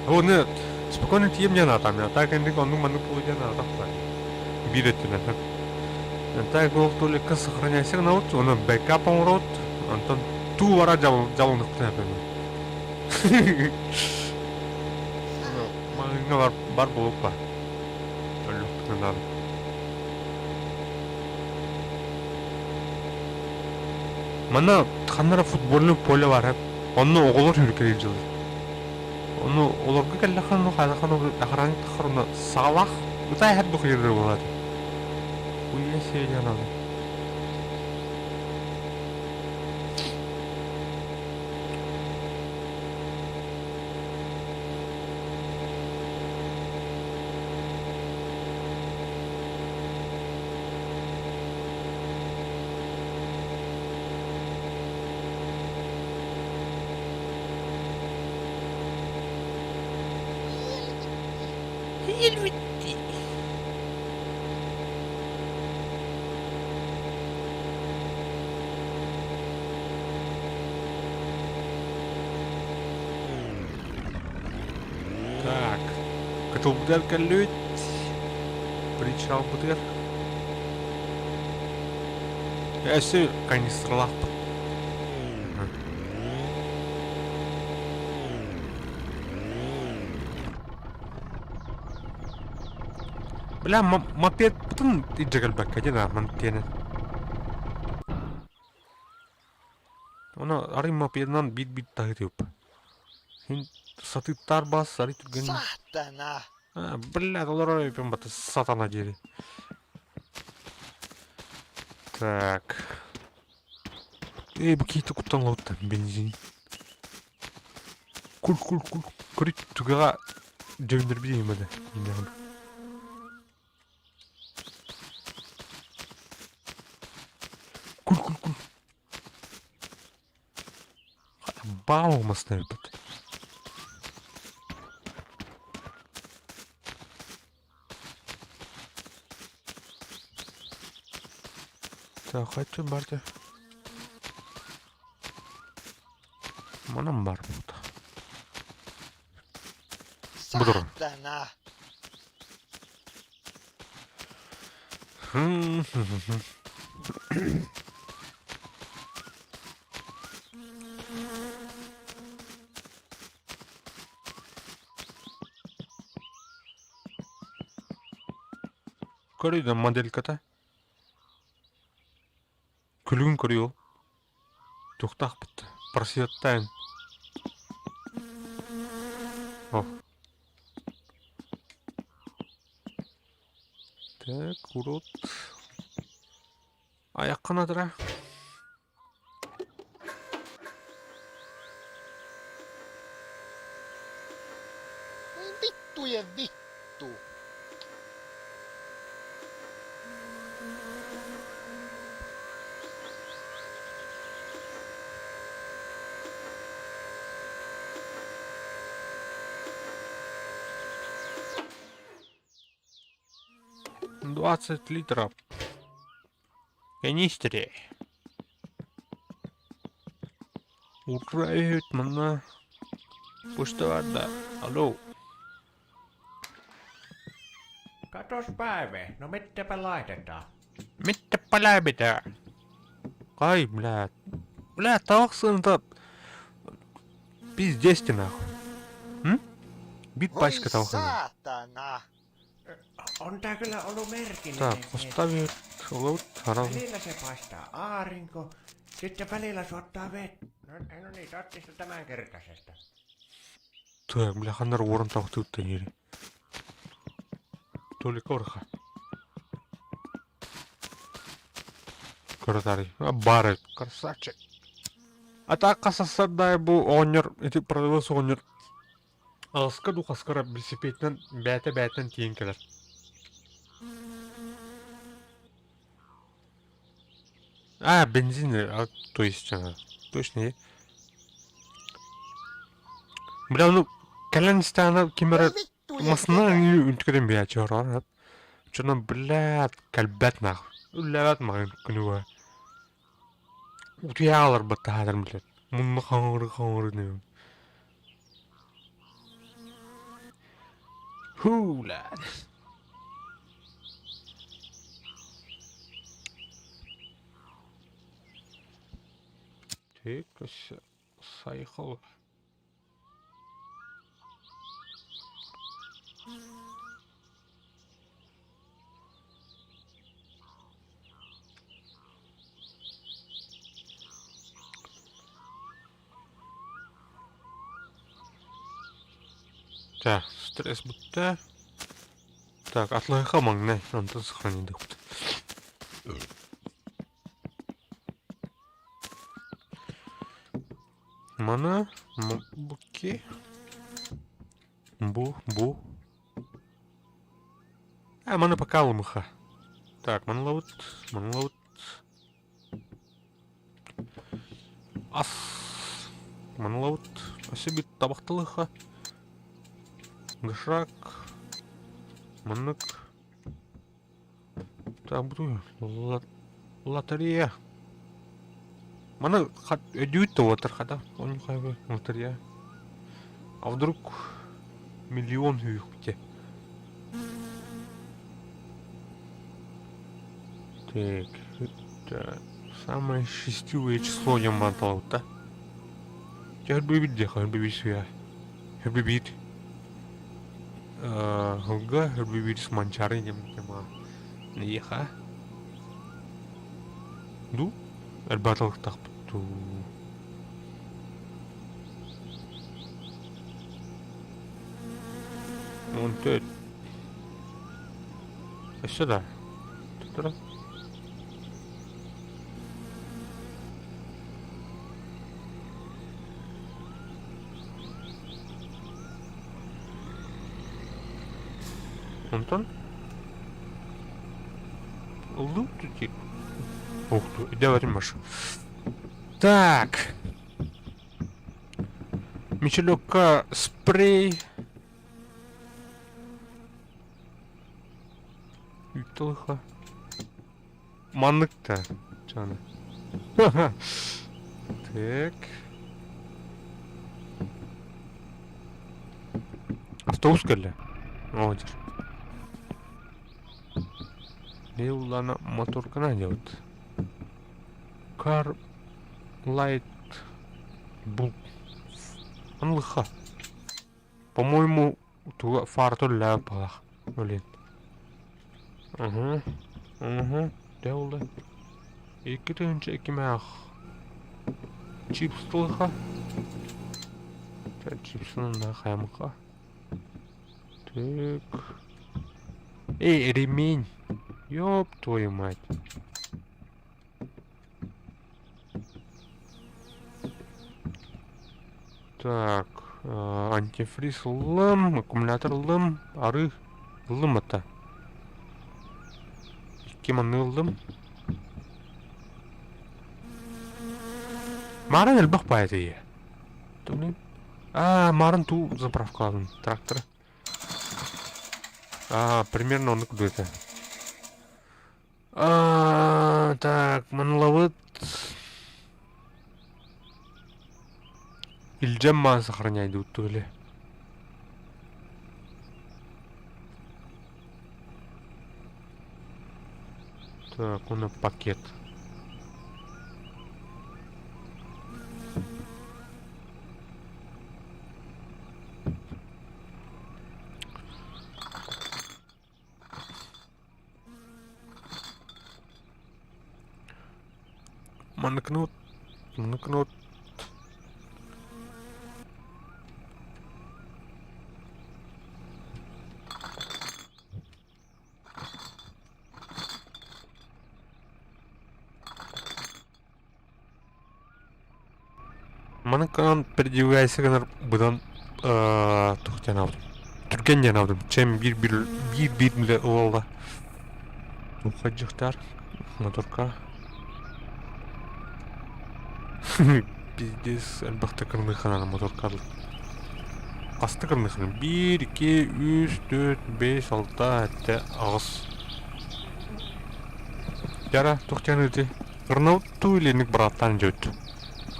Оны спокойно тиийэм диэн аатаам. Так инник оннук маннык буолуо диэн аатахпар. Биир өттүнэн. Так ол туалекка сохраняйся гынабыт, уонна бэкап оҥоробут, онтон туу бара дьалыныхпытын эпэбин. Маҕаһыыҥҥа бар, бар буолук ба. Өлүөхпүтүн наада. Манна ханна эрэ футбольный поле баар онно оҕолор үркэлиир дьылы. Ону олорго кэллэххэ ону хайдаххан охранник таххар онно саҕалаах ытаа иһэр бухуйар буолаат. Хуя себе надо. Helvetti. Так, кытылбытыгар кэллибит. Причалбытыгар. Өссө канистралаахпыт. Бля, мопедпытын илдьэ кэлбэккэ диэн ааммын тиэнэн. Ону арый мопедынан биир-биир таһытыып. Һин сатыыттаар бас, арый түргэн. Сатана. Бля, олорор өйбүн бата сатана диэри. Так. Эй, бу киһи куттан лоуттан бензин. Кул кул кул. Көрүт түгэҕэ дьэбиннэрбит иһимэдэ. Кул кул кул. Бау масна эбит. Так, хочу барда. Манан бар буолта. Будурун. Saatana. Көрүйдөн модельката. Күлүгүн көрүй ол. Туохтаахпыт просветтаан. О. Так, урут. Аяққа надыра. Voi vittujen vittu. 20 литров. Канистре. Ура, манна. Пустоварда. Алло. Katos Päivi, no mitäpä laitetaan? Mitäpä lämmitään? Кай, блядь. Бля, табах сыната пиздец ты нахуй. М? Бит Voi пачка табах. saatana. On tää kyllä ollut merkillinen Так, kesä. поставить лут, харал. Välillä se paistaa aarinko, sitten välillä suottaa vettä. No, no niin, tattista tämänkertaisesta. Так, бля, ханна эрэ уоран тахтыыттан иһэр. Толика орха. Көрө Баар красавчик. А так хасассардай бу оҕонньор ити продавец оҕонньор аҕыска дуу хаска эрэ велосипединэн бээтэ-бээтинэн тиийэн кэлэр. А, бензин, а, то есть, ага, точно. Бля, ну, кэлэн истэҕинэ ким эрэ массыына үнтүкэтин биэрээччи ороор Дьоно, блядь, кэлбэт нах. Үллэбэт маҕын күнүгэ. Утуйа хааларбыт таһаарар блядь. Мунну хаҥыры хаҥыры диэн. Һуу, блядь. Так, сайхал. Так, стресс бүттэ. Так, атлыһыха маҥнай, онтон сохранидыхпыт. Маны буки бу бу А маны пока ылымыха. Так, маны ылабыт, маны ылабыт. Ас маны ылабыт. Өссө биир табахталыха. Доширак. Маннык. Так, бу лотерея. Маны өйдүүт да уотар хата. Лотерея. А вдруг миллион хүүхте. Так, это самое счастливое число диэн баанталабыт Хөрбүбүт диэх, хөрбүбүт суя. Хөрбүбүт Һылга хөрбүбүт Манчаары диэн тема. Эйиэхэ Ду элбээталыктаахпыт дуу. 14. Өссө да. Тура. Онтон ыллым түтик. Ух ты, давайте маш. Так. Мичелёкка спрей. Үттылыха. Маннык да чаны. Так. Автобус кэллэ. Оо, дьэр. Леулана моторкана делает. Car light bulb. Анлыха. По-моему, туга фарта үлэлээбит баҕалаах. Блин. Уһу. Уһу. Дьэ буолла. 2002 мээх чипс тылыха. Чипсынан да хаямыха. Так. Эй, ремень. Ёб твою мать. Так, антифриз ыллым, аккумулятор ыллым, арыы ыллым ата. Икки манны ыллым. Мааран элбэх баайа тиийэ. Аа, мааран туу заправкалаабын трактора. Аа, примерно оннук курдук этэ. Аа, так, манылабыт. Илдьэн маан сохраняйдыбыт туһуле. Так, уонна пакет. Манныкнут, манныкнут. Маны гынан передвигайся гынар быдан туох диэн аабытым түргэн диэн аабытым чем биир биир биир биир билэ ылалла Ухадьыхтар моторка пиздец элбэхтэ кырныханан моторкалар хаста кырныханан биир икки үс түөрт бэс алта сэттэ аҕыс Яра туох диэн ити Кырнабыт или ник бырааттаан дьөт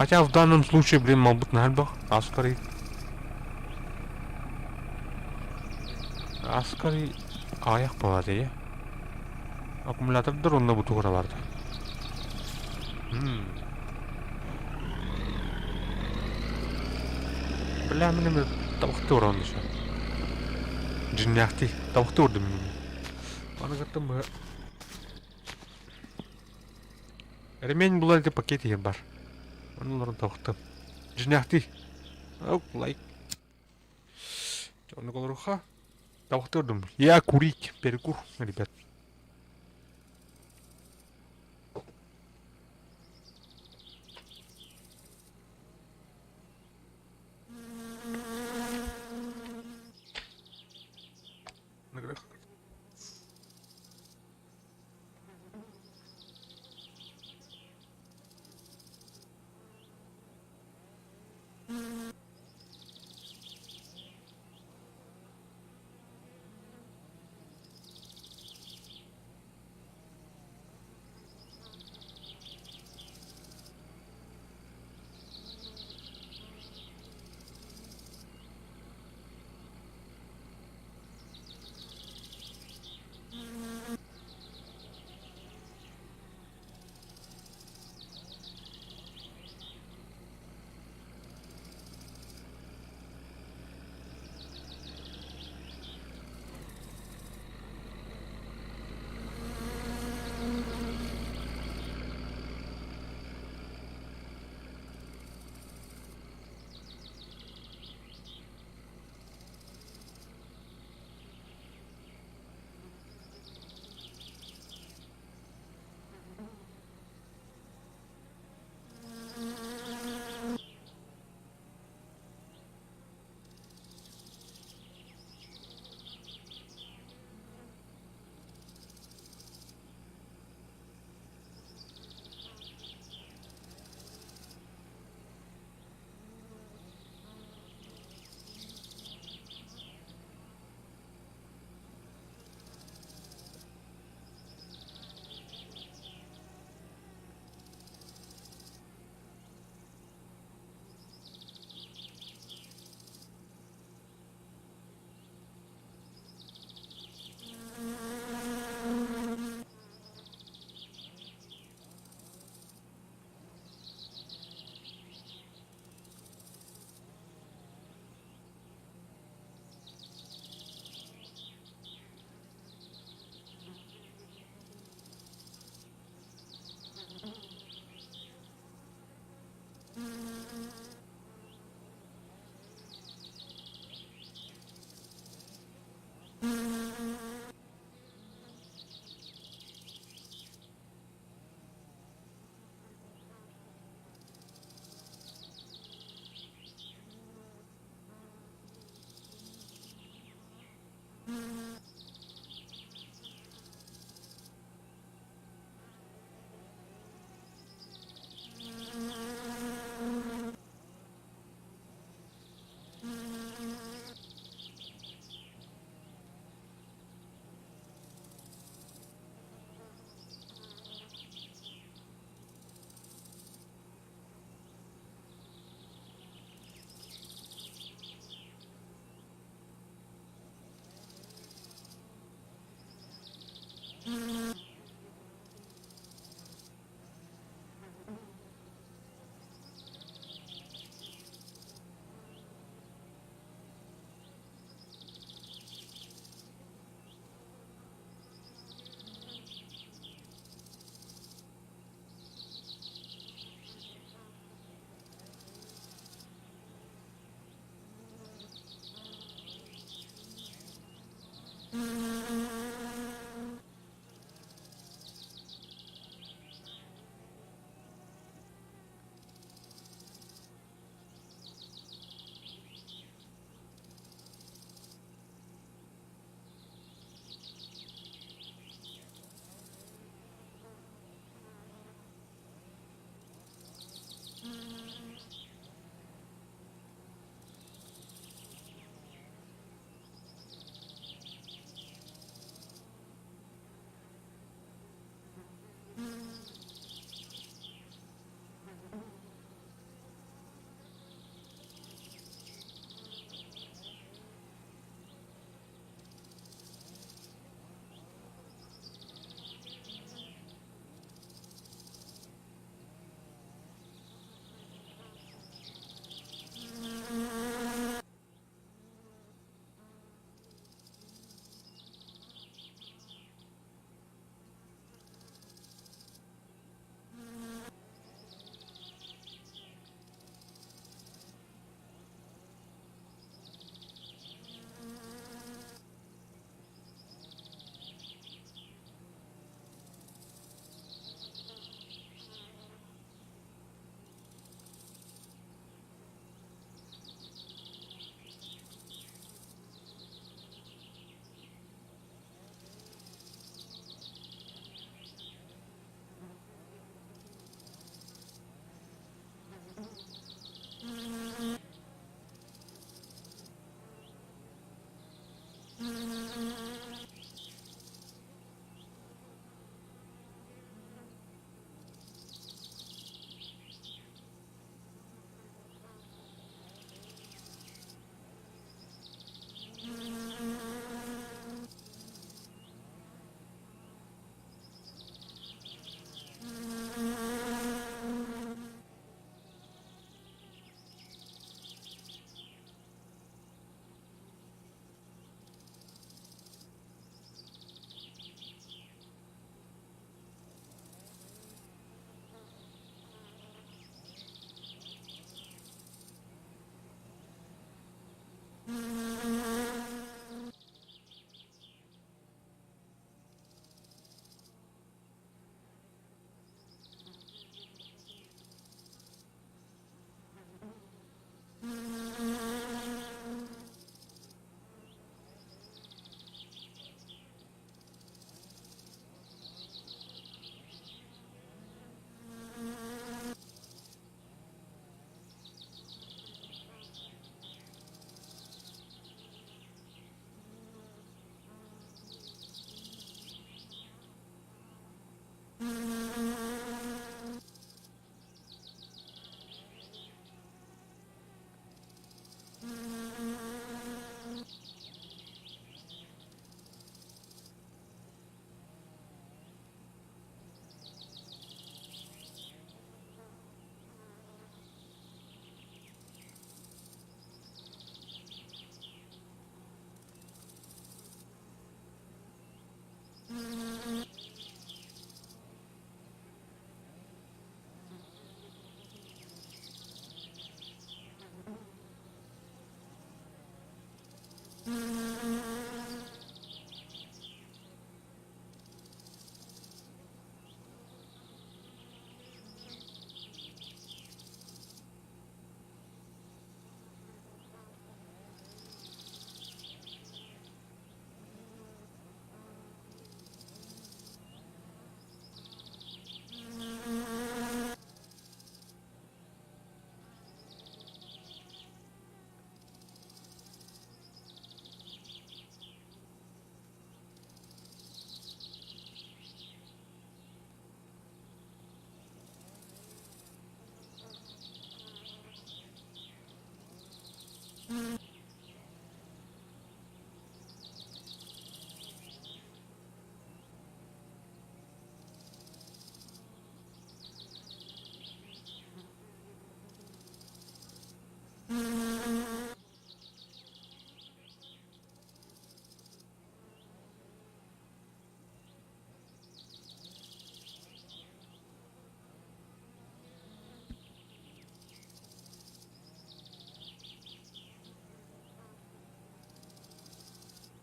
Хотя в данном случае, блин, малбыт наһаа элбэх. Аскарый. Аскарый аҕыйах буолар ээ. Аккумулятордар онно бутугура барды. Бля, мин эмэ табахты уран еще. Дьиннээхтии. Табахты урдум мин. Аны кытта Ремень булар ити пакет иһин бар. Ону олорон тоохтум. Дьиҥнээхтии. Оп, лайк. Оннук олоруха. Табахтыырдым. Я курить, перекур, ребят.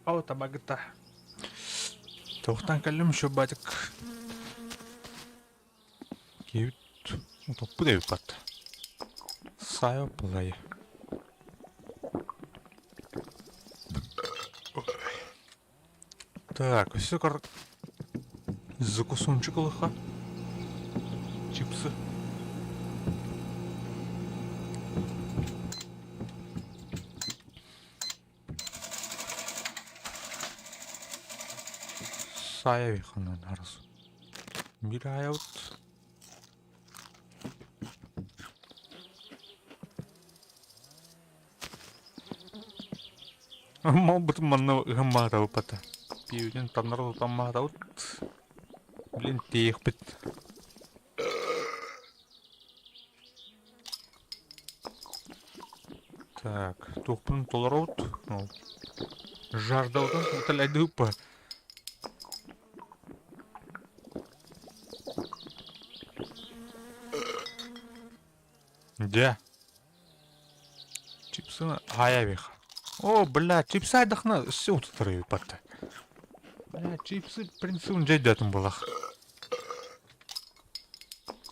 О, табагыта. Туохтан кэллим шубатик. Киһибит утуппут эбит Сайа булай. Так, өссө кар закусунчик ылыха. Чипсы. Саайа арас. Биир аайабыт. Малбытын манна ыһан баатабыппата. Пиибитин таннара тутан баатабыт. Блин, тиийиэхпит. Так, туохпун толоробут? Ол жаждабытын уталайдыыппа. Дьэ. Чипсыны аайа О, бля, чипсы айдахна өссө утутар эбит Бля, чипсы принцибин дьайдатын булах.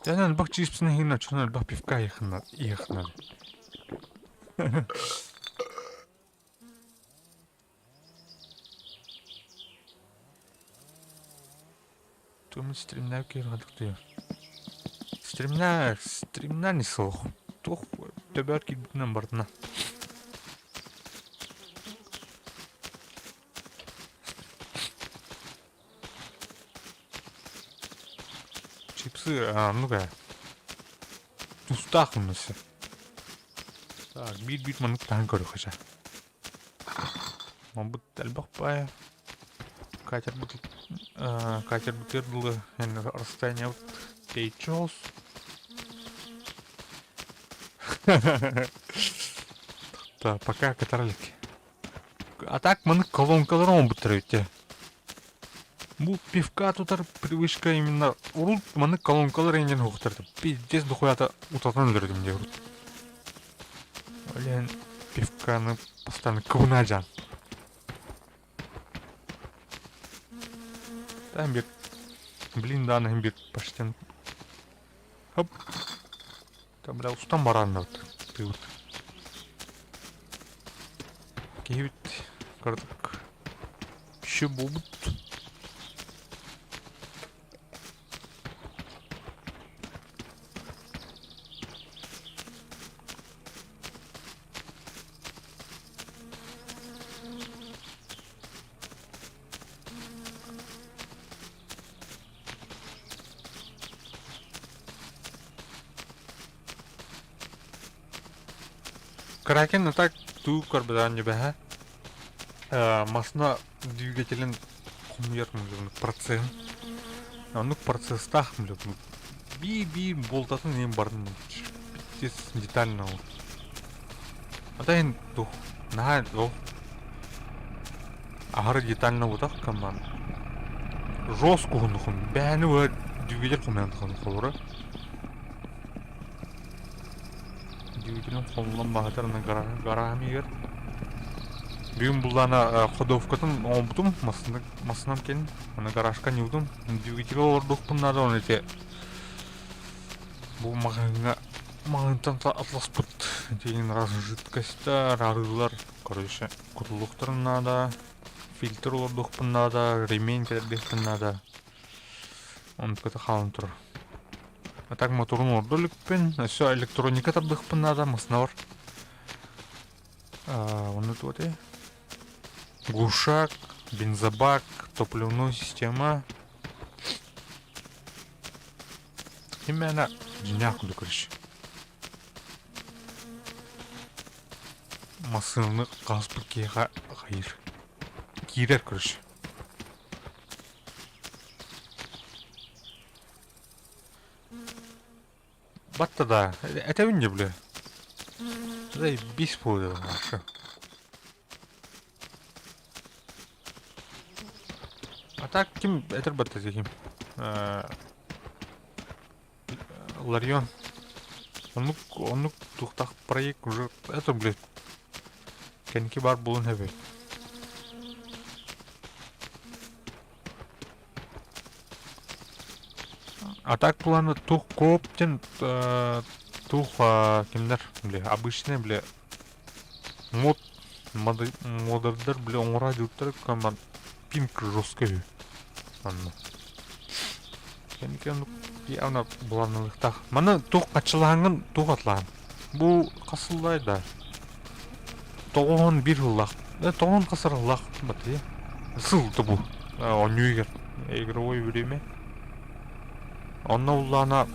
Дьэ, элбэх чипсыны иһин оччону элбэх пивка иһиэх надо. Тугун стримнээх киһи Стримнээх, стримнээн суох. Туох төбөр киирбитинэн бардына. Чипсы, а, ну-ка. Тустаах мунусы. Так, биир-биир маннык таһан көрүөххэ чэ. Мамбыт элбэх баайа. Катербыт катербытыгар дылы расстояниебыт тэйиччи соҕус. Так, пока катар илик. А так маннык колонкалар оҥорбуттар эбит дии. Бу пивка тутар привычка именно урут маннык колонкалар эҥин уһуктар. Пиздец дохуята утатан өлөрдүм дии урут. Блин, пивканы постоянно кыбына жан. Там бир. Блин, да, бир почти. Хоп. Там, бля, устан баран вот. Ты вот. Киһибит кырдык. Еще буолбут. Кракен а так туу көрбөтөөн дьүбэһэ масына двигателин хомуйар процеһын оннук процесстаах биир-биир буолтатын иһин бардым пиздец детально Ата тух наһаа ол аһары детально буолбатах команд жестко уһуннухун бэйэни быһа двигатель хомуйан холура Двигателин холлон баһытар гараһым иһигэр. Бүгүн буллаана ходовкатын оҥорбутум, массыынам кэлин, аны гаражка ньуутум. Двигатель олордуохпун наада, оны ити бу маҕаһыыҥҥа маҕаһыынтан атласпыт итиин раз жидкостьтар, арыылар, короче, кутуллуохтарын наада, фильтр олордуохпун наада, ремень кэтэрдиэхпин наада. Онтуката хаалан турар. А так моторун олордо иликпин, өссө электроника тардыахпын наада, массыынабар. Онно туох этэй? Глушак, бензобак, топливная система. Именно дьиҥнээх курдук короче. Массыынаны хаспыт киһиэхэ хайыыр. Киирэр короче. Батта да, этэбин дьэ бля. Заебись буолуо хорошо. А так ким этэр батта ким? Ларион. Оннук оннук туохтаах проект уже это блядь кэнники баар буолан эбит. А так планы тух кооптен тух кимнэр бля обычный бля мод модердер бля оҥоро дьуттар команд пинг жесткий үһү онно кэнники оннук явно былаанналыахтаах маны туох хаччылааҥҥын туох атлаан бу хас сыллаай да 91 сыллаах тоҕон хас сыллаах батыйа сыл бу оонньуу игр игровое время онно уллаана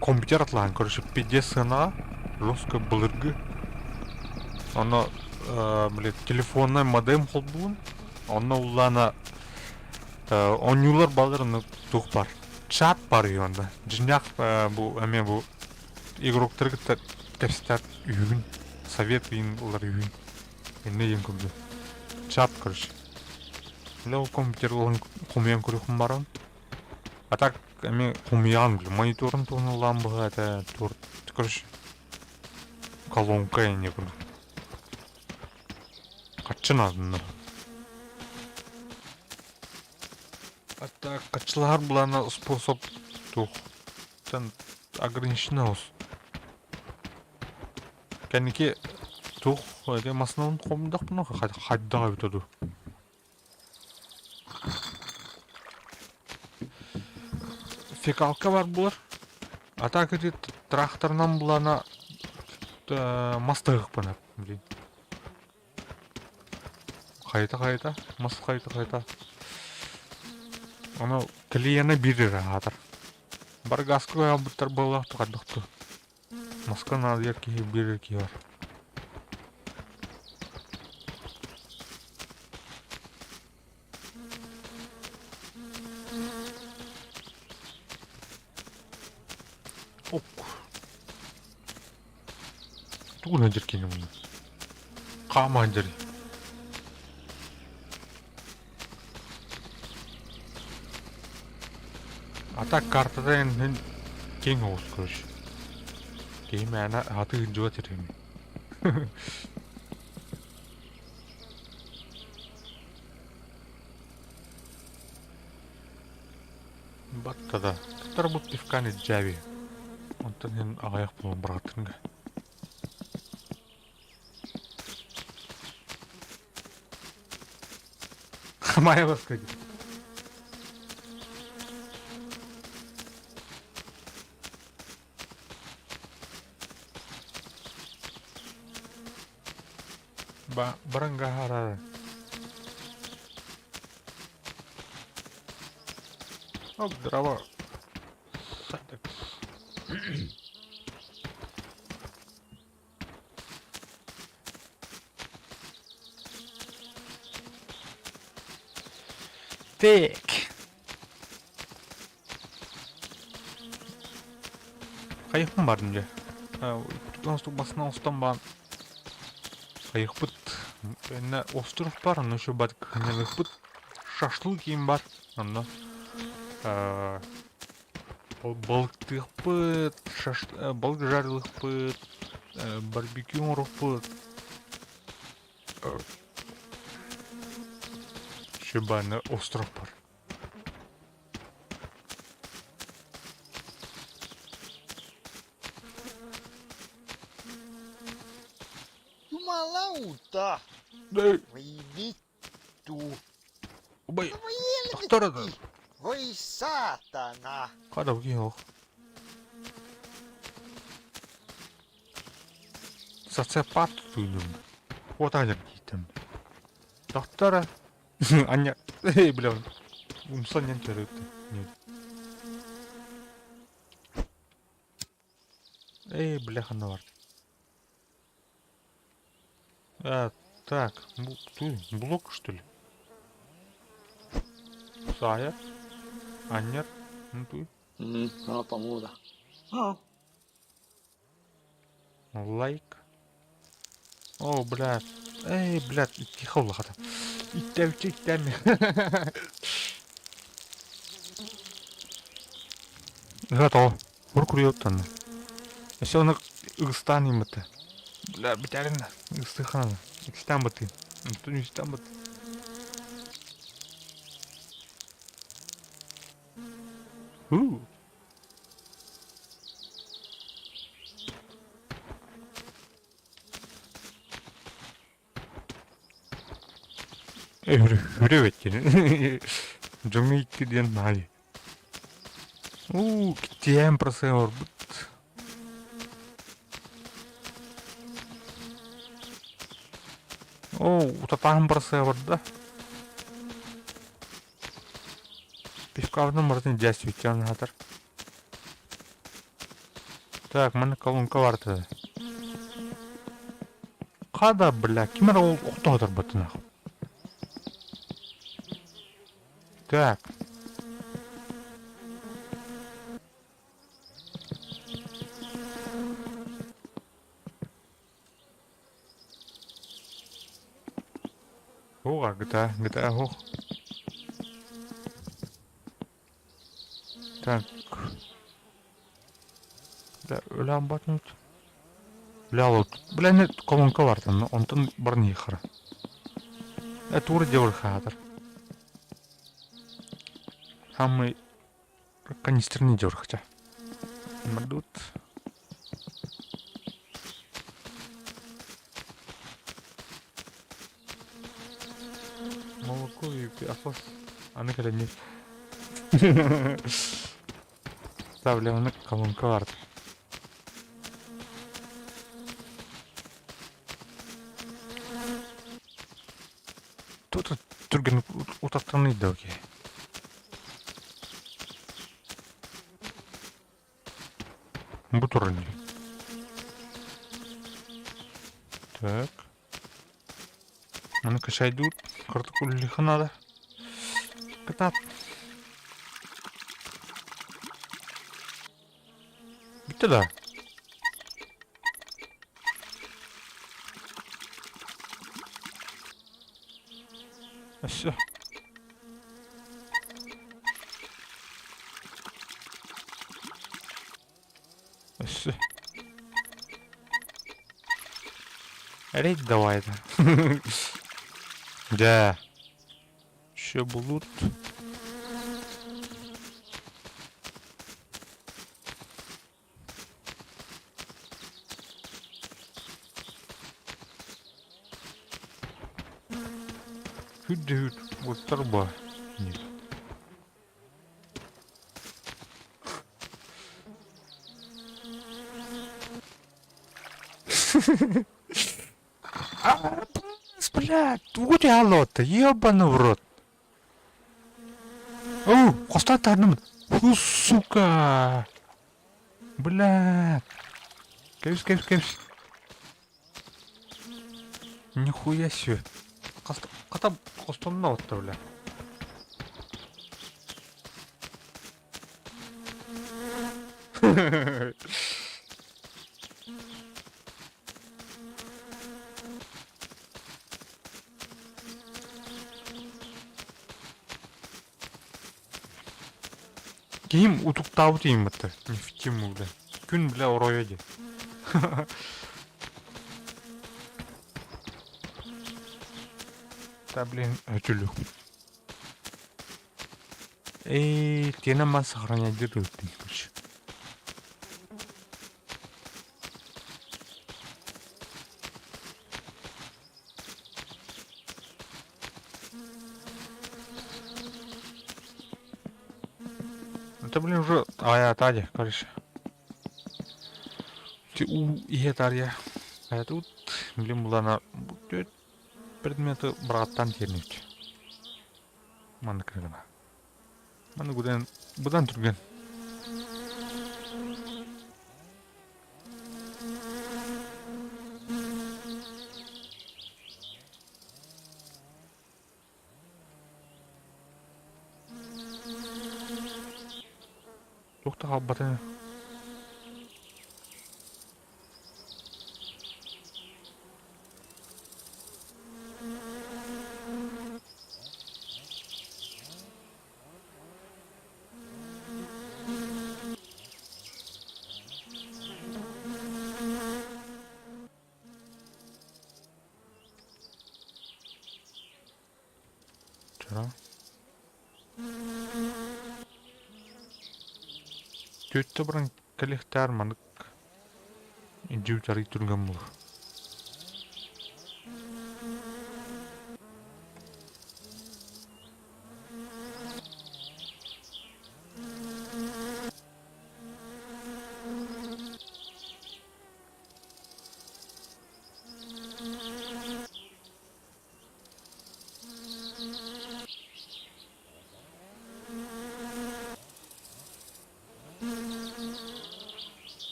компьютер атлаан короче пиздец сыанаҕа жестко былыргы онно блядь телефоннай модем холбуун онно уллаана оонньуулар балар онно туох бар чат бар үһү онно дьиҥнээх бу эмиэ бу игроктары кытта кэпсэтэр үһүгүн совет ыйын ылар үһүн иннэ диэн курдук чат короче бля ол компьютер ылан хомуйан көрүөхпүн баран а так эмиэ хомуйаҕын бля мониторун туһунан ылаан быһа этэ тур короче колонка инньэ курдук хаччы наадынна а так хаччылаһар былаана способ туох ограниченный оҕус. Кэнники туох ити массыынабын хомуйдахпына хайдах эбитэ дуу. Фекалка бар буолар. А так ити тракторынан булана мас таһыахпын блин. Хайта-хайта, мас хайта-хайта. Ону клиена биир эрэ аатар. Баргаска аҕалбыттар буоллах хайдах Маска наадыйар киһи биир эрэ киһи бар. Ок. Тугун сылдьар киһини мунна? Хаама сылдьар. А так картата эн киэҥ оҕус короче. Киһи мээнэ аһатыы сылдьыбат этим. Батта да. Туттарбыт пивканы дьээби. Онтон иһин аҕыйах буолан быраҕаттырга. Хамаевскай. Ба барангаһарар. Оп, дрова. Так. Хайыхпын бардым дьэ. Басынан оҥостон баран хайыхпыт. Иннэ остров бар, онно еще бар кыһынньалыахпыт. Шашлык иин бар, онно балыктыахпыт, балык жарилыахпыт, барбекю оҥоруохпут. Шибаны остров бар. Jumalauta! Эй, Voi vittu! убай, No voi тохтор это. helvetti! Voi saatana! Хада ох. Социопат туйдум. Вот анер дийтем. Доктора. Аня. Эй, бля. Умсан нен төрөттü. Нет. Эй, бля, ханна бар. А, так, ту, блок, что ли? Сая. Аннер. Ну ты. Sanoppa muuta. No. Лайк. О, блядь. Эй, блядь, тихо улахата. Иттәүче иттәме. Готово. Уркуриоттан. Все оны ыстан имыты. Бля, битәрин ыстыхана. Икстан быты. Тун истан быты. У. Үрү Дьоҥҥо икки диэн наай. Уу, киттиэм просеорбут. Оо, утатаһын просеорда. Пивкарны мартын дясвитян хатар. Так, маны колонка барты. Қада, бля, ким ол охтоотор бытынах. Так. Ога, GTA, GTA hoch. Так. Бля, өлөөн батнут. Бля, вот. Бля, не колонка бартан, онтон барни хара. Э, тур девр хатар. Самый канистрный девр хотя. Мадут. Молоко и атлас. Аны кэлэн Ставлю на колонка барт. Тут түрген утаттан иди окей. Бу турни. Так. А ну-ка шайдут. Картокуль лихо надо. Катат. Bitti да. Все. Все. Рейд давай это. Да. Еще будут. Хүд вот труба. Нет. А, блядь, вот я лота, ебаный в рот. Оу, хостан Фу, сука. Блядь. Кэвс, кэвс, кэвс. Нихуя себе. Хата хостонна отта, бля. Киим утуктаабыт ииммэттэр не в тему бля. Күн бля оройо дии. Да, блин, өтүлүк. Эй, тиэнэ мас сохраняйдыр ыыттын, короче. Это, блин, уже... А, Таня, короче. У иһэ таарыйа. А тут, блин, булана предметы быраттан тиэрнибит. Маннык гына. Маннык быдан, быдан түргэн. Туох да хаалбата. Чара. Түөттэ баран кэлиэхтээр маннык дьиэбит арыый түргэн буолар.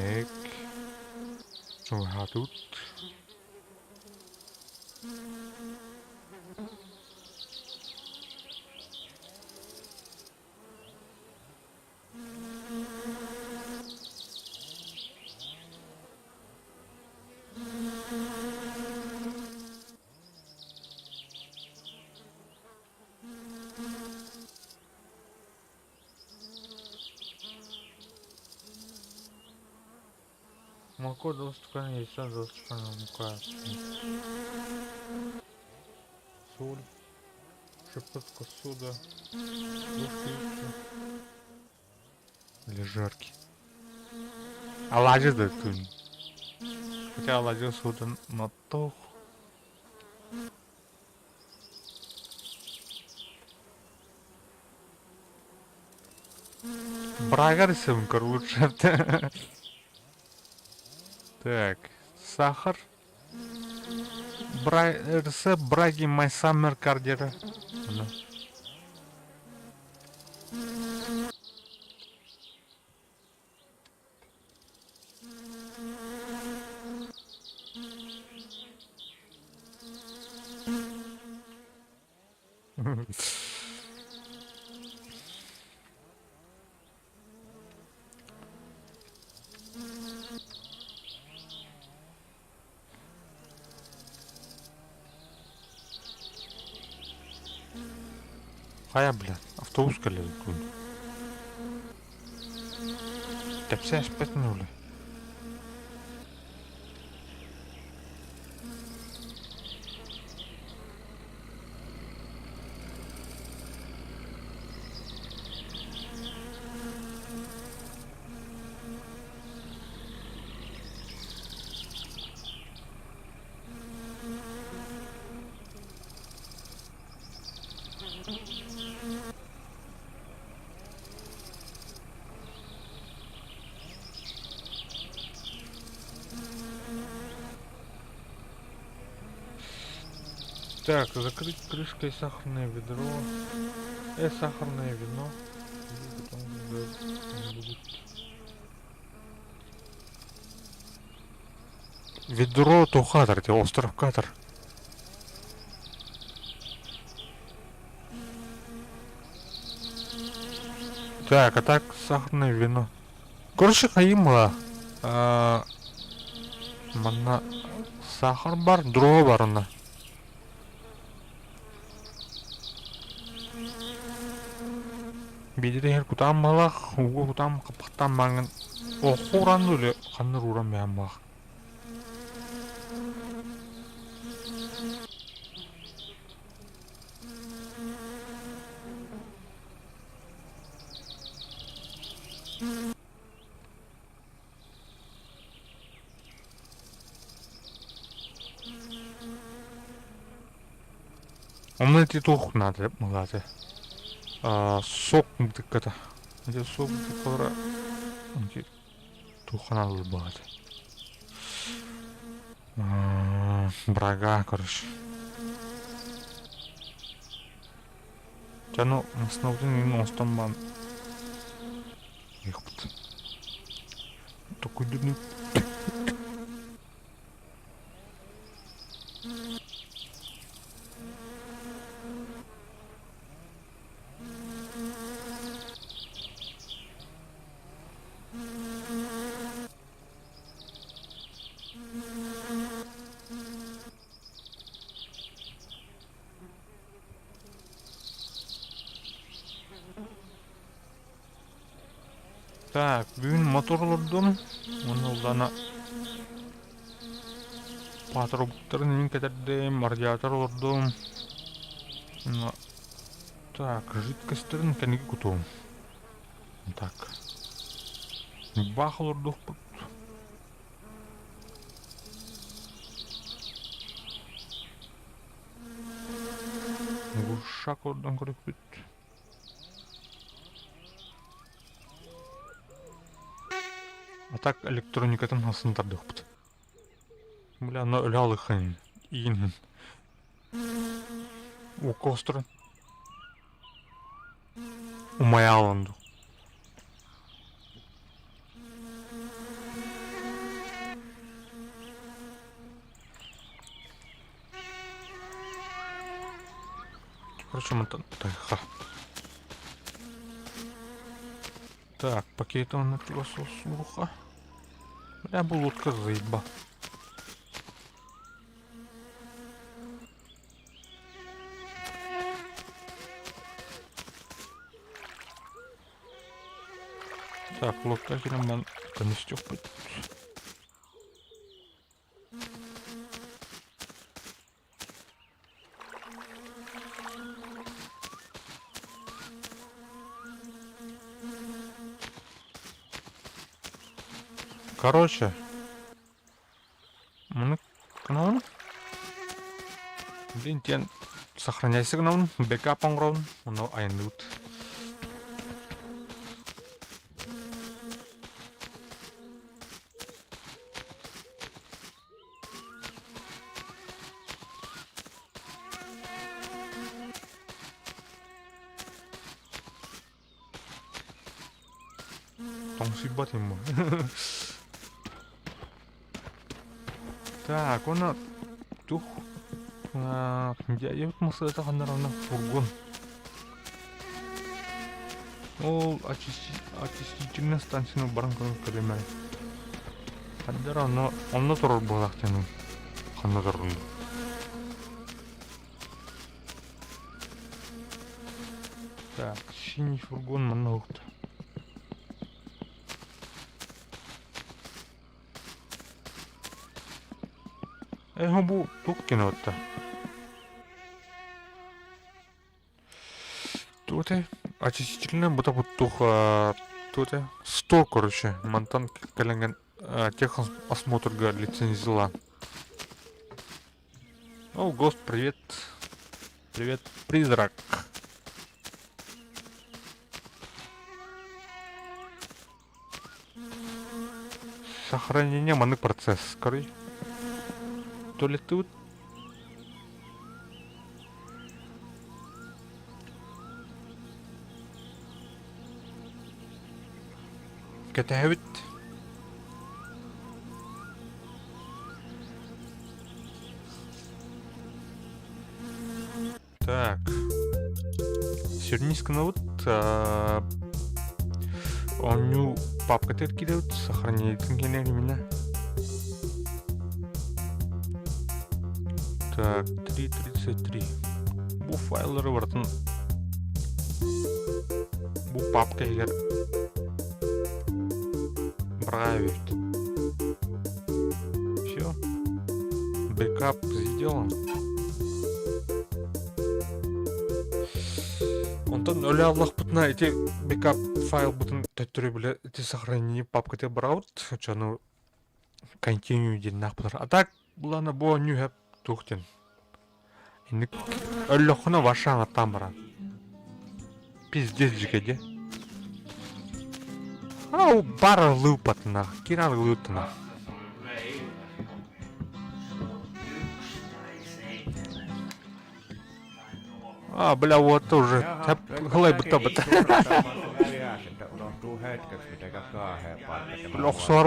Эк. Тут. Молоко 2 стакана, яйцо 2 стакана, мука. Соль. Шепотка сода. Ложка яйца. Для жарки. Оладьи да күн. Хотя оладьи сода на тох. Брагар сымкар лучше. Так, сахар. Бра... Рецепт браги My Summer Кардера. Хайа, блядь, автобус кэлэр күн. Тэпсэ эспэтин үлэ. Так, закрыть крышкой сахарное ведро. Сахарное вино. И потом будет. Ведро тухатор, те остров катер. Так, а так сахарное вино. Короче, хайымла. Манна сахар бар, дрова барына. Биэдэрэ иһэр кутаам баҕалаах, ууга кутаам хаппахтаан бааҥҥын ооххо ураан дуу или ханна эрэ ууран бэйэм баҕалаах. Онно ити туох наада мылааты сок бытыкката ити сок бытыккалара ити туохха наадалар баҕата брага короче Дьэ ну основнын иһин оҥостон баран иһиэхпит. Токуйдуну Так, бүгүн мотор олордум уонна улаана патрубуктарын иһин кэтэрдим, радиатор олордум. Уонна так, жидкостарын кэнники кутуом. Так. Баах олордуохпут. Глушак ордон көрүкпүт. А так электроникатын хасын тардыахпыт. Бля, аны өлө алыхын иинин. Укостурун. Умайа алынды. Короче, мантан тайха. Так, пакеты он слуха. Бля, бу лодка заеба. Так, лодка кирен мен көмүстүкпүт. Короче, маны гынабын. Блин, диэн сохраняйся гынабын, бэкап оҥоробун, ону айанныыбыт. Тоҥсуйбат ему. Так, уонна тух дьайбыт массыыната ханна эрэ фургон. Ол очистительная станцияны баран көрөн көрүм эрэ. Ханна эрэ онно онно турар буолаах диэн ханна турарын. Так, синий фургон манна уһукта. Э, бу туох кинота? Туоте очистительная бута тух туоте 100 короче мантан кэлэҥҥин техосмотрга лицензияла. О, Гост, привет. Привет, призрак. Сохранение маннык процесс. Короче, то ли тут Кэтэһэбит. Так. Сүрүн гынабыт. Оонньуу папкатыгар киирэбит, сохранениетын кэннигэр именно. Так, 3.33. Бу файллары барытын. Бу папка иһигэр браавит. Все. Бэкап сделан. Онтон өлө аллахпытына ити бэкап файлбытын төттөрү билэ ити сохранение папката барабыт. Очону continue диэннээх буолар. А так булана бу оонньуу хэп туох диэн. Инник өллөххүнэ ваша аҥаттаан баран. Пиздец дьике дии. Ау бара лыыпатына, киран лыытына. А, бля, вот уже. Халай быта. Бля, охсуар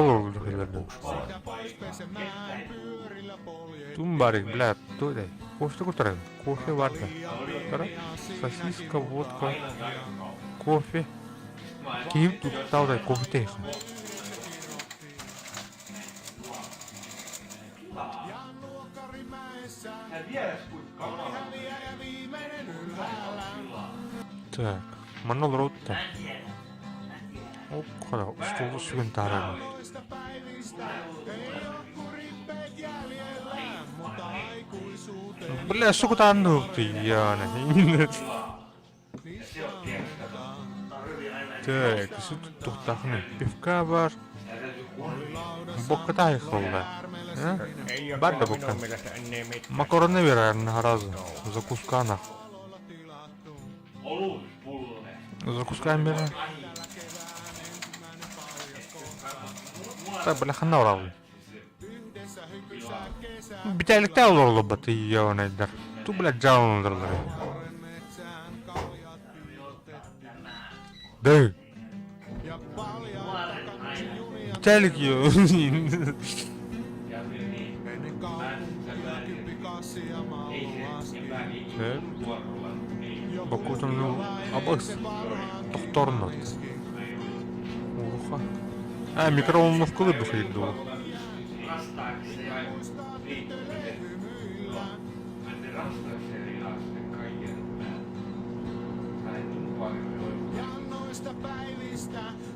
Тумбарик, бля, кто это? Кофе кутарын? Кофе варта. Сосиска, водка, кофе. Киһим тутталдай кофе тейхин. Так, манна олорбут Ол хара устуулу сүгэн таһаарабын. Бля, сука таанныһыктыйаана. Так, сут туохтаахыный? Пивка бар. Бокка таайхалла. Бар да бокка. Макароны верарны харазы. Закускана. Закускаем бере. Так, бля, ханна оралый. Бүтээликтэй олоруллубат ийэонайдар. Ту, блядь, дьааланадырлар. Да. Бүтээлик Бокутун абыс тохторнот. Уруха. А, микроволновкалы бухайдуу.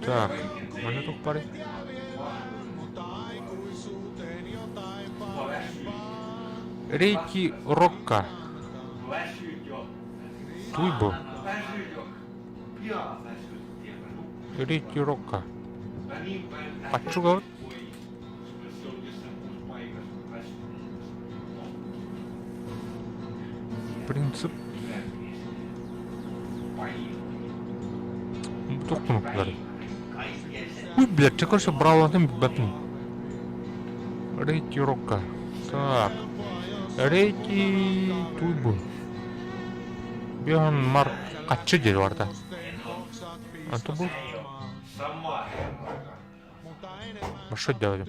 Так, манна туох баарый? Рейки Рокка. Туй бу. Рейки Рокка. Аччугабыт. Принцип Туох кнопкалары? Уй, блядь, чэ короче браалатын билбэппин. Рейти Рокка. Так. Рейти туй бу. Бихан Марк хаччы диэри барда. Антон бу? Что делали?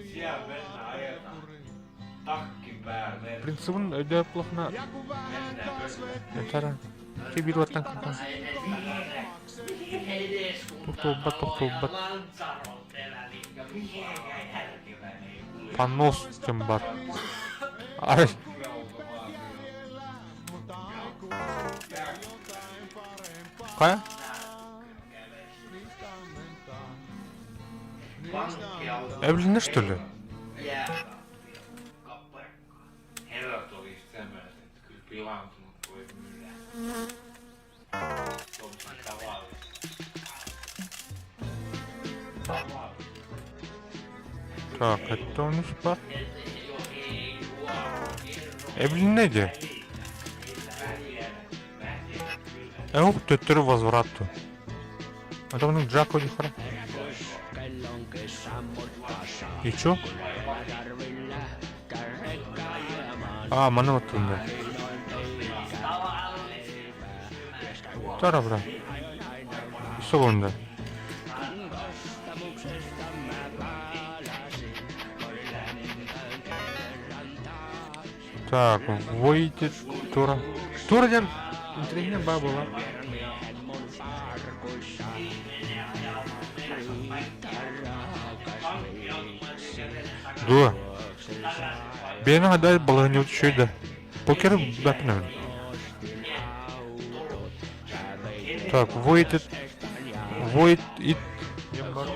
Принцибын өйдөөп булахына Этара Кибируаттан кытан Тохтолбат, тохтолбат. Понос кем бар. Ай. Хайа? Эбилиннэ что ли? Так, это у нас бар. Эбилиннэ дии. Эух, төттөрү возвратту. А то Джако дихара. И чё? А, манна баттым да. Тара бра. Солонда. Так, выйдет Тура. Тура диэн интэриэһинэй баа буолар. Дуо. Бэйэни хада балаһынньабыт үчүгэй да. Покер баппын Так, выйдет. Void It диэн бар.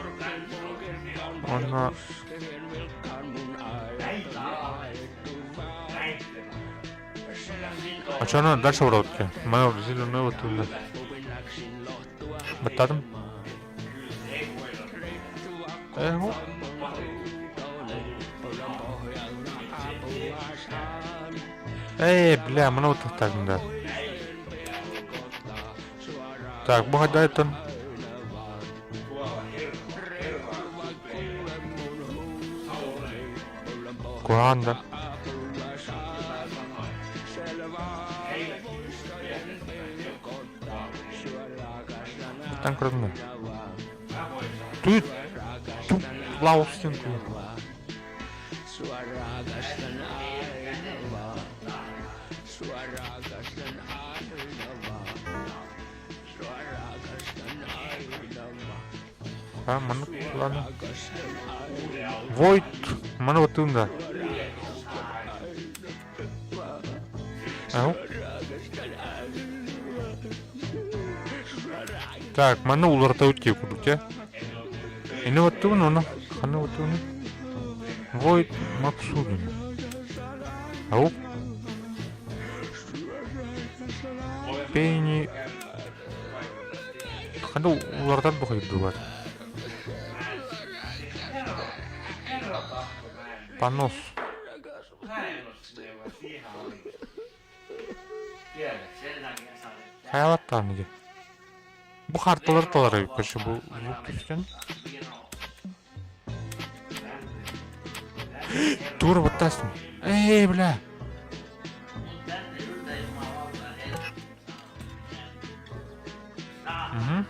Уонна А что она дальше вроде? Мы зеленый вот туда. Баттадым. Э, Эй, бля, маны так да. Так, бу хайдайтын. Куһаҕан да. Тан көрдүм Тут тут лаустин А, маннык ладно. Войт, маны баттыым да. Ау. Так, манна уларытабыт киһи курдук дьэ. Ини баттыбын оны, ханна баттыбын? Войт Максудин. Ау. Пени Ханна уларытар бухайдылар. Понос. Хайалаттаан дии. Бу харталар талар короче бу звук түстэн. Тура баттасын. Эй, бля. Угу.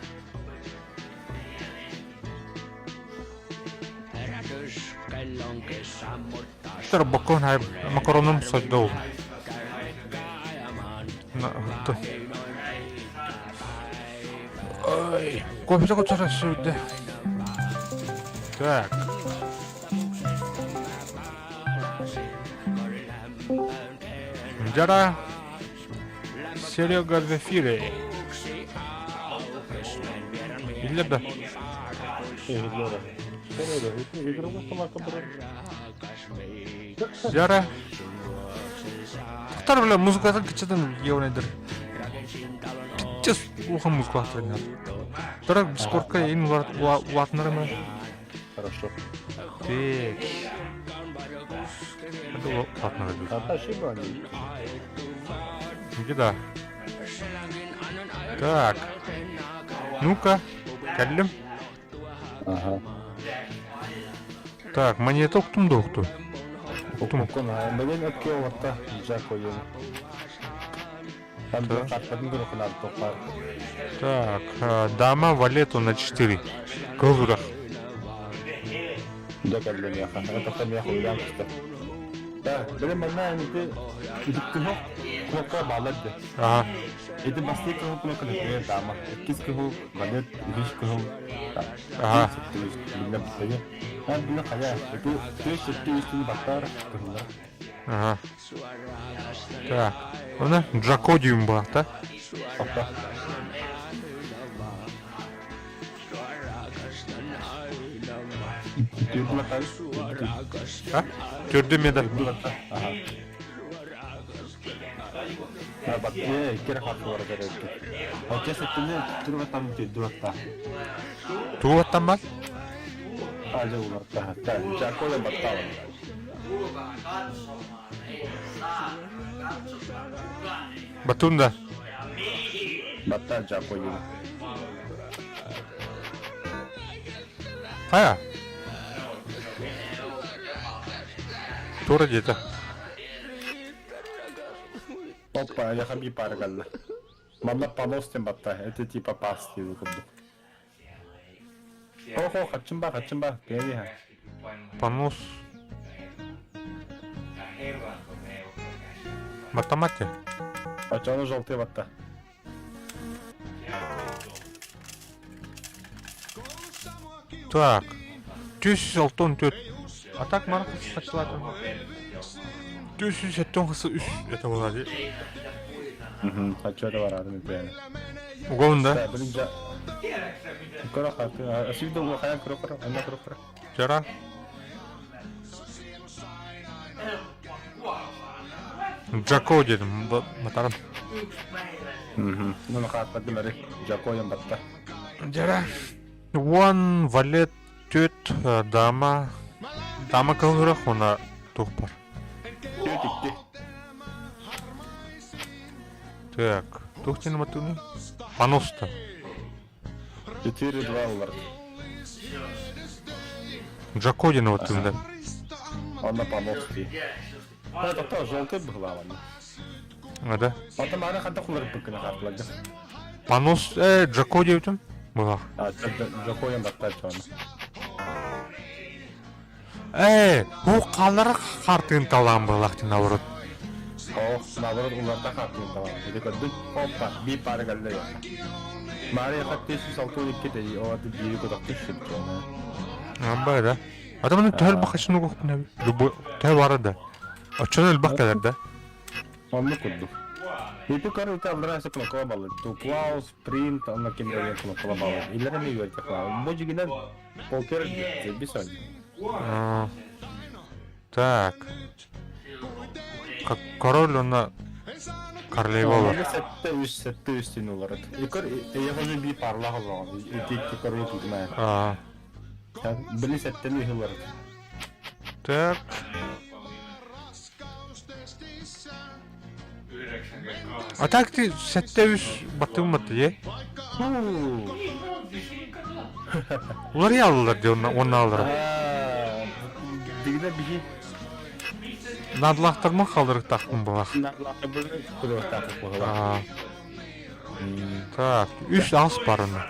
Тарбакон хай макароном саддол. На, Ой, кофе кутара сюда. Так. Дяра Серега в эфире. Биллэр да? Дяра. Тахтар бля музыкатын кычытын еунайдыр. Пиздец улахан музыкалар Тора Дискордка ин улаатыннар Хорошо. Так. Это улаатыннар Спасибо. Где да? Так. Ну-ка, кэллим. Ага. Так, монета уктум да укту. Уктум. Блин, өткө олорто Жак ойын. Там Так, дама валету на 4. Кылырах. Дьэ кэллэ миэхэ. Это миэхэ уйаан көстөр. Так, били манна ити икки кнопка баалар дии. Ага. Ити бастакы кыһыл кнопка например дама. Иккис кыһыл валет, үһүс кыһыл Ага. Билинэ биттэги. Ан биле хайа. Ити түс сэттэ үс тини баттаар кыһыллар. Ага. Так. Она Джакодиум была, да? Опа. А? Төрдө меда. Ага. Тугаттан бар? Батунда. Батта Жакоди. Хайа? Тура диэтэ. Опа, я хаби паргалла. Манна понос диэн батта. Это типа пас диэн курдук. Хо-хо, хаччын ба, хаччын ба. Кэри Понос. Математика. Очону желтый батта. Так. 264. А так Марк сначала 273 это была дии. Хочу это барарын итээни. Угон да? Блин, жа... Көрө хаты. Асибит хайан көрө көрө. Анна көрө көрө. Жара. Джако дедим. Матарым. Ну хааттардым эри. Джако ен батта. Жара. Уон валет түт дама. Дама кылгырах она тух бар. Түт икки. Так, тух тен матуны? Паноста. 4-2 олар. Джако ден вот да. Онна паности. Это тоже желтый быһылаабаны. А да. Потом ары хата кулар быкына хатлага. Панос, Джако диэбитим. Булах. А, Джакоен баттар чоны. Бу қалары хартын талаан булах наоборот. О, наоборот уларда хартын талаан. Ити көрдүн. Опа, би пары калла я. Мария хатты 162 дей, о, аты бири көтөктү шүп чоны. Амба да. Адамның төл бақашын оқып Любой төл бары да. Очон элбах кэлэр да. Онну курдук. Ити көр ити аллара се кнопкала баллы. Туплау, спринт, онна кемереген кнопкала баллы. Илер эми үөрте кла. Бу жигинен покер бис А, Так. Как король она королева бар. Сетте үс тин олар. Икор эйе би парла холлоҕон. Ити икки король тутмай. А, Били сеттен үһү олар. так. А так ты сетте үс баттым батты е? Улар яллар де онна алыр. Дигде биһи Надлахтарма қалдырық тақпын булах. Надлахтар А, так, үс ас бар оны.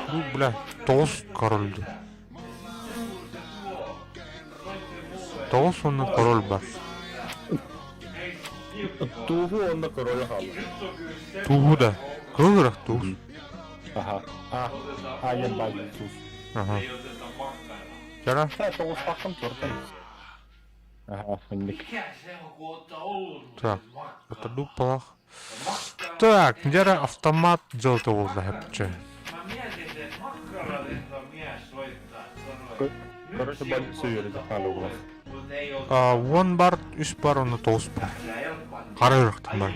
Бу, бля, тоғыз корольді. Тоғыз онны король бар. Туһу онна король хаалла. Тугу да. Кылырақ тугу. Аха. А, а я бал туус. Ага. Жара? Тоғыз тақым туртан. Аха, инник. Так, это дупалах. Так, жара автомат делать ол да хепче. Короче, бал сүйөрү хаалла улас. А, он бар, үс бар, оны тоғыз бар. Қара үріктің бар.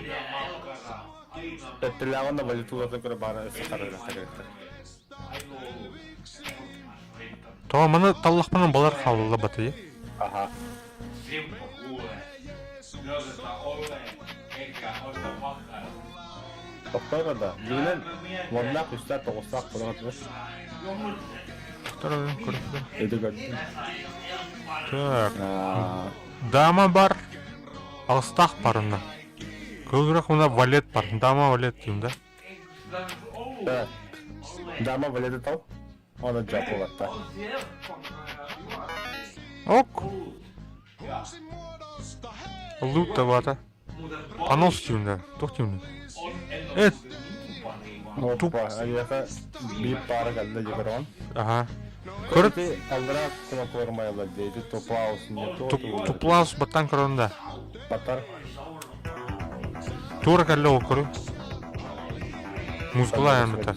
Теттилягон да валютулардан көрө бары сахарар тагырыктар. Тоға маны таллахпанан балар қалыла баты, е? Аха. Тоқтойға да. Дегенен уоннаах үстээх тоҕустаах курах Тоқтар көріп. Эти көрдүм. Так. Дама бар. Алыстақ бар онда. Көбірек онда валет бар. Дама валет деймін да. Так. Дама валеты тал. Оны жапылатта. Ок. Лут табата. Понос деймін да. Тоқ деймін. Опа, айяха биир пара кэллэ дьигэрон. Ага. Көрүт аллара кнопкалар майалар дейди, топлаус не то. Туплаус баттан көрөнда. Батар. Тура кэллэ ол көрү. Музыкала аямыта.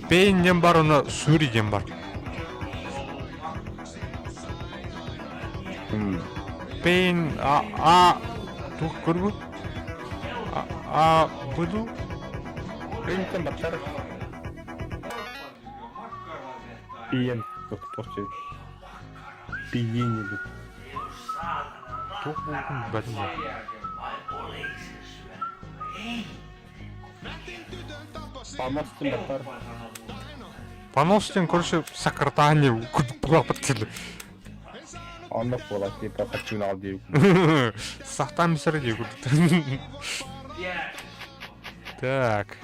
Пейн ден бар, оны Сури ден бар. Пейн а а тух көрбү? А а буду? Пейнтен батар. Пиен тохчу. Пиени бит. Тух болдум бәдим. Памастын батар. Паностен короче сакартани күрдүк булак баттылы. Онно буолар типа хачуунал диир. Сахтан мисер дии күрдүк. Так.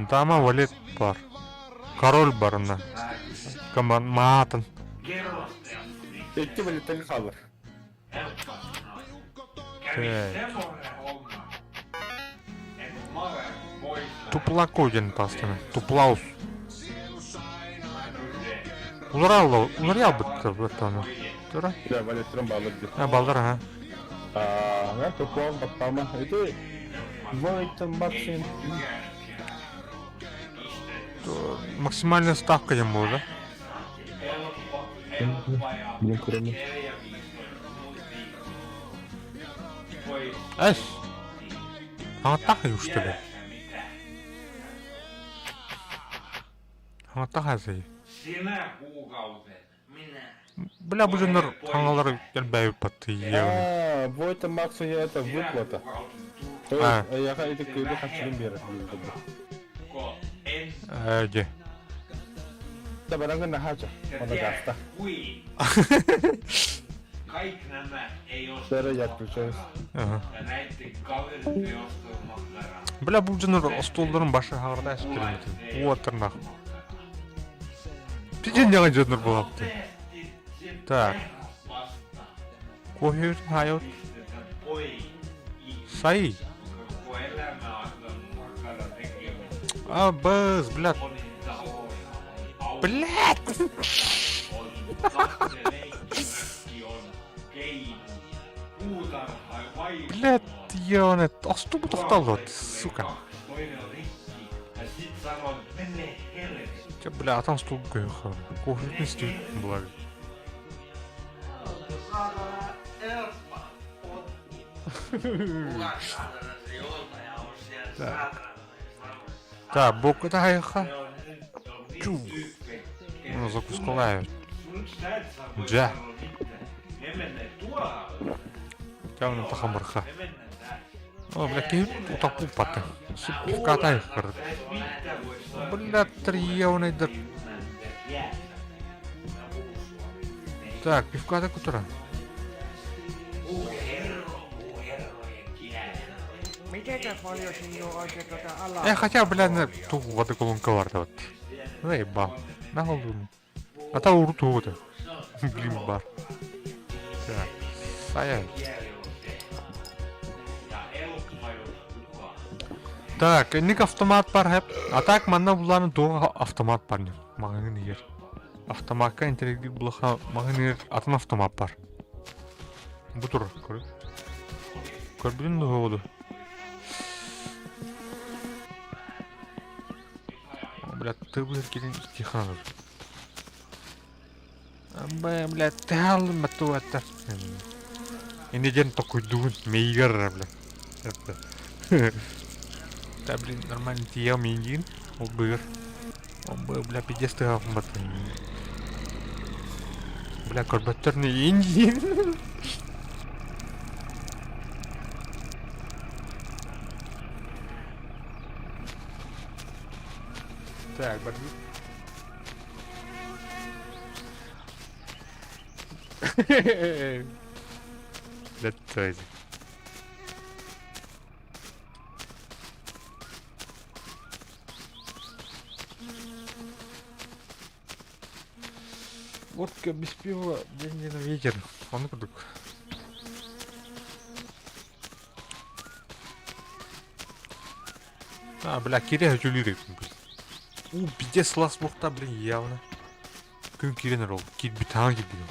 Дама валет бар. Король бар ына. Коман маатын. Икки валеттен хаалар. Так. Туплако ден пастаны. Туплаус. Улар улар ялбытты баттаны. Тура? Да, валеттерин баалар дии. А, балдар, ага. Аа, туплаус баттама. Ити Войтон Максим. Максимальная ставка диэн буолла. Билэн көрөммүн. Эс! Хаҥаттаах уштыбы. Хаҥаттаах азый. Бля, бу дьоннор хаҥалары элбээбиппат А, вот Максу я это выплата. То есть, я это кыйды хаччыгын берер Де. Да барангын нахача, он гаста. Сера, я отключаюсь. Ага. Бля, бу дьоннор остуолларын башы хаҕарда эспириммитин. Уоттарнах. Пиден дьаҥа дьоннор буолапты. Так. Кофе хайот. Сай. А, быз, блядь. Блядь! Блядь, ёнет, остубу тохтоллот, сука. Чэ, бля, атан стул көйөхө. Кофе стил буолар. Так. Так, бука тахайха. Чу. Ну, закускалаю. Дьэ. Дьэ, тахамырха. О, бля, киһи утаппуппата. Пивкатай Бля, триевнайдар. Так, пивката кутура. Э, хотя, бля, на ту воды колонка вот. Заебал. На голубу. А та уруту вот. Блин, бар. Так, сая. Так, инник автомат бар хэп. А так манна буланы туох автомат бар не. Маҕаһыын иһэр. Автомакка интеллектик булаха маҕаһыын иһэр атын автомат бар. Бу тур, көр. Көрбүтүн дуһуоду. Бля, ты бля, кирин тихо. Бля, тахалым матуаттар. Инде ден токуйдугун мейгер, бля. Да, блин, нормально тиел мейгин. Ол быгыр. Ол бля, пиздец тыгахын батын. Бля, көрбөттөр не индиин. Так, бардик. That's crazy. Водка без пива, деньги на ветер. Он кудук. А, бля, кире хочу У, пиздец, лас бухта, блин, явно. Күн киирэн эрэ ол киирбит хаҥа киирбит ол.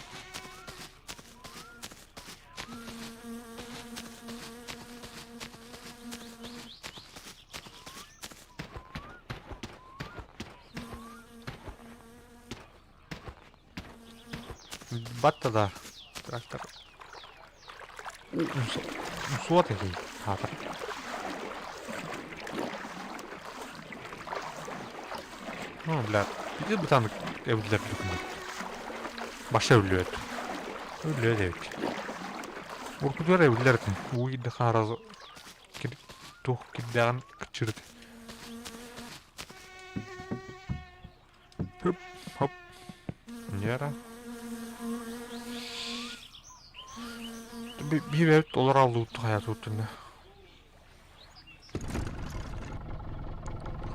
Батта да трактор Суот этэй хаатар. Ну, бля, пиздец бытааннык эбиллэр дүкүнү. Баша өлүөт. Өлүөт эбит. Уркутугар эбиллэр этин. Уу кирдэ хааразы туох кирдээҕин кыччырыт. Хоп, хоп. Нера. Биир эбит олор аллуутtu хайатуутунна.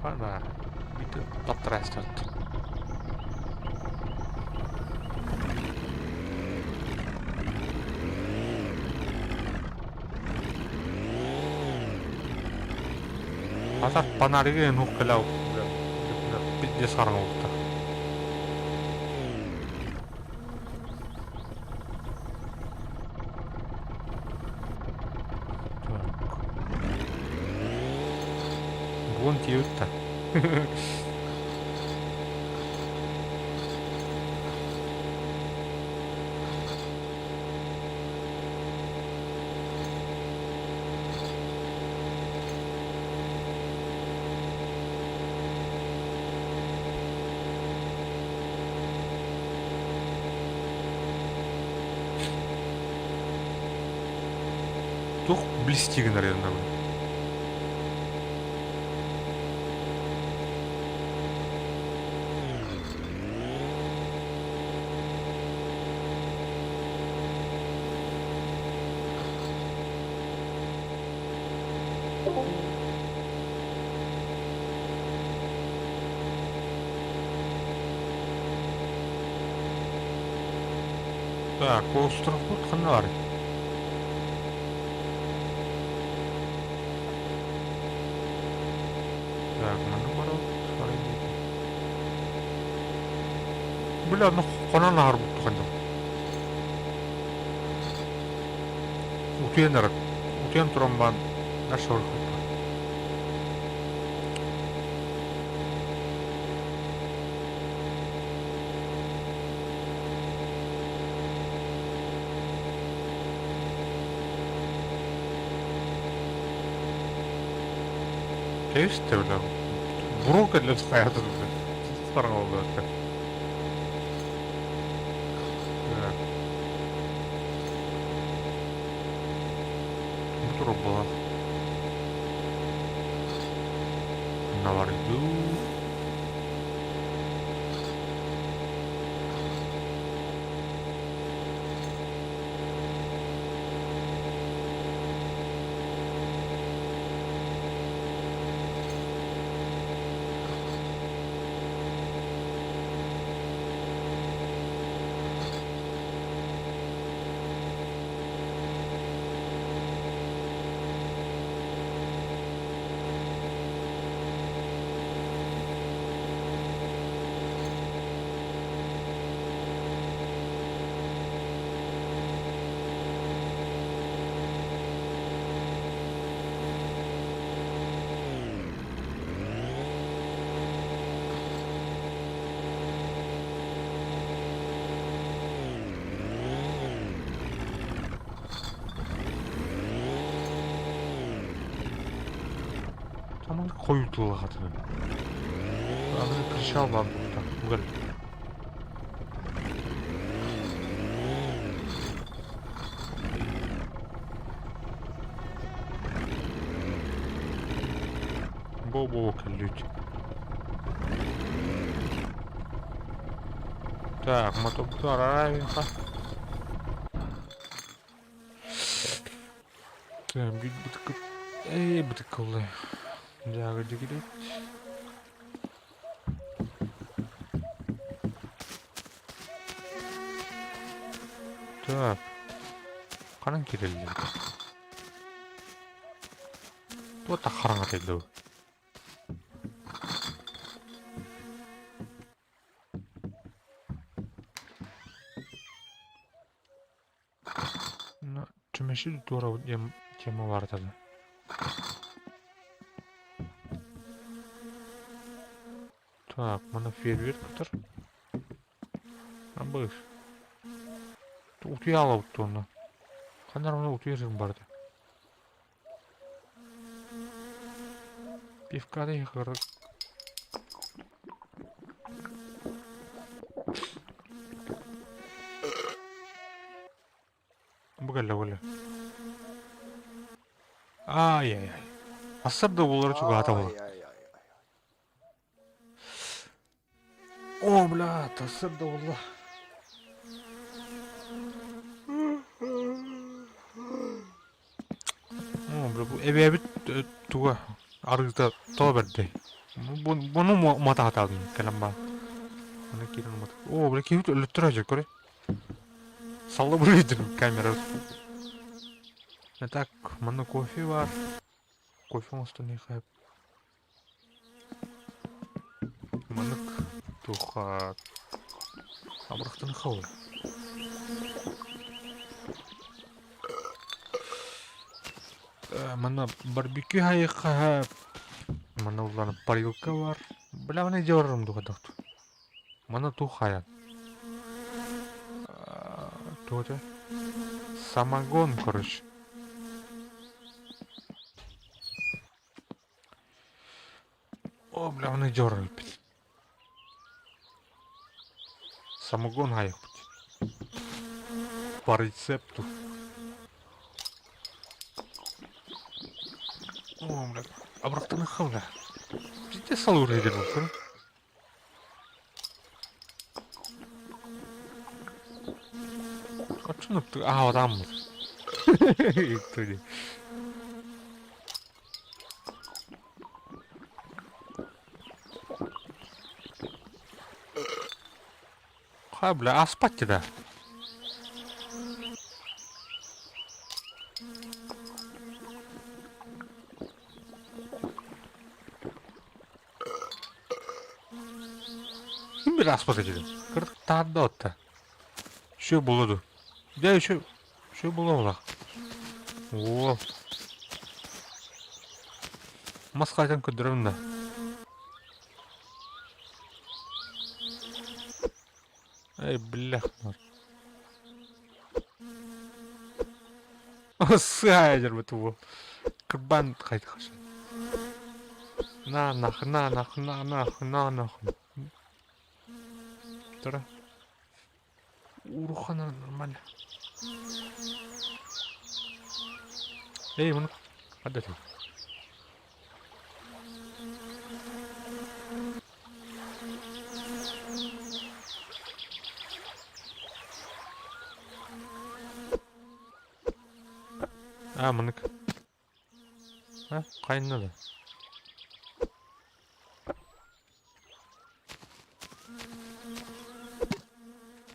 Хана. Бити таптарастат. Ата панариге нухкалау. Пиздец хараңулта. Так. Буон тиэбит да. Туох блести гынар яннабын? Так, островпут ханна барый? Так, манна барабыт, арай диэки. Бля, ну хонон аһарбыт хайдах. Утуйан эрэ, утуйан туран баан дальше барыахпыт. Кэбистэ бля. Буруо кэллэ хайата бля. Сарҕаллаата. Так. Бу турбалаах. Наварду. Таман хойутуулаах Аны кричал баар буолта. Бу Бо-бо кэллүүт. Так, мотобуту араарайха. Так, бытык... Эй, бытык оллай. Дьааҕы дьигилит. Так. Ханан киирэллэр? Туох да хараҥа дуу? Чөмөшү туорабыт диэн тема баар этэ. Так, маны фейерверк кытар. Абыш. Утуйа алабыт онно. Ханна оны утуйар барды. Пивка да ихыр. Бу кэллэ бу кэллэ. Ай-яй-яй. Ассар да буолара чугаһата буолар. О, бля, тасыр да буолла. О, бля, бу эбээбит туга арыыта тоҕо бэрдэй. Буну матаатаадым кэлэн баан. Аны киирэн умата. О, бля, киһибит өлөттөр ажыр көрө. Саллыбырыйдым камера. Так, манна кофе бар. Кофе оҥостон иһэ. Маннык туохха абырахтан хаалла. Манна барбекю хайыхха манна улахан парилка бар. Бля, маны дьорум духа Манна туох хайан? Туох этэ? Самогон, короче. О, бля, оны дьоройбут. Самогон хайыхпыт. По рецепту. О, бля, абырахтаныахха, бля. Пиздец салыыр иһигэр буолсун. Оччону аһаабатааммыт. Туди. Ха, бля, аспат тебя. Ким били аспат этилин? Кырдык таһарда отта. Еще булуду. Дьэ, еще, еще була О. Мас қайтан көндірemін да. Эй, блях. Сыа бу. Кырбан хайдах. На нах, на нах, на нах, на нах. Тура. Урухана нормально. Эй, муну хадда А, мынык. А, қайынна да.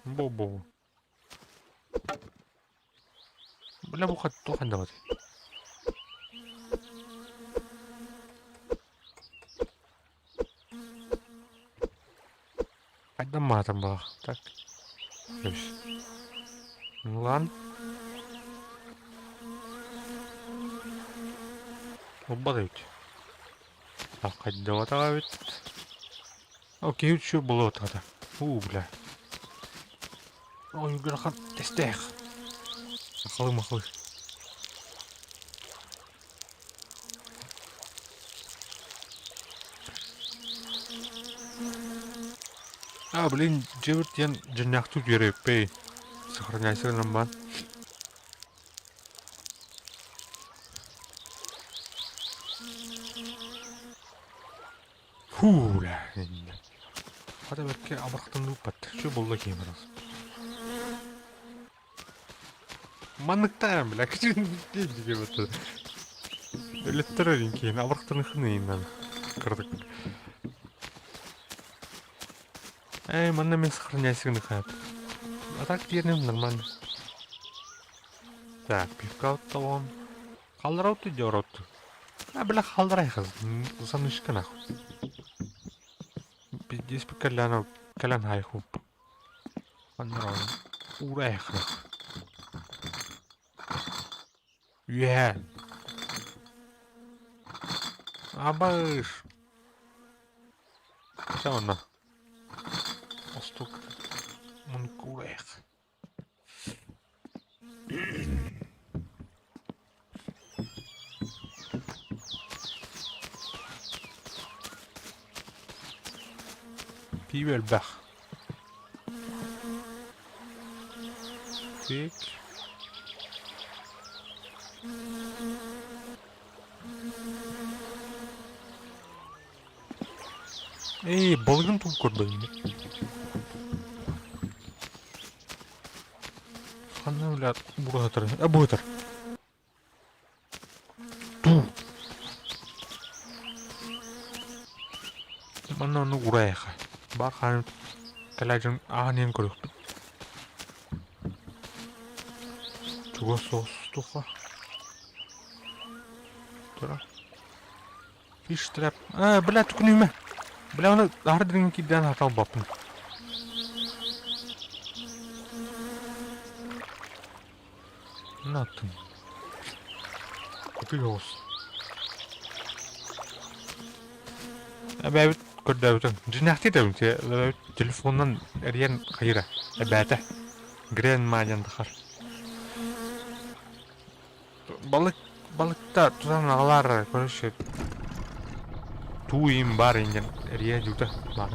Бо-бо. Бля, бу тухан да Хайдан маатан балах. Так. Ну ладно. Оббат эбит. Хайдабатаҕа эбит. Окей, үчү болуотаата. У, бля. Ой, грахан тестех. Махалы, махалы. А, блин, дьиэбит диэн дьиннээхтик үөрэппэй. Сохраняйся гынан баан. Фу, бля. Хата бэркэ абырахтаныы ыппат. Чү булла киһи барас. Манныктаан, бля, кичин диэбит. Өлөттөрөр киһини абырахтаныхын ииннэн. Кырдык. Эй, манна мен сохраняйся гыныхаап. А так диэним нормально. Так, пивка оттолон. Халларауту дёроту. А, бля, халларай хаз. Санышка нахуй. Пиздец по коляну, колян хайху. Аннарон. Урайх нахуй. Үһэ. Абыш. Все онно. Остук. Мункурех. Пиво элбэх. Тик. Эй, балыгын тугу көрбөтүм. Ханна бля буруһатар. Э, буһатар. Ту. Манна ону урайха. Бар хаан кэлээдьин аан иһэн көрүөхпүт. Чугас соҕустуха. Тура. Fish trap. Аа, бля, түкүнүүмэ. Бля, ону аһар дириҥин киирдээн хаталбаппын. Натын. Кутуй оҕус. Эбээбит көрдөөбүтүн. Дьиҥнээхтии да эбээбит телефонунан эрийэн хайыра. Эбээтэ. Гренма диэн тахар. Балык балыкта тутан аҕалаар короче туу им баар инньэн эрийэ дьута баар.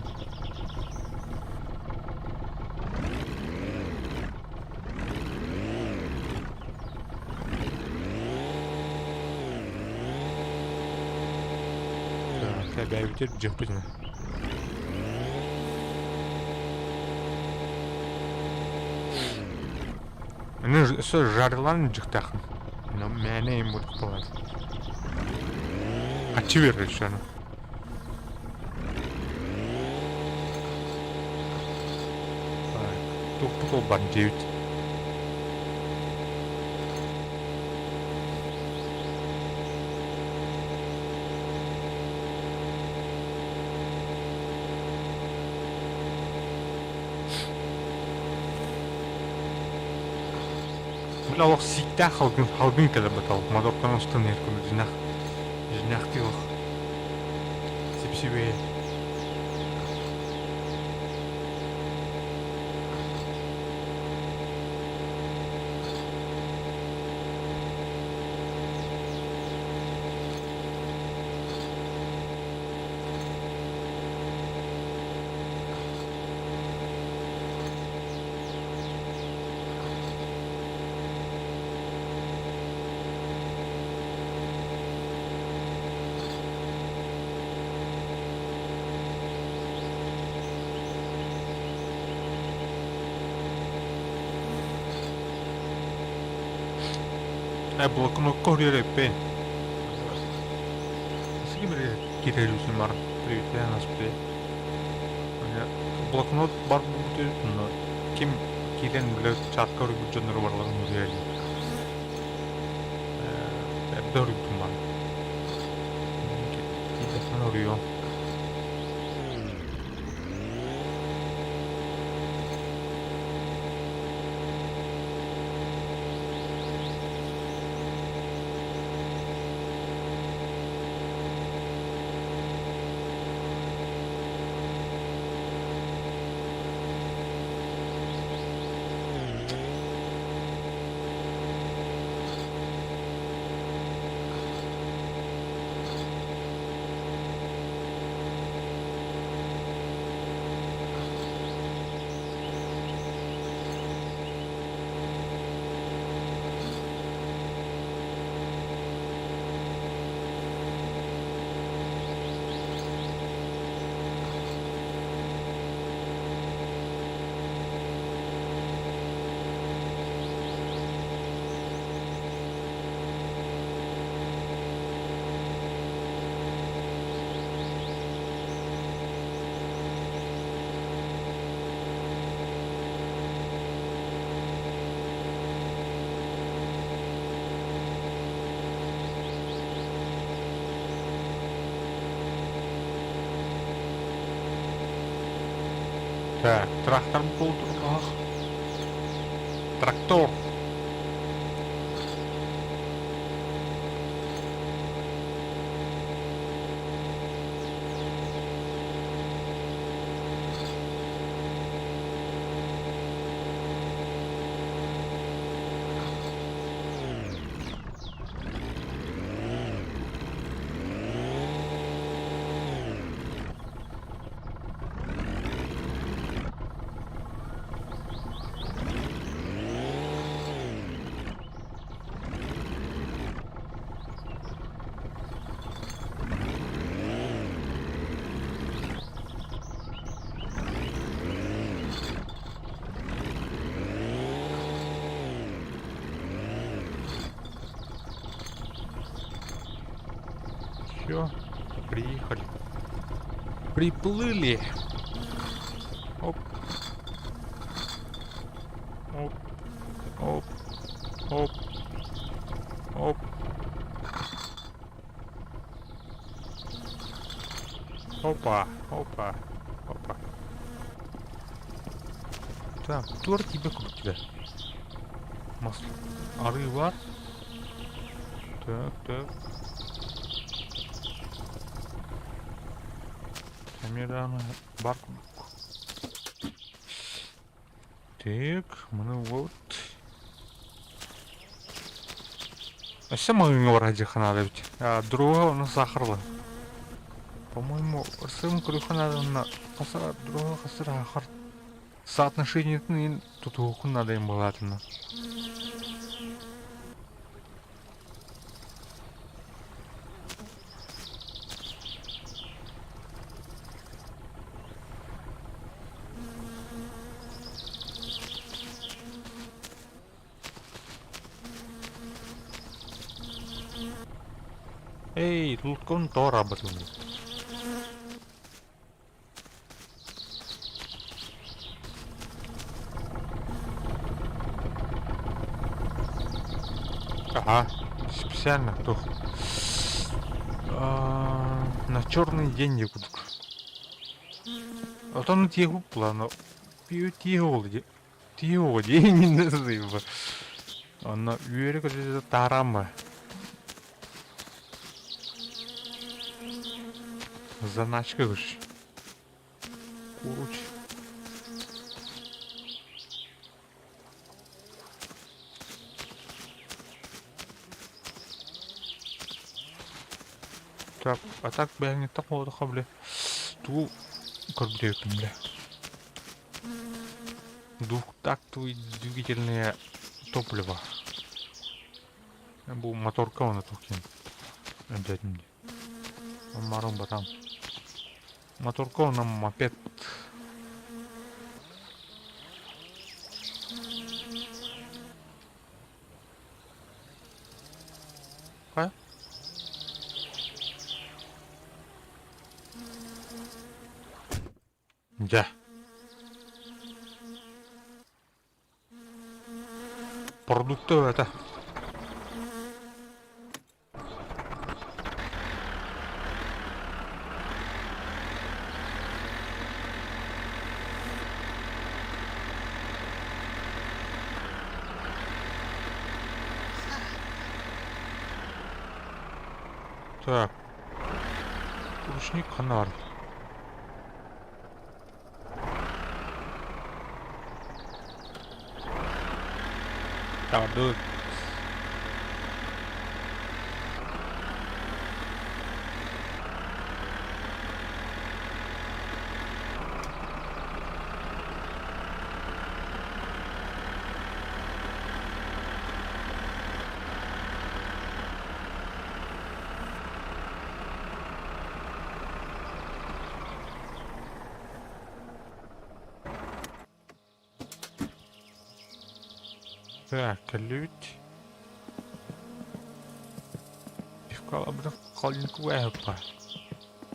Бэйэбитигэр дьиэхпитинэ. Аны өссө жарылаан дьиэхтээххин. Мээнэ им буолар. Аччы биэрэр өссө аны. Туохпут ол бар диэбит. Били олох сииктээх халгын халгын кэлэр батал модорканы устан иһэр курдук дьинэх дьинэхтии олох сипсибэйэ. Блокнокка уруйар эппин. Кирилл Привет, нас Блокнот бар буолбут ким киирэн бile чатка уруйбут дьоннору барыларын уруйар Эрдэ уруйбутум баар. Киирдэхпинэ уруйуом. Так, трактор буолтурдаах. Трактор. Все, приехали. Приплыли. Оп. Оп. Оп. Оп. Оп. Опа, опа, опа. Так, тур тебе купили. Масло. Арыы бар. Так, так. Камераны бар курдук. Так, маны вот. Өссө маҕаһыыҥҥа барар дьиэххэ эбит. Друга ону сахарла. По-моему, сын көрүөххэ наада хасар друга хасар ахар соотношениетын иһин тутуһуоххун наада им былаатына. Эй, луткон тора батылы. Ага, специально тух. На черный день кудук. Отон тиэху плану. Тиэху тиэху дии Онно үөрэ көтүтэ таарама. Заначка көрүш. Куруч. Так, а так бэйэҥ так буоллахха бile тугу көрбүтүөппүн бile. Двухтактовый двигательное топливо. Бу моторка оны тохтин. Обязательно. Марон батам. Моторка она мопед. Хайа? Дьэ. Продукты это. Так. Ручник ханар. Тардыт. Так, кэллибит. Пивка холодильниковая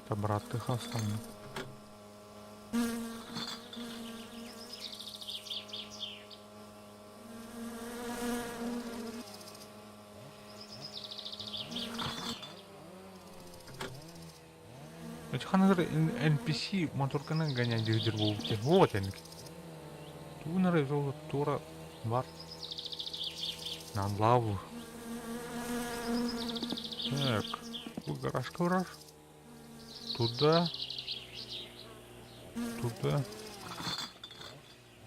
Табраты хастан. Ханагар NPC моторканы гонять дигдер буолбут. Вот эник. Туунара жолу тура бар. На лаву. Так, гараж гараж. Туда. Туда.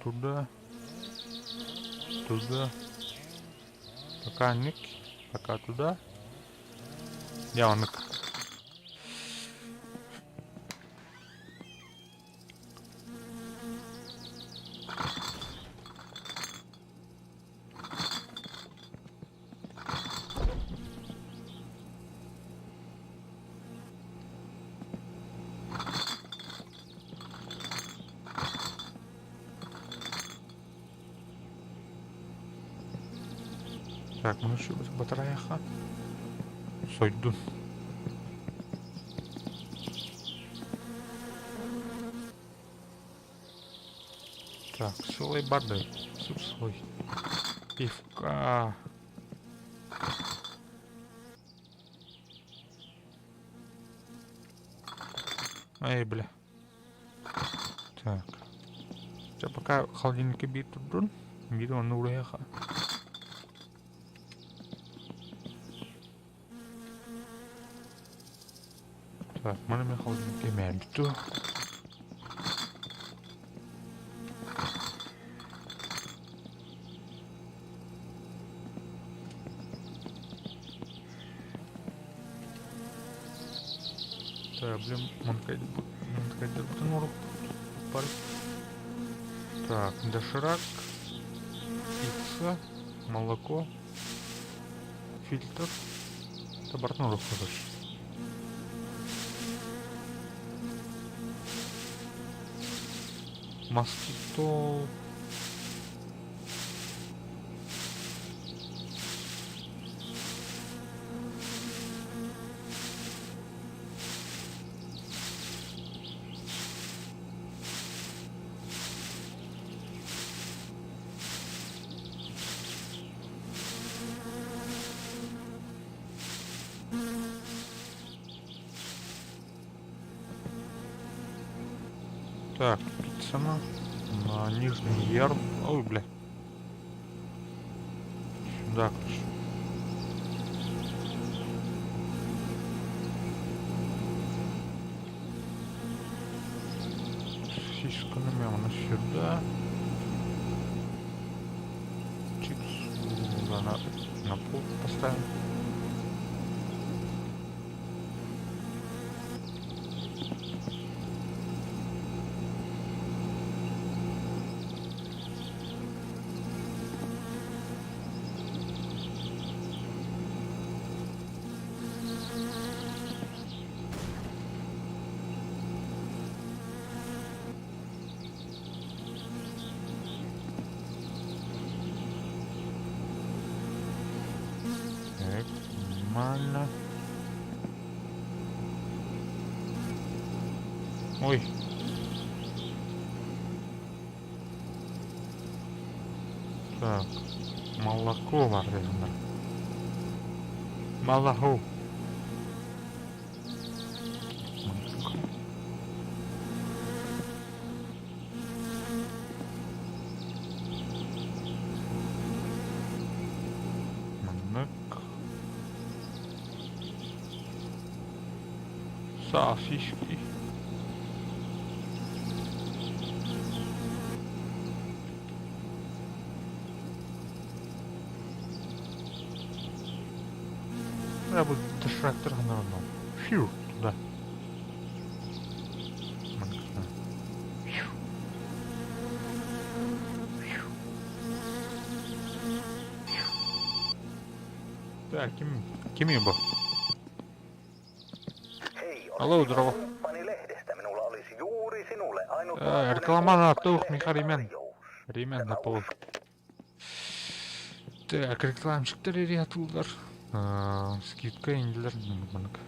Туда. Туда. Пока ник. Пока туда. Я он. Так, ну что, батарея Сойду. Так, силой барды. Суп свой. Пивка. Эй, бля. Так. Сейчас пока холодильник бит турдун. Биир онно уруйаха. Так, маны мен холодильникке эмээн бүттү. Так, блин, манкайдырбытын орук Так, доширак, пицца, молоко, фильтр. Табартын орук короче. Москито. Так, пиццана на Нижний Яр. Ой, бля. Сюда, короче. Сиськами она сюда. Чикс на, на пол поставим. Так, нормально. Ой. Так, молоко бар дегеннер. Молоко. Маннык. Сосиски. Я буду доширактыр гына Фью, туда. Фью. Фью. Так, ким, ким бу? Алло, здорово. Рекламана тух, Миха Ремен. Ремен на пол. Так, рекламщиктер эрия тулдар. Скидка инделер маннык.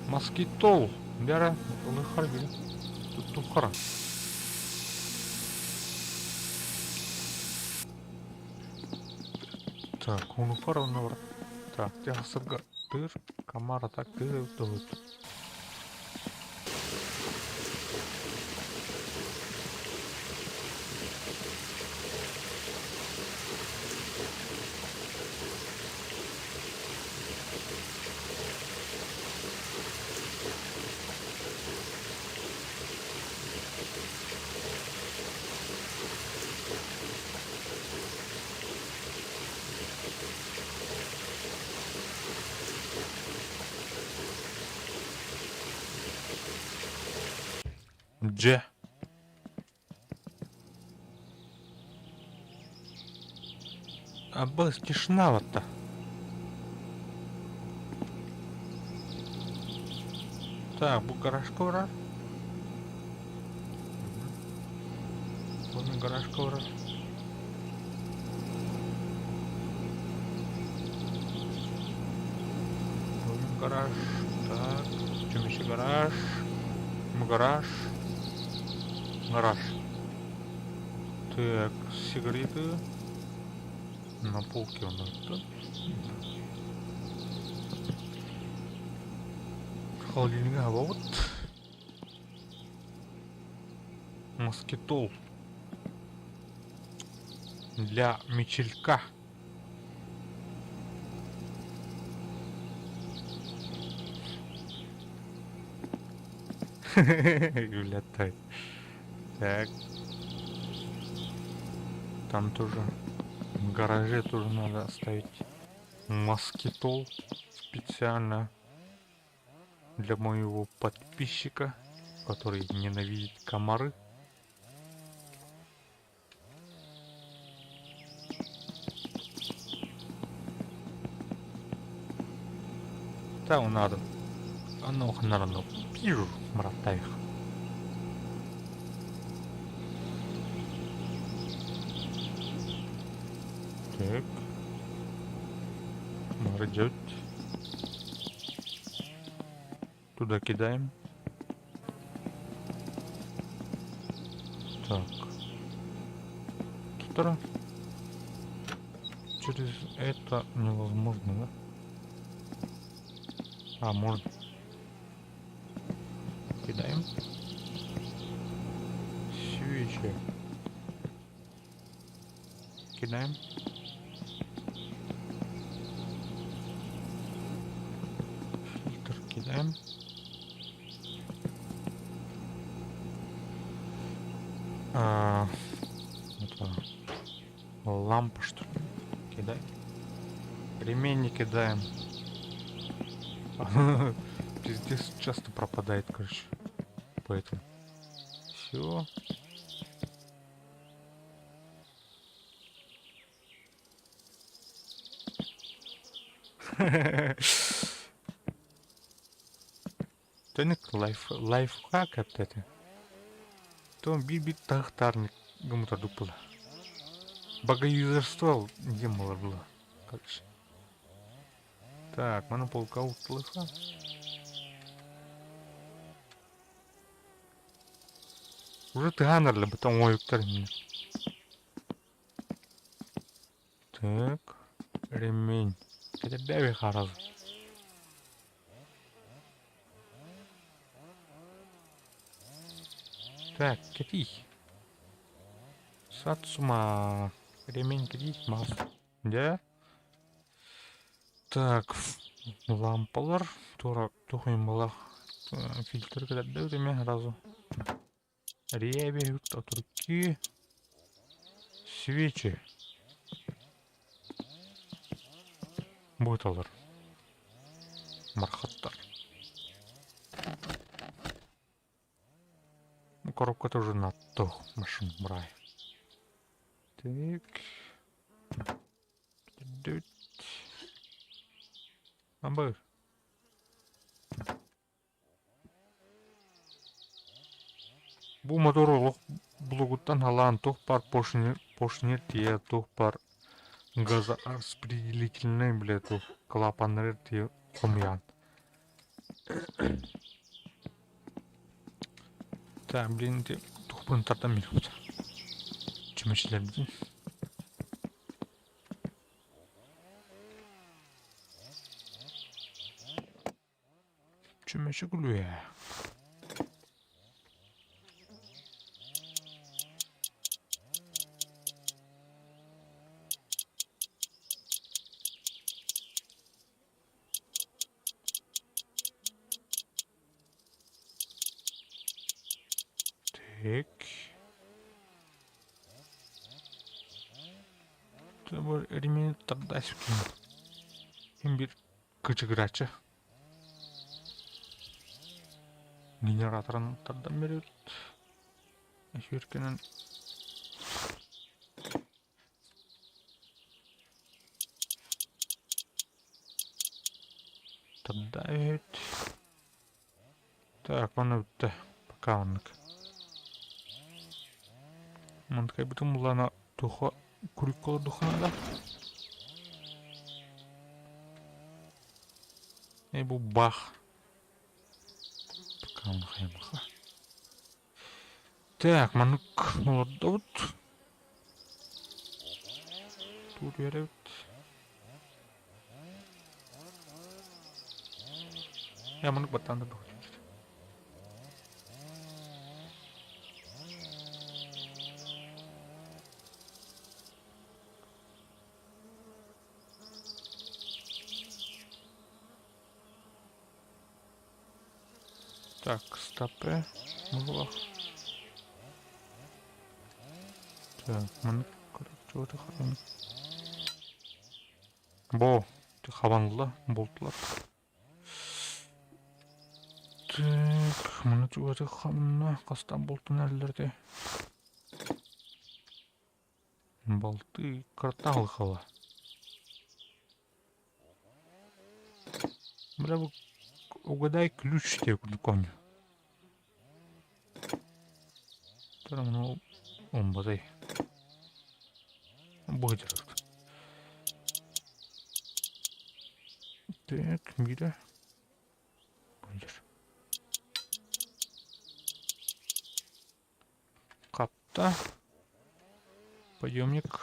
Москитол. Бяра, ылыхар били. Тут тухара. Так, унухара унавар. Так, тяхсырга тыр, камара так тыр тут. Дже. Аббас тишина-то. Так, бу гаражка барар. Бу гаражка барар. Бу гараж. Так, чем еще гараж? Гараж. Гараж. Так, сигареты. На полке у нас, да? Холодильник, вот. Москитол. Для мечелька. Блядь, так. Там тоже в гараже тоже надо оставить москитол специально для моего подписчика, который ненавидит комары. Там надо. Оно наверное, пью, братаих. Так. Идет. Туда кидаем. Так. Тутара. Через это невозможно, да? А, можно. Кидаем. Свечи. Кидаем. Фильтр кидаем. А, это лампа, что ли? Кидай. Ремень не кидаем. Пиздец часто пропадает, короче. Поэтому. Все. Төнүк лайф лайфхак эптэтэ. То биир-биир таһыктаарник гыммытардык була. Багаюзерство диэн буолар була. Короче. Так, маны полка уттулыха. Уже тыһаан эрэлэ оҥоойуктар иннинэ. Так, ремень. Кэтэрдээби харазы. Так, кэтий. Сацума. Ремень кэтий, мас. Дьэ. Так, лампалар. Туора тухуймалах фильтр кэтэрдэ эмиэ сразу. Ребе от руки. Свечи. Буталар. Мархаттар. Ну, коробка тоже на то машину брай. Так. Амбар. Бу мотор олох блогуттан халаан туох баар поршнер тиийэ, туох баар газораспределительнай бile туох клапаннары тиийэ хомуйаҕын. Так, блин, ити туохпун тардан биэриэхпит. Чүмэчилэрбитин. Чүмэчи күлүө. Так. Ремень тарда Им бир кычыгыраччы. Генераторын тардан берет. Эфиркенен тарда Так, оны бүтте. Пока оннук. Мантыкай бүтүн булана туха күрүк олордуххуна да. Э бу бах. Пока хайымаха. Так, маннык олордобут. Тут үөрэбит. Я маннык баттаан да Так, стопе. Мылах. Так, маннык көрөк Бо, хабанла болтулар. Так, маны чугаты хамна кастан болтун әллерде. Болты картал хала. Бля, бу угадай ключ те конь. Тура омбадай. Будет. Так, мира. Будет. Капта. Подъемник.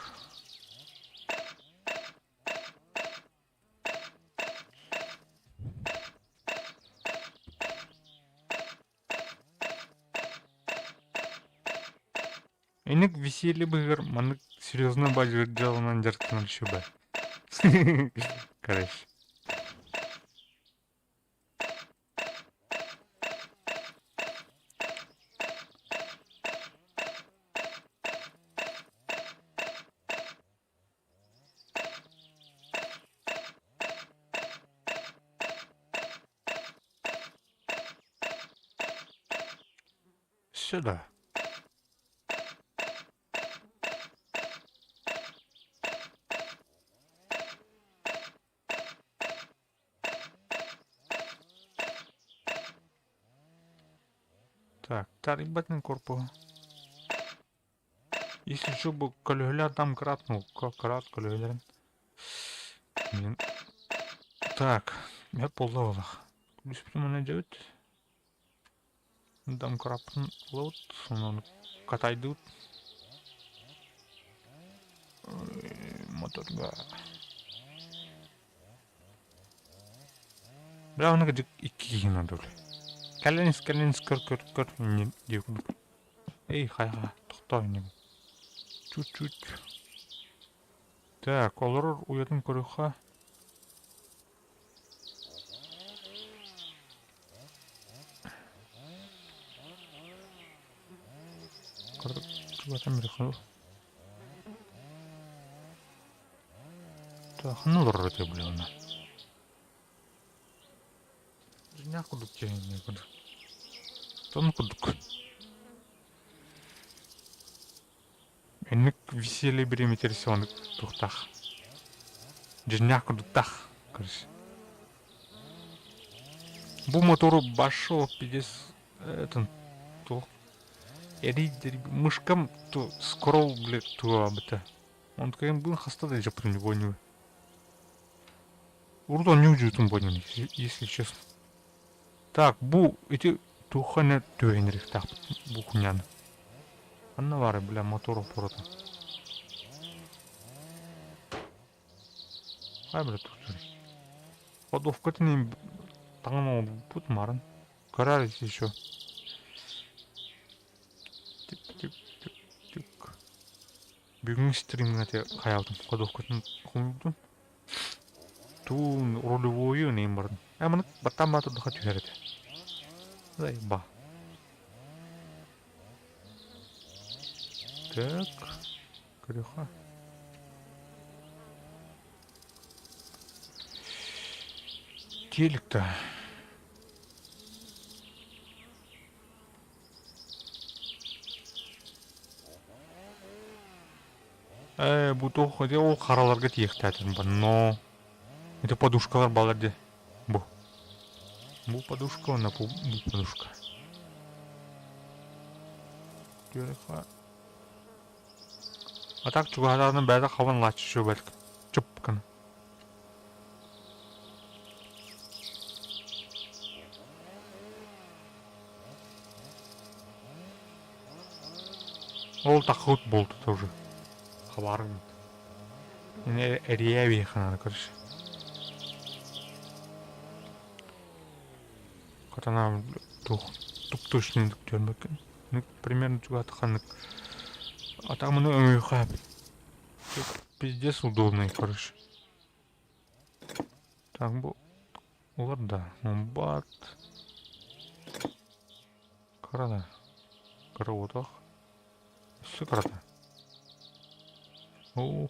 Инник веселье быһыгар маннык серьезно бадьыр дьыаланан дьарыктанар үчүгэй. Короче. Сюда. Так, тарибатын корпуһа. Если что, бу көлөһөлөр там крат, ну, крат көлөһөлөрүн. Мин... Так, я буолла буоллах. Күлүспүтүн манна дьэбит. Домкраппын ылабыт, онон катайдыбыт. Моторга. Бля, оны кыдык икки киһи надо. Кэлэн кэлэн көр көр көр иннин диye курдук. Эй, хайа, тохтоо иннин. Чуть-чуть. Так, олорор уйатын көрүөххэ. Ханна олорор этэ бля она? Дьиҥнээх курдук дьиҥ курдук. Тон курдук. Инник веселье бириэмэтигэр сонук туохтаах. Дьиҥнээх курдуктаах, короче. Бу мотору большого пиздец этот туох эрийдэр мышкам то скролл блядь туолаабыта. Он такой хаста да дьаппытын не понял. Урут онньуу дьуутун понял, если честно. Так, бу ити туохха түһэнэриэхтээхпит бу хуйняны. Ханна баарый, бля, мотор опората. Хай, бля, тут Ходовкатын таҥан оҥорбуппут марын. Көрөр еще. Тик тик тик тик. Бүгүҥҥү стримҥа хайаалтым ходовкатын хомуйдум. Туун рулевую нейм бардым. Э маны баттаан баа турдаха түһэр этэ. Ба. Так. Көрүөххэ. Телек-то. Ээ, бу туох ити ол хараларга тиийиэхтээтим но ити подушкалар баалар дии бу бу подушка уонна бу подушка а так чугаһатаҕына бэйэтэ хабан ылааччы үчүгэй чуп гына Ол таххыбыт буолтута уже. Хабааргын. Ини эрийээбиэххэ наада короче. Хатана туох туп-точный түөрмэккин. Примерно чугаата ханнык. А там ону өҥүйхэ. Пиздец удобный, короче. Так бу улар да бат кыра да кыра отох өссө кырата оо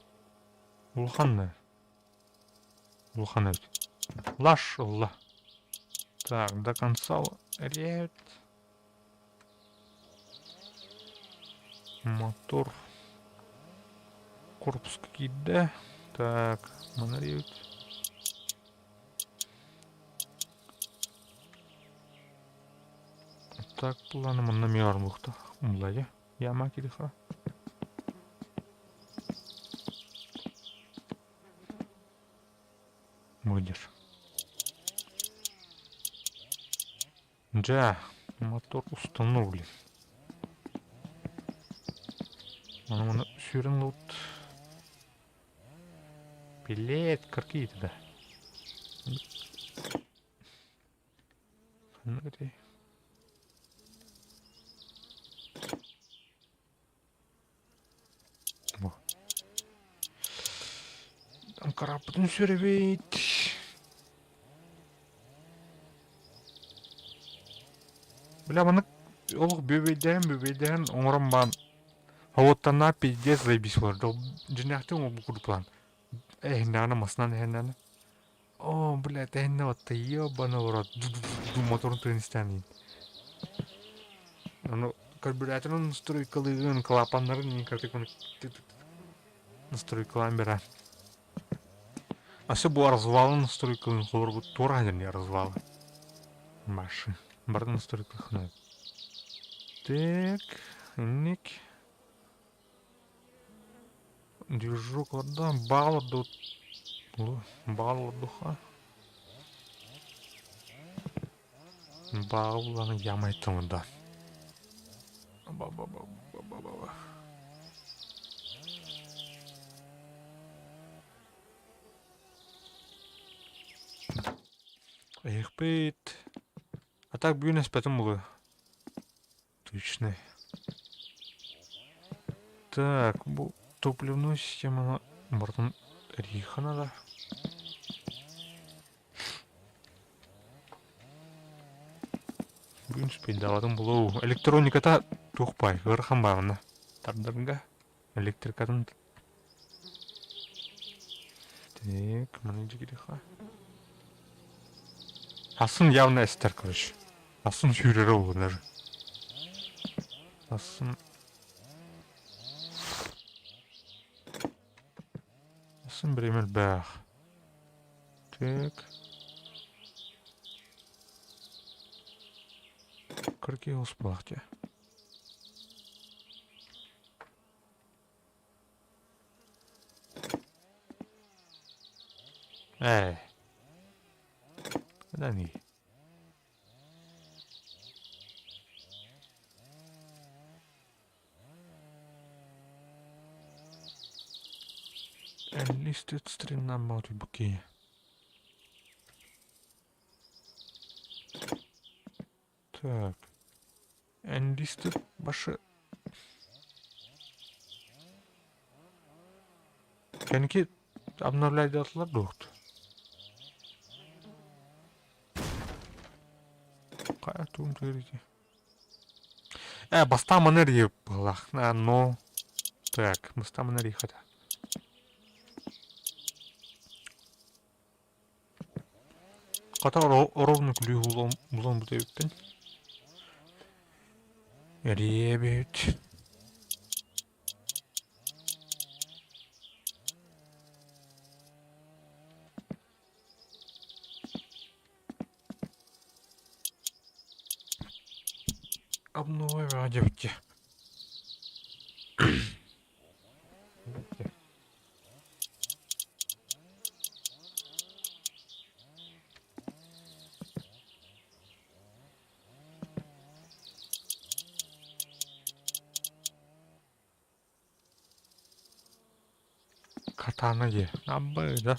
улахан да улахан эбит лаш ылла так до конца рет мотор корпуска киирдэ так маны диэбит так планы манна эмиэ барбыахтаах умлайа яма кириха Выйдешь. Дьэ, мотор установлен. Аны сүүрэн ылбыт. Билет какие-то да. Ханна этэй? Домкраппытын сүрэбит. Бля, маннык олох бүөбэйдээн бүөбэйдээн оҥорон баран Оттонноо пиздец заебись олордо. Дьиҥнээхтик оҥорбут курдук план. Эһиннэҕинэ масынан эһиннэҕинэ. Оо, блядь, эһиннэ отто ебаный в рот. Моторун тыын истээн иин. Ону карбюраторын настройкалыыгын, клапаннарын иин кырдык настройкалаан берен. Асы бу развалын настройкалыын холорбут туора дьэн развалы. Машин. Барды настройкалыхына. Так, инник. Движок вода, балл Балл духа. Балланы ямай да. Ба-ба-ба-ба-ба-ба. Эхпит. А так бүгүн эспэтим булу. Точно. Так, бу топливную систему бартын риха надо. Бүгүн спейдаватым булу. Электрониката туох бай, ыарахан баҕана. Тардарга электрикатын Так, маны дьигириха. Асын явно эстер, короче. Асын сүүрэрэ ол даже. Асын... Асын бириэмэл бээх. Так. Кыргый оспалах дьэ. Ээ. Куда Enlisted stream number bookie. Так. Enlisted башы Кэнники обновляйдатылар дуохт. Хайа тугун түгэрити. Э, бастаан маны эрийэ быһылаах. Но. Так, бастаан маны эрийхата. Хата ровно күлүү булан бут эбиппин. Эрийэбит. Обновай диэбиччэ. Катана дии. Аббай да.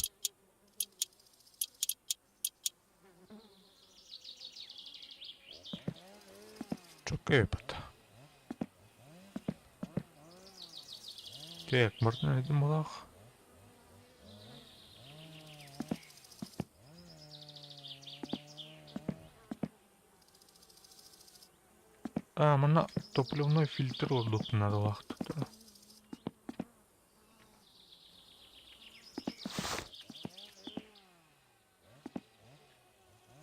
Чөкөй бата. Так, можно найдем малах. А, манна топливной фильтр ордук надалаах тута.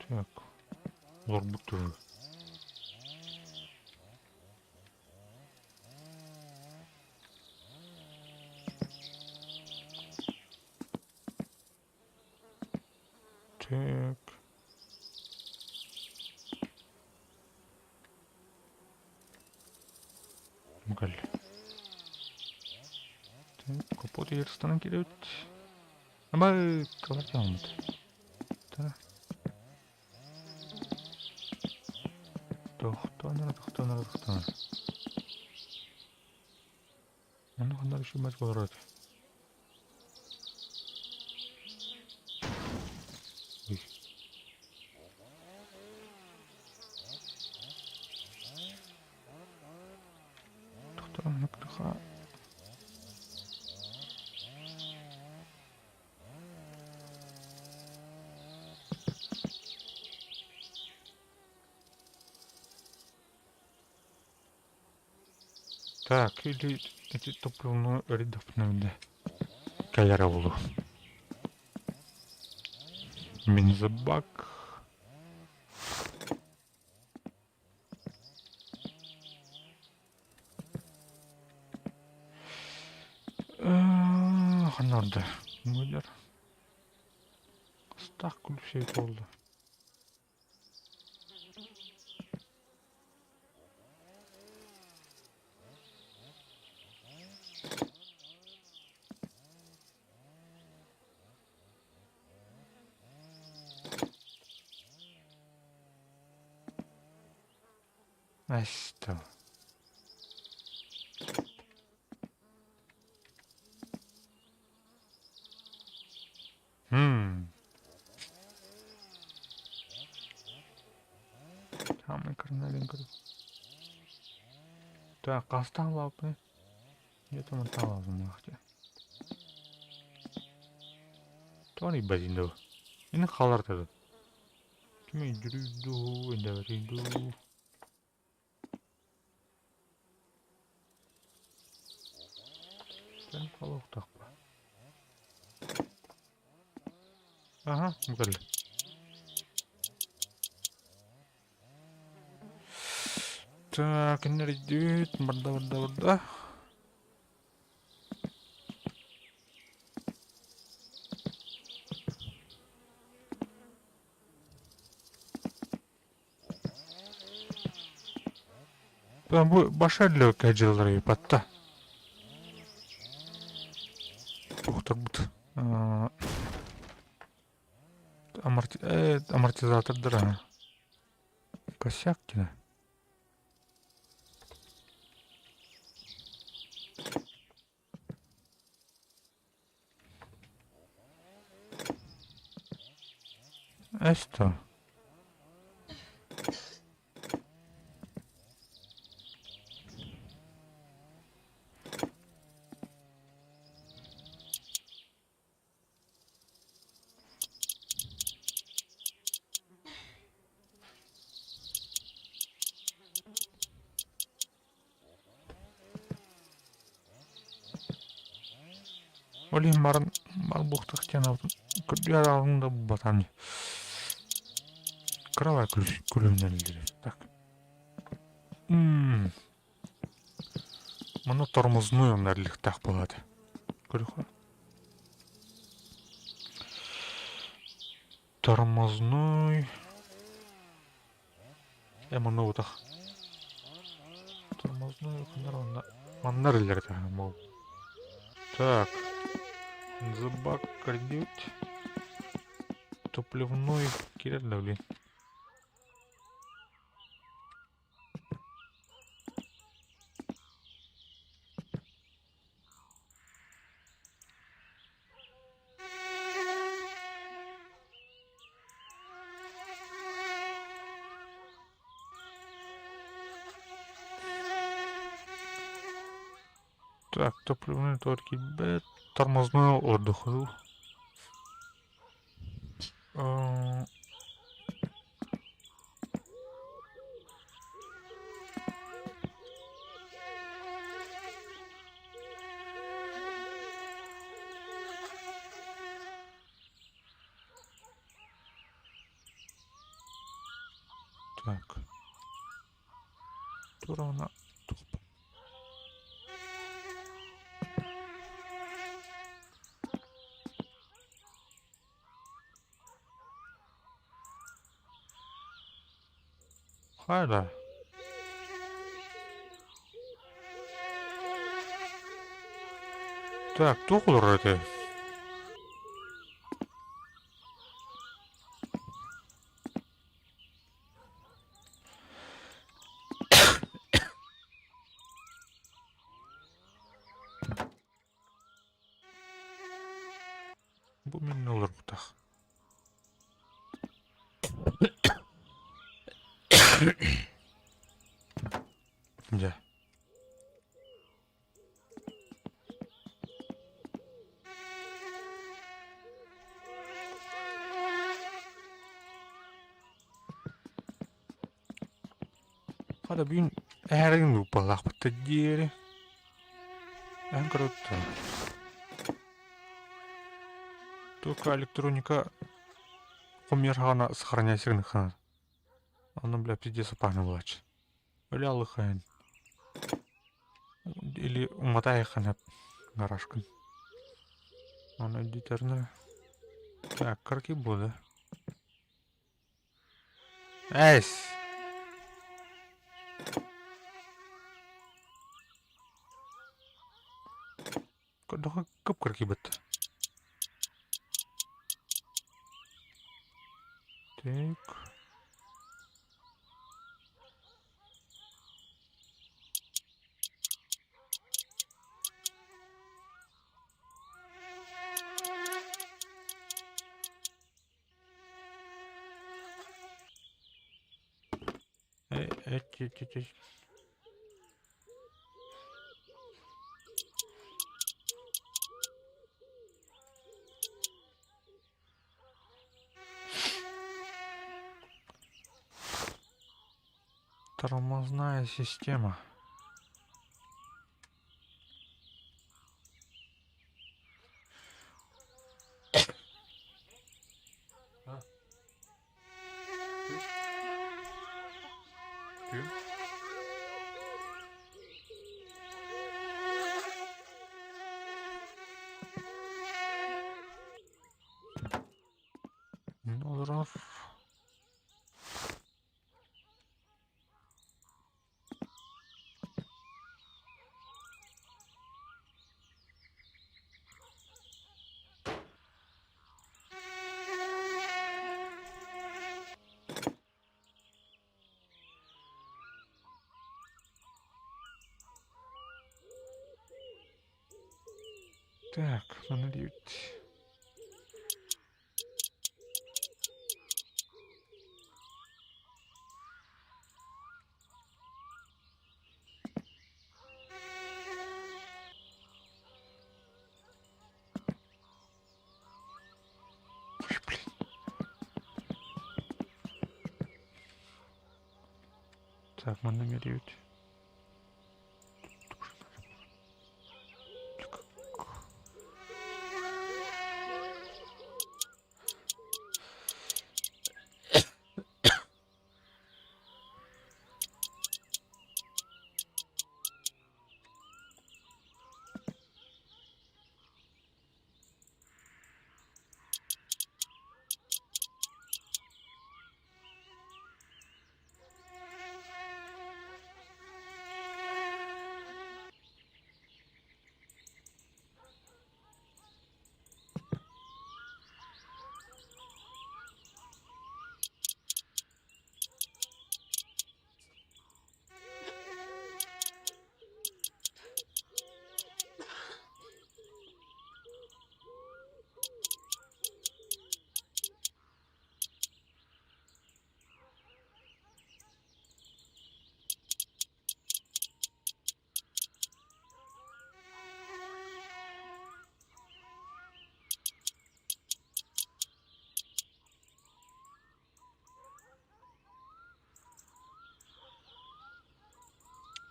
Так, олорбут тоже. Так. Кэл. Так, капот ерстанан кирэбит. Аба калар Так. Тохтоонор, тохтоонор, тохтоонор. Манна ханна решимэс болорот. Ой. Тохтоон, Так, или эти топливную рядовную кэлэрэ буолуо. Бензобак. Ханна орда? Мөлөр. Астаах күлүксэй буолла. Эстэ. Хаамай көрүнэлин көрү. Так, хастаан лааппыный? Где-то мантан лааппын дии. Тоҕо ыйбат дуу? Ини хаалар дуу? Ким өйдүүрүй дуу, өйдөөбөтүй дуу? Хаалыахтаахпа. Аха, бу кэллэ. Так, кинилэр барда барда барда. Бу баша лөкө дьыллары батта. Тухтарбыт. Амортизатордара. Косяк кина. Esto. Ол иһин баран барбыахтаах диэн көрдүөр аалым да булбатам дии. Кыралай күлүмнэллэр так. Маны тормозной оннарлыктаах буолаат. Көрүөххэ. Тормозной. Манна утах. Тормозной ханар маннар илер мол. Так. Зубак кредит. Топливной кирер да блин. Так, топливный только б тормозной отдых. Так. Турана. Хайда. Так, туох олорор этэй? Бу мин олорбутах. Дьэ. Хата бүгүн эһэрин группалаахпыт диэри. Эн круто. Только электроника хомуйар сохраняйся гыныххына. Ону, бля, пиздец опасно буолааччы. Өлө алыхайын. Или уматайхана гаражкын. Ону дитерне. Так, карки буду. Эс! Көрдөххө кып-кыргыйбыт. Так. Э, э, Тормозная система. Олорор. Так, манна диэбит. Ой, блин. Так, манна диэбит.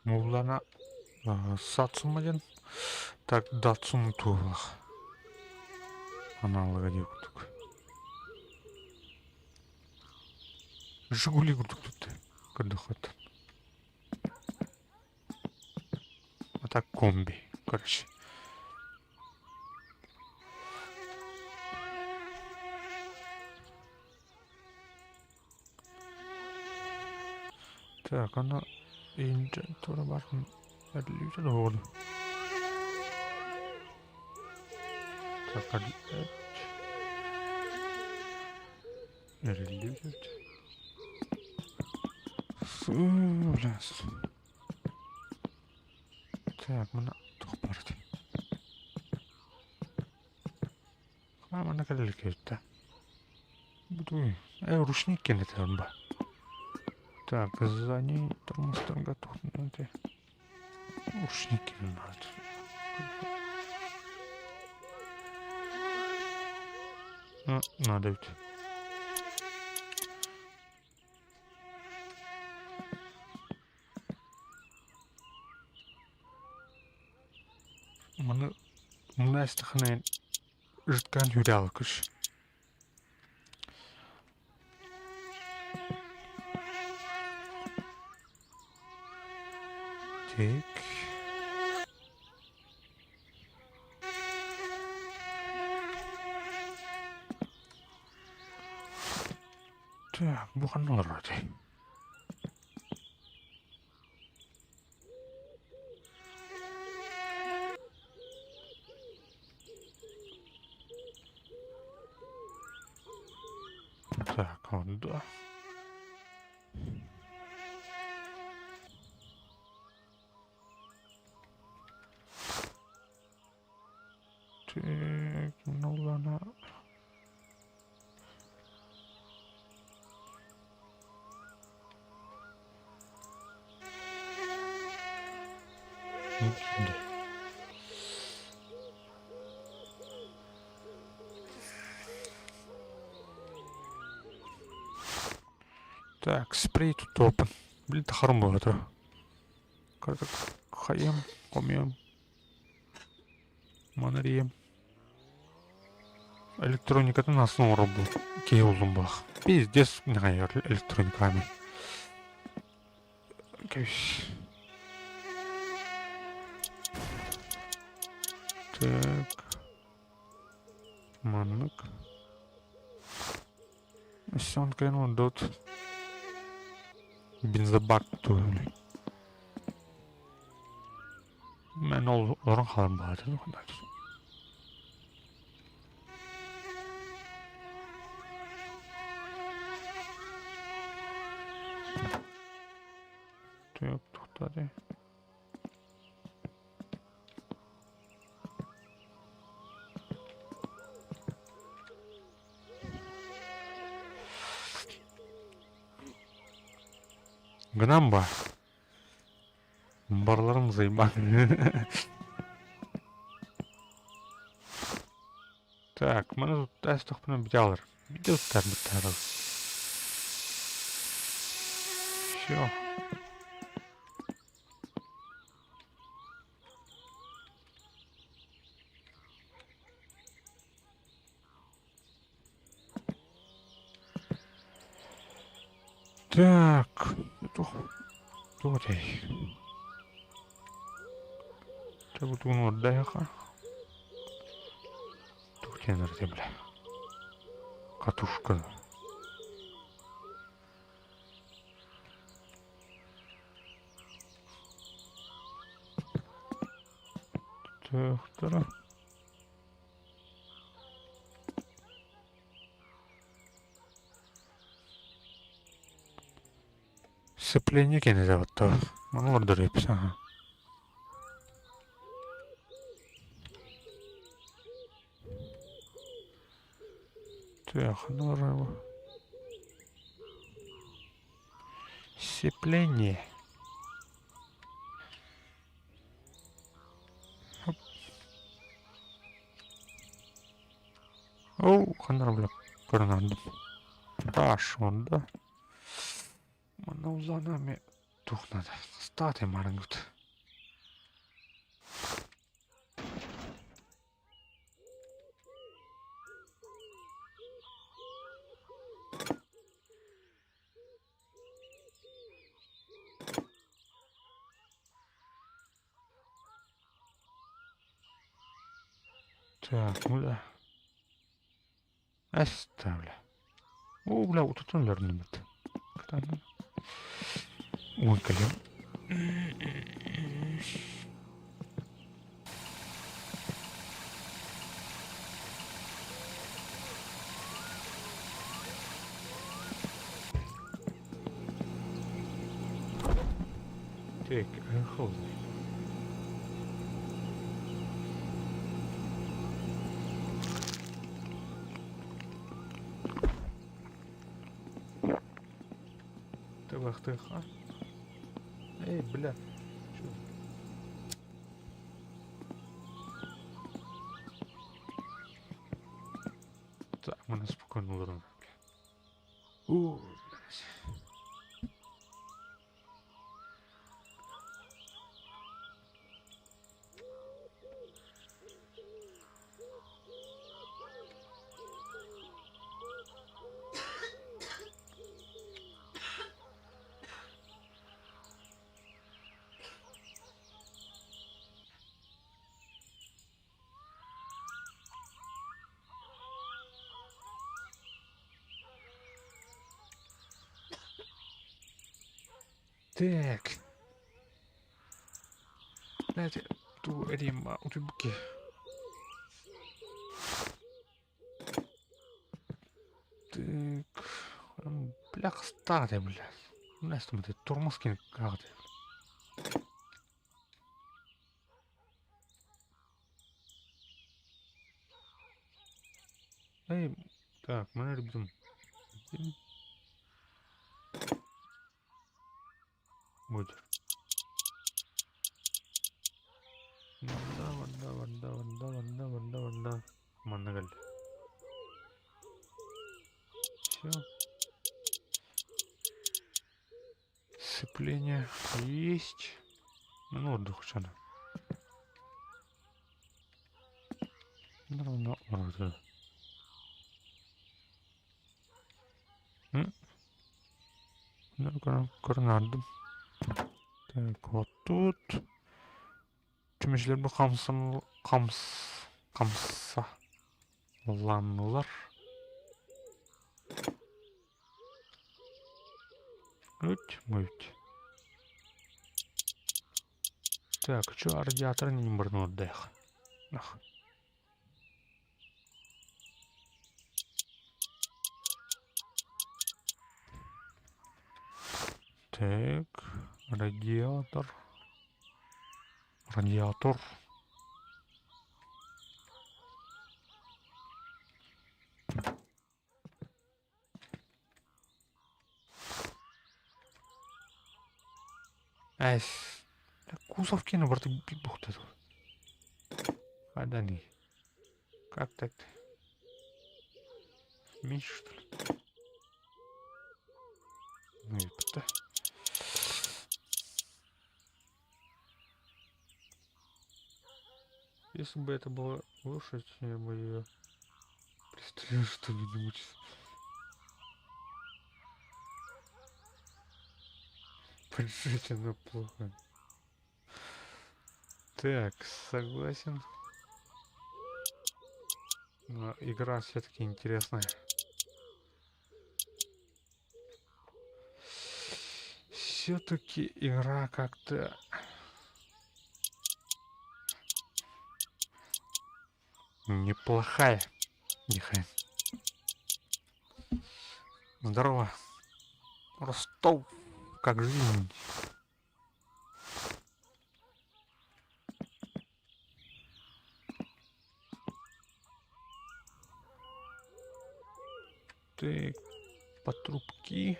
Мовлана Сацума диэн так Датсун туолах аналога диэх курдук. Жигули курдук тут көрдөхөт. А так комби, короче. Так, аны инжентора барын әділейтін оғды. Так, Эриллибит. Бля. Так, мына туох барыт. Манна кэлэлкэбит Бутуй. Ручник кенетен ба. Так, за ней тормозтан готов. Ручник надо. Ну, надо ведь. Мунна эстэххинэ ырыткаан сүүрээҕиккүш. Так. Так, бу ханна олорор этэй? Так, он да. Так, ну ладно. Так, спрей тут опен. Блин, тахарым буолла Хайым, хомуйам, манарыйым. Электроникатын астын оҥоробут киһи буллум буолах. Пиздец электрониками. Кэбис. Так. Маннык. Өссө кэлэн олордубут. Бензобак туһунан. Мен ол олорон хаалан баҕатым. Так, туктады. Гынан ба. Барыларын заебали. Так, маны тут эстохпунан бүтэ алар. Бүтэ туттар бүттэр. Все. Так, туох туох этэй? Тугун уордайха? Туох диэн этэй бля? Катушка. Төхтөрө. Сцепление кэннэ оттоо. Маны олордор эбит аха. Так, ну Сцепление. Хоп. Оо, ханна бля көрөн Таш онда. Манна улаана туох надо. Статы марангут. Так, ну да. Эстэ бля. Оо, бля, утутун өлөрдүм бит. Ой, кэлиэм. Так, холодно. Табахтыха. Эй, бля. Чё? Так, мы спокойно олорон. О, блядь. Так. Знаете, ту Рима, утуйбуки. Так, бля, хастаах бля. Мына тормоз кин каҕыт. Эй, так, мына ребятам. Будет. Ванда, ванда, ванда, ванда, ванда, ванда, ванда. Манна кэллэ. Все. Сцепление есть. Ну, отдых чана. Ну, ну, Көрнардым. Так, вот тут. Чүмэчилэр бу хамсан хамс хамса ланнылар. Үт, мүт. Так, чё радиатор не барнурдэх. Ах. Так, радиатор. Радиатор. Эс. Кузов кину барты бухта. Адани. Как так? Меньше, что ли? Ну и да. Если бы это была лошадь, я бы ее пристрелил что-нибудь. Поджечь она плохо. Так, согласен. Но игра все-таки интересная. Все-таки игра как-то неплохая. Нехай. Здорово. Ростов. Как жизнь? Ты по трубки.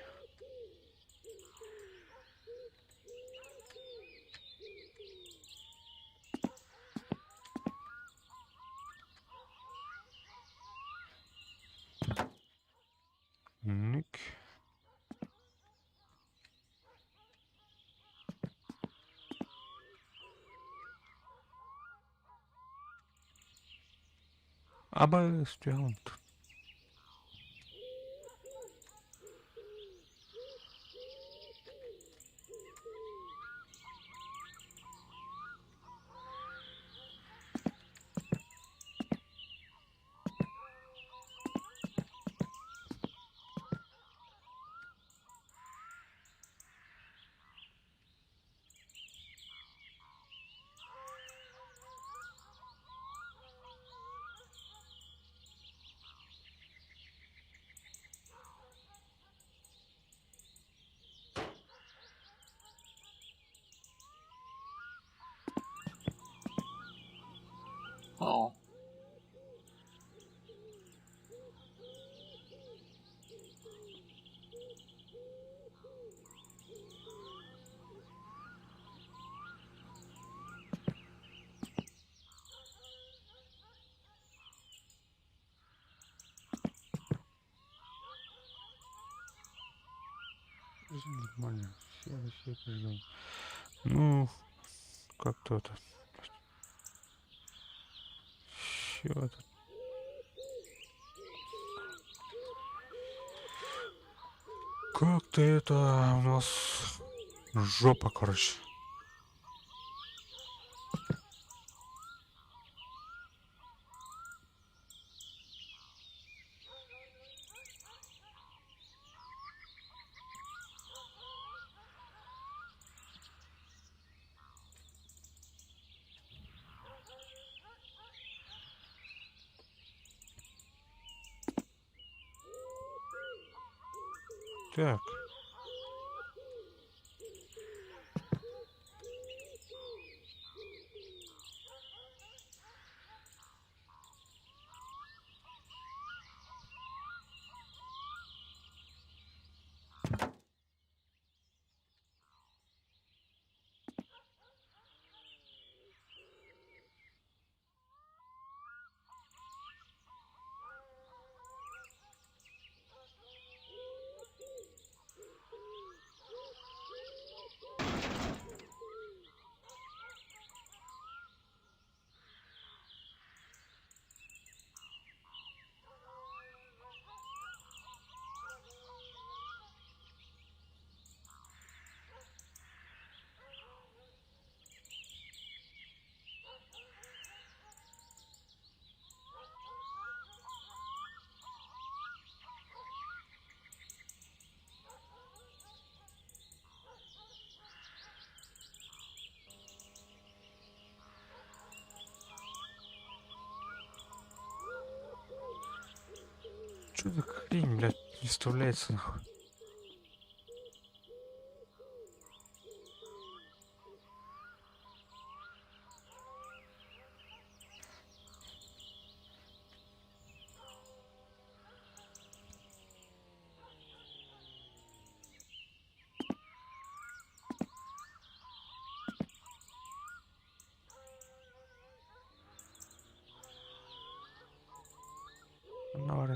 Ник. Аба стюант. Ja. Нормально. Все, все ждем. Ну, как-то это. Все это. Как-то это у нас жопа, короче. Так. Что за хрень, блядь, не вставляется нахуй?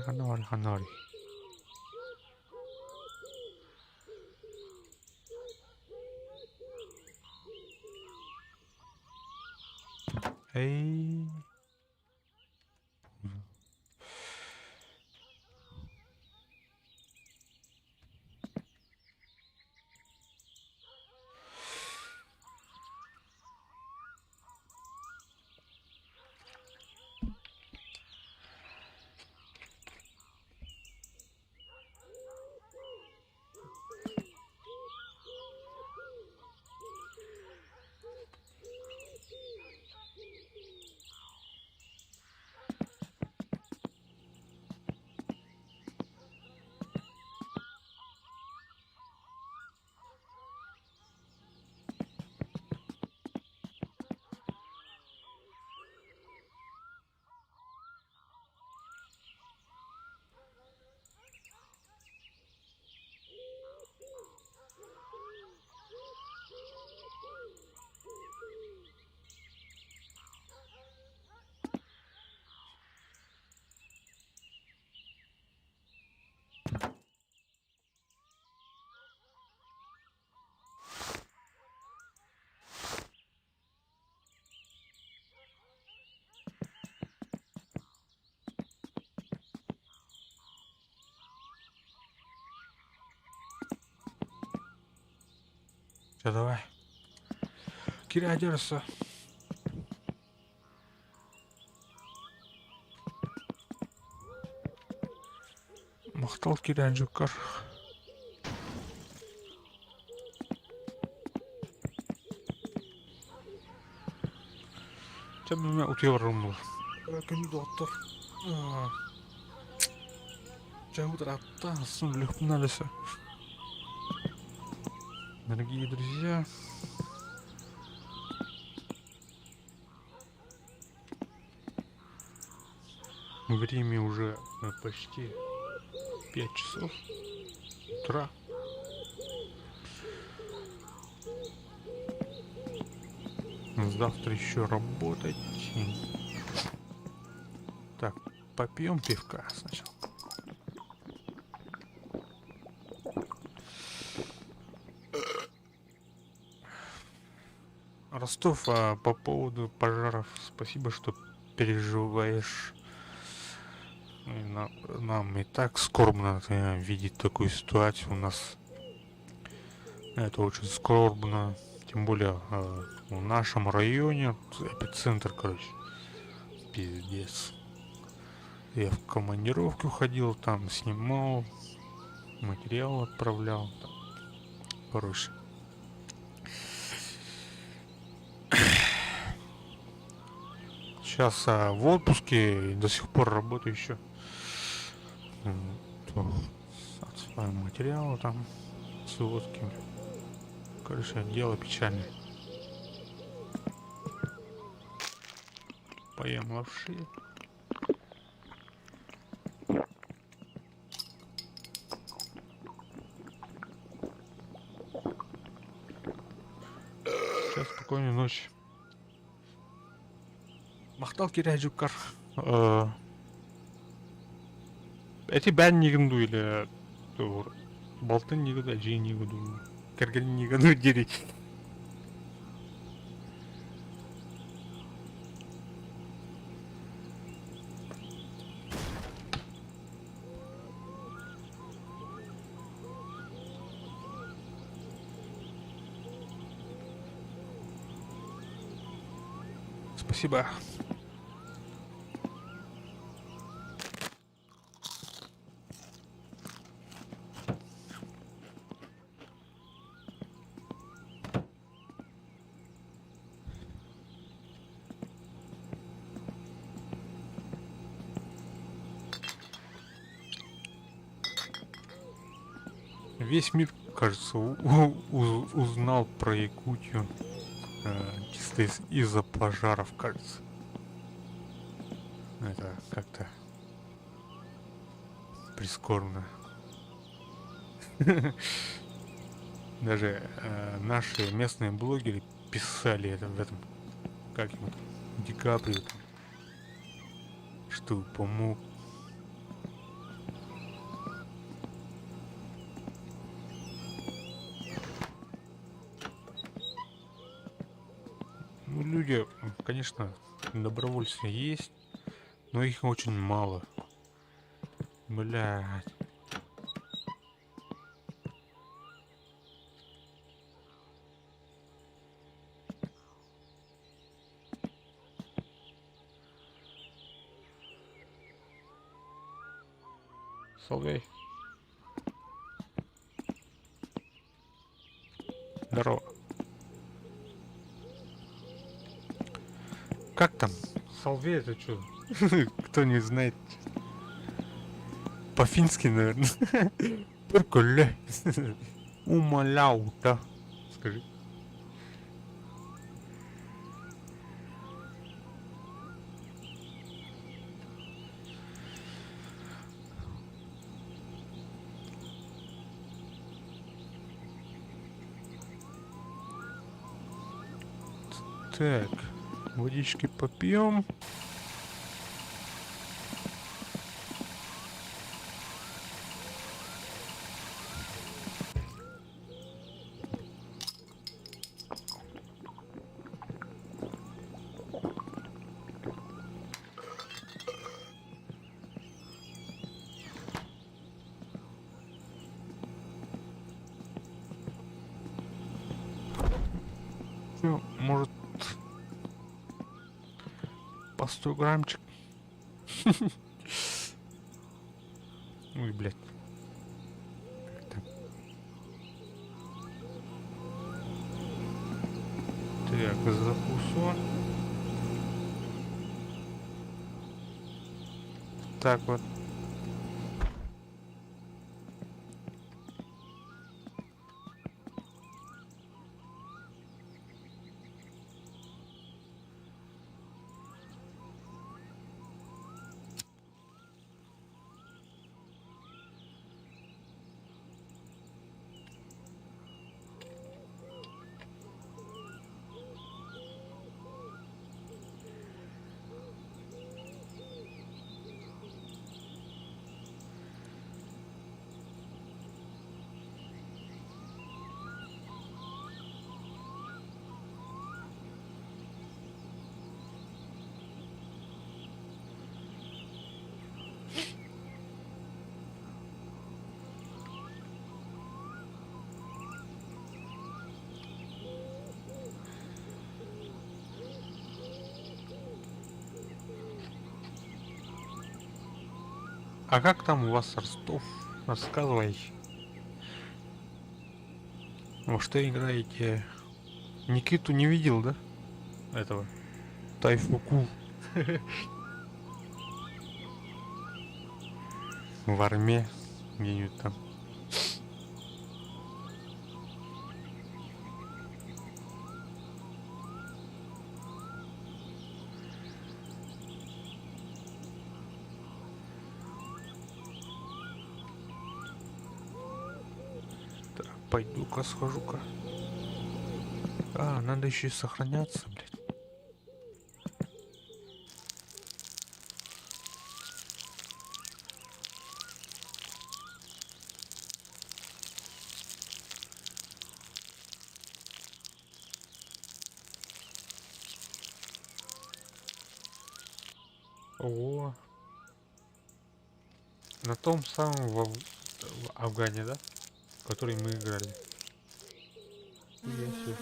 Ханна ханна ханна Эй. Все, давай. Киря держится. Махтал Кирянчукар. Чэ, утуйа барарым Күндү доҕоттор. Чэ, утаратта, сын үлүхпүн Дорогие друзья, время уже почти 5 часов утра. Завтра еще работать. Так, попьем пивка сначала. Ростов, а по поводу пожаров, спасибо, что переживаешь. Нам и так скорбно видеть такую ситуацию у нас. Это очень скорбно. Тем более в нашем районе, эпицентр, короче, пиздец. Я в командировку ходил, там снимал, материал отправлял. Там. Короче. Сейчас а, в отпуске до сих пор работаю еще. Материалы там, сводки. Короче, дело печальное. Поем лапши. Сейчас спокойной ночи. Махтал Кирәдьюккар. Эти бээн нигин дуу или балтын ниги дуу, эдьиий ниги дуу, кэргэнин ниги дуу дири. Спасибо. Весь мир, кажется, узнал про Якутию чисто из-за пожаров, кажется. Это как-то прискорбно. Даже наши местные блогеры писали это в этом, как ему там, Ди Каприо там, что помог. Ну, люди, конечно, добровольцы есть, но их очень мало. Блядь. Соловей. Здорово. Как там? Соловей это что? Кто не знает. По-фински, наверное. Перколе. Умоляута. Скажи. Так, водички попьем. Ну, может, по 100 граммчик. Ой, блядь. Как там? Так, закусон. Так вот. А как там у вас Ростов? Рассказывай. Во что играете? Никиту не видел, да? Этого. Тайфуку. В армии. Где-нибудь там. Пойду-ка схожу-ка. А, надо еще и сохраняться, блядь. Ого. На том самом в, в Афгане, да? Который мы играли. Я себе.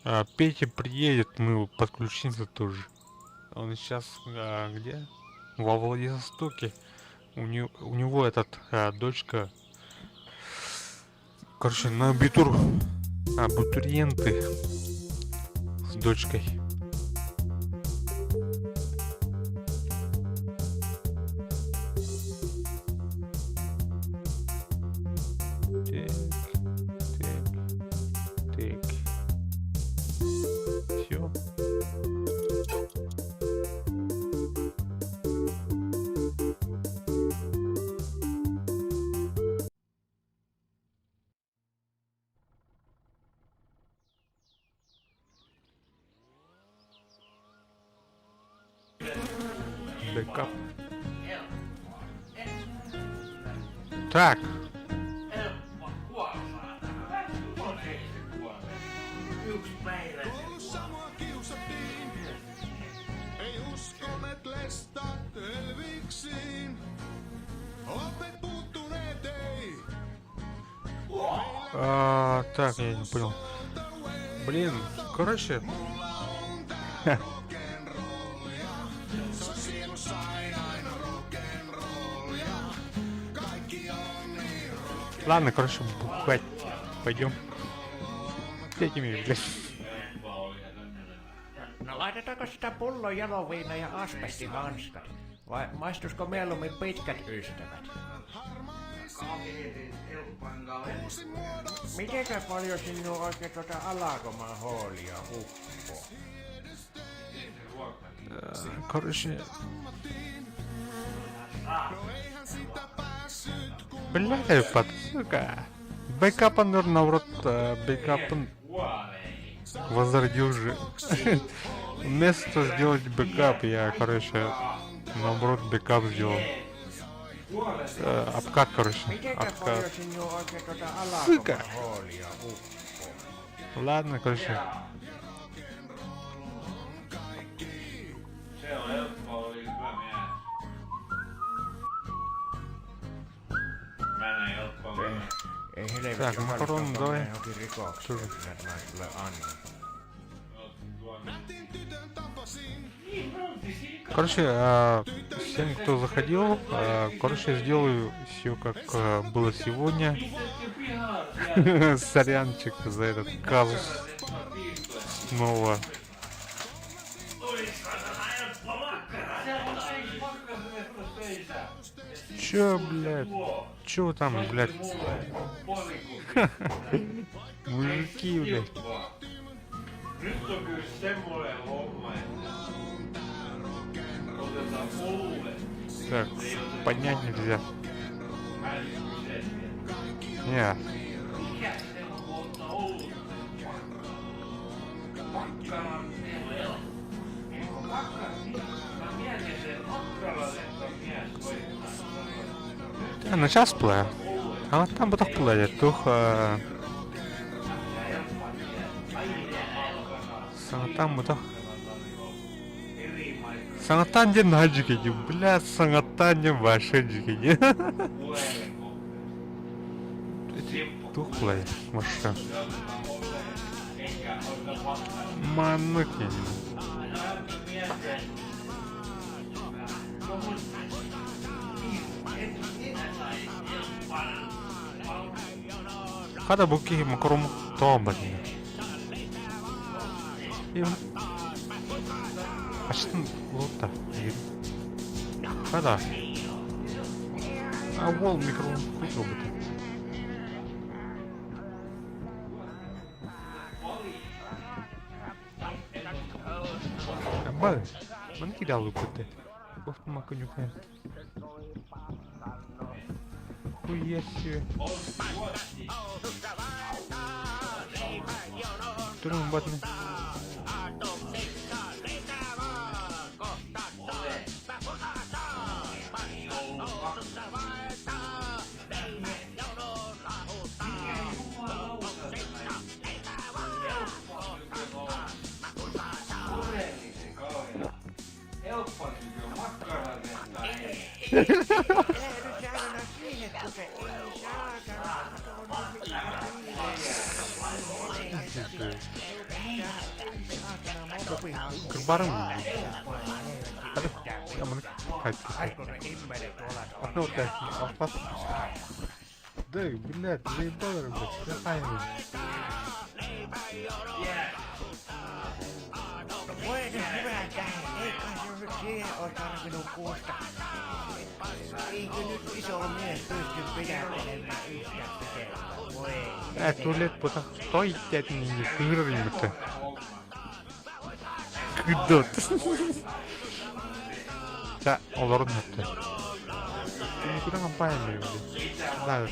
А, Петя приедет, мы подключимся тоже. Он сейчас а, где? Во Владивостоке. У, не, у него этот а, дочка. Короче, на абитур. Абитуриенты с дочкой. Так, так, так. Все. Бэкап. Так. А, так, я не понял. Блин, короче. Ладно, короче, бухать. Пойдем. С этими, блядь. No laitetaanko sitä pullo jaloviina ja asbestihanskat? Vai maistuisiko mieluummin pitkät ystävät? Mitenkä paljon sinun oikein tuota alakoman hoolia uppoo? Короче... Бля, под, сука. Бэкапа, наоборот, бэкапом возродил же. Вместо сделать бэкап, я, короче, наоборот, бэкап сделал. Обкат, короче, обкат. Сука! Ладно, короче. Так, макарон давай. Тоже. Короче, всем, кто заходил, короче, сделаю все как было сегодня. Сорянчик за этот казус снова. Чё, блядь? Чё там, блядь? Мужики, блядь. Так, поднять нельзя. Не. Да, на час плеер. А там бы так плеер, тух. Саҥаттан бытах. Саҥаттан диэн наһаа дьүкэйдии, блядь, саҥаттан диэн вообще дьүкэйдии. Туох булай машина. Маннык Хата бу киһи макарон тоҕо барда. Ачтын лотта. Хада. А уол микрофон хуй Бай. Манна кидалыппыт Кофтумака нюхаем. Хуя себе. Турун батны. Кырбарым. Да, блядь, заебал, блядь, какая Туалет потах стой не кырырымыты. Кыдот. Ча, олорун хөттө. Никуда компания Да.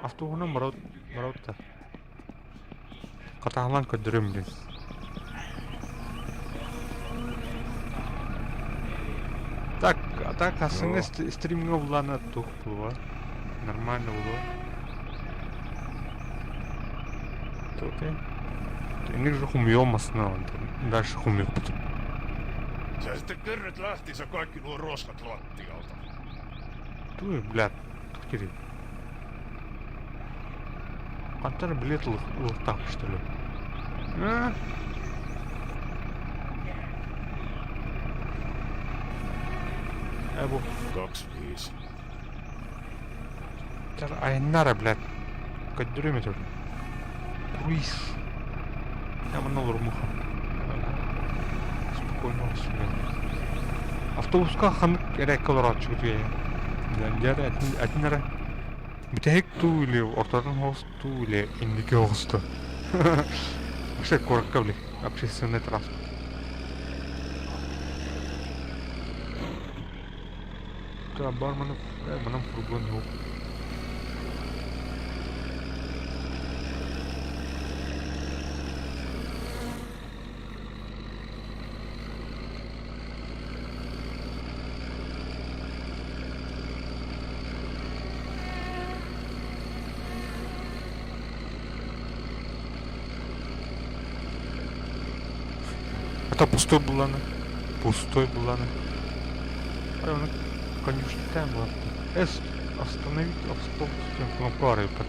Автобуһунан барабыт да. Хатаалаан көрдөрүөм диэн. Так, а так ассыҥҥа стримҥа булаана туох буолуо? Нормально буолуо. Окей. Инник же хумьёмасына дальше хумьёппут. Sä sitten kyrryt lähti, sä kaikki nuo roskat lattialta. Туй, блядь, тух Хантан билет ылыктаах что ли? А? Э, бу. 25. Айнара, блядь. Көрдөрүөм этэ. Круиз. Я манна олорумуха. Спокойно себе. Автобуска ханнык эрээккэ олорооччубут үһү. Дьэ этин эрэ бүтэһик туу или ортотун соҕус туу или инники соҕус туу. Вообще куоракка били общественный транспорт. Бар манан фургон суох. Это пустой буланы. Пустой буланы. Аны конюшня была. С остановить автобус кнопку арыппат.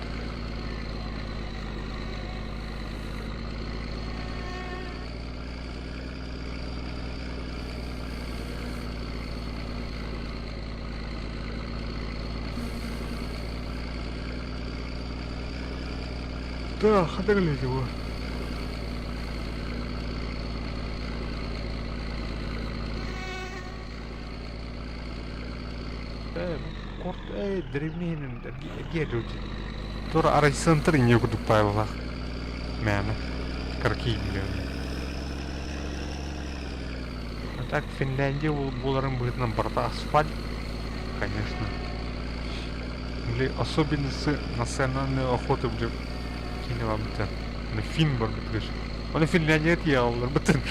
Да, хатыгылы его. Ээ, корт ээ древнейнин эргиэ Тура арай центр инньэ курдук паайыллаах мээнэ кыракый билиэн. А так Финляндия буоларын быһыытынан барыта асфальт, конечно. Били особенности национальной охоты били киинэ барбыта. Фин барбыт Оны Финляндия тиийэ бытын.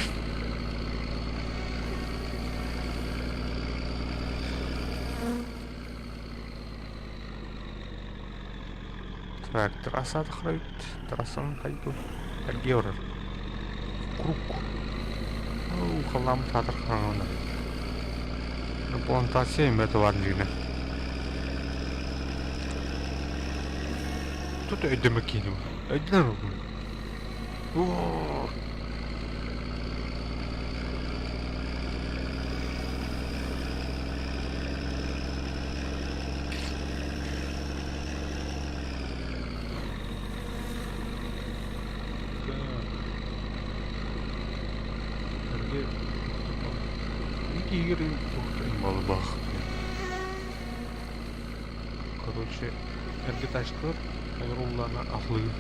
Так, трасса открыт. Трассаны хайду. Эргиэ Круг. Халлаам саатар хараҥана. Плантация эмиэ бар дигинэ. Тут өйдөмө киинэ Өйдөнөр Оо. Балбах. Короче, эргэ тачкалар олоруллаана аһылыгы.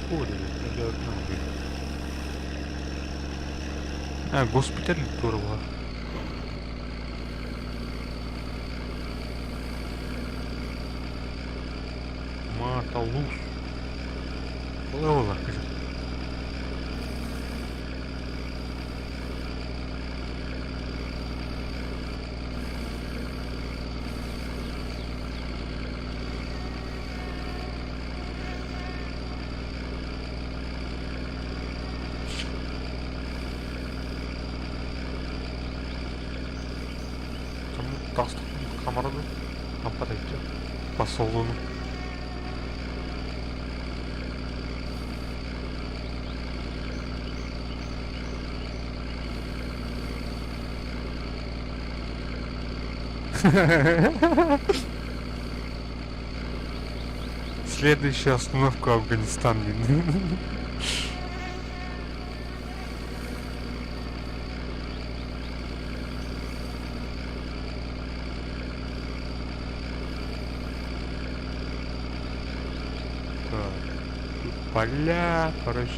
Далеко ли? Это одно, блин. А, госпиталь здорово. Маталус. Левела. Хамарады. Хампат айтты. Посолуну. Следующая остановка Афганистан. Так, тут поля, короче.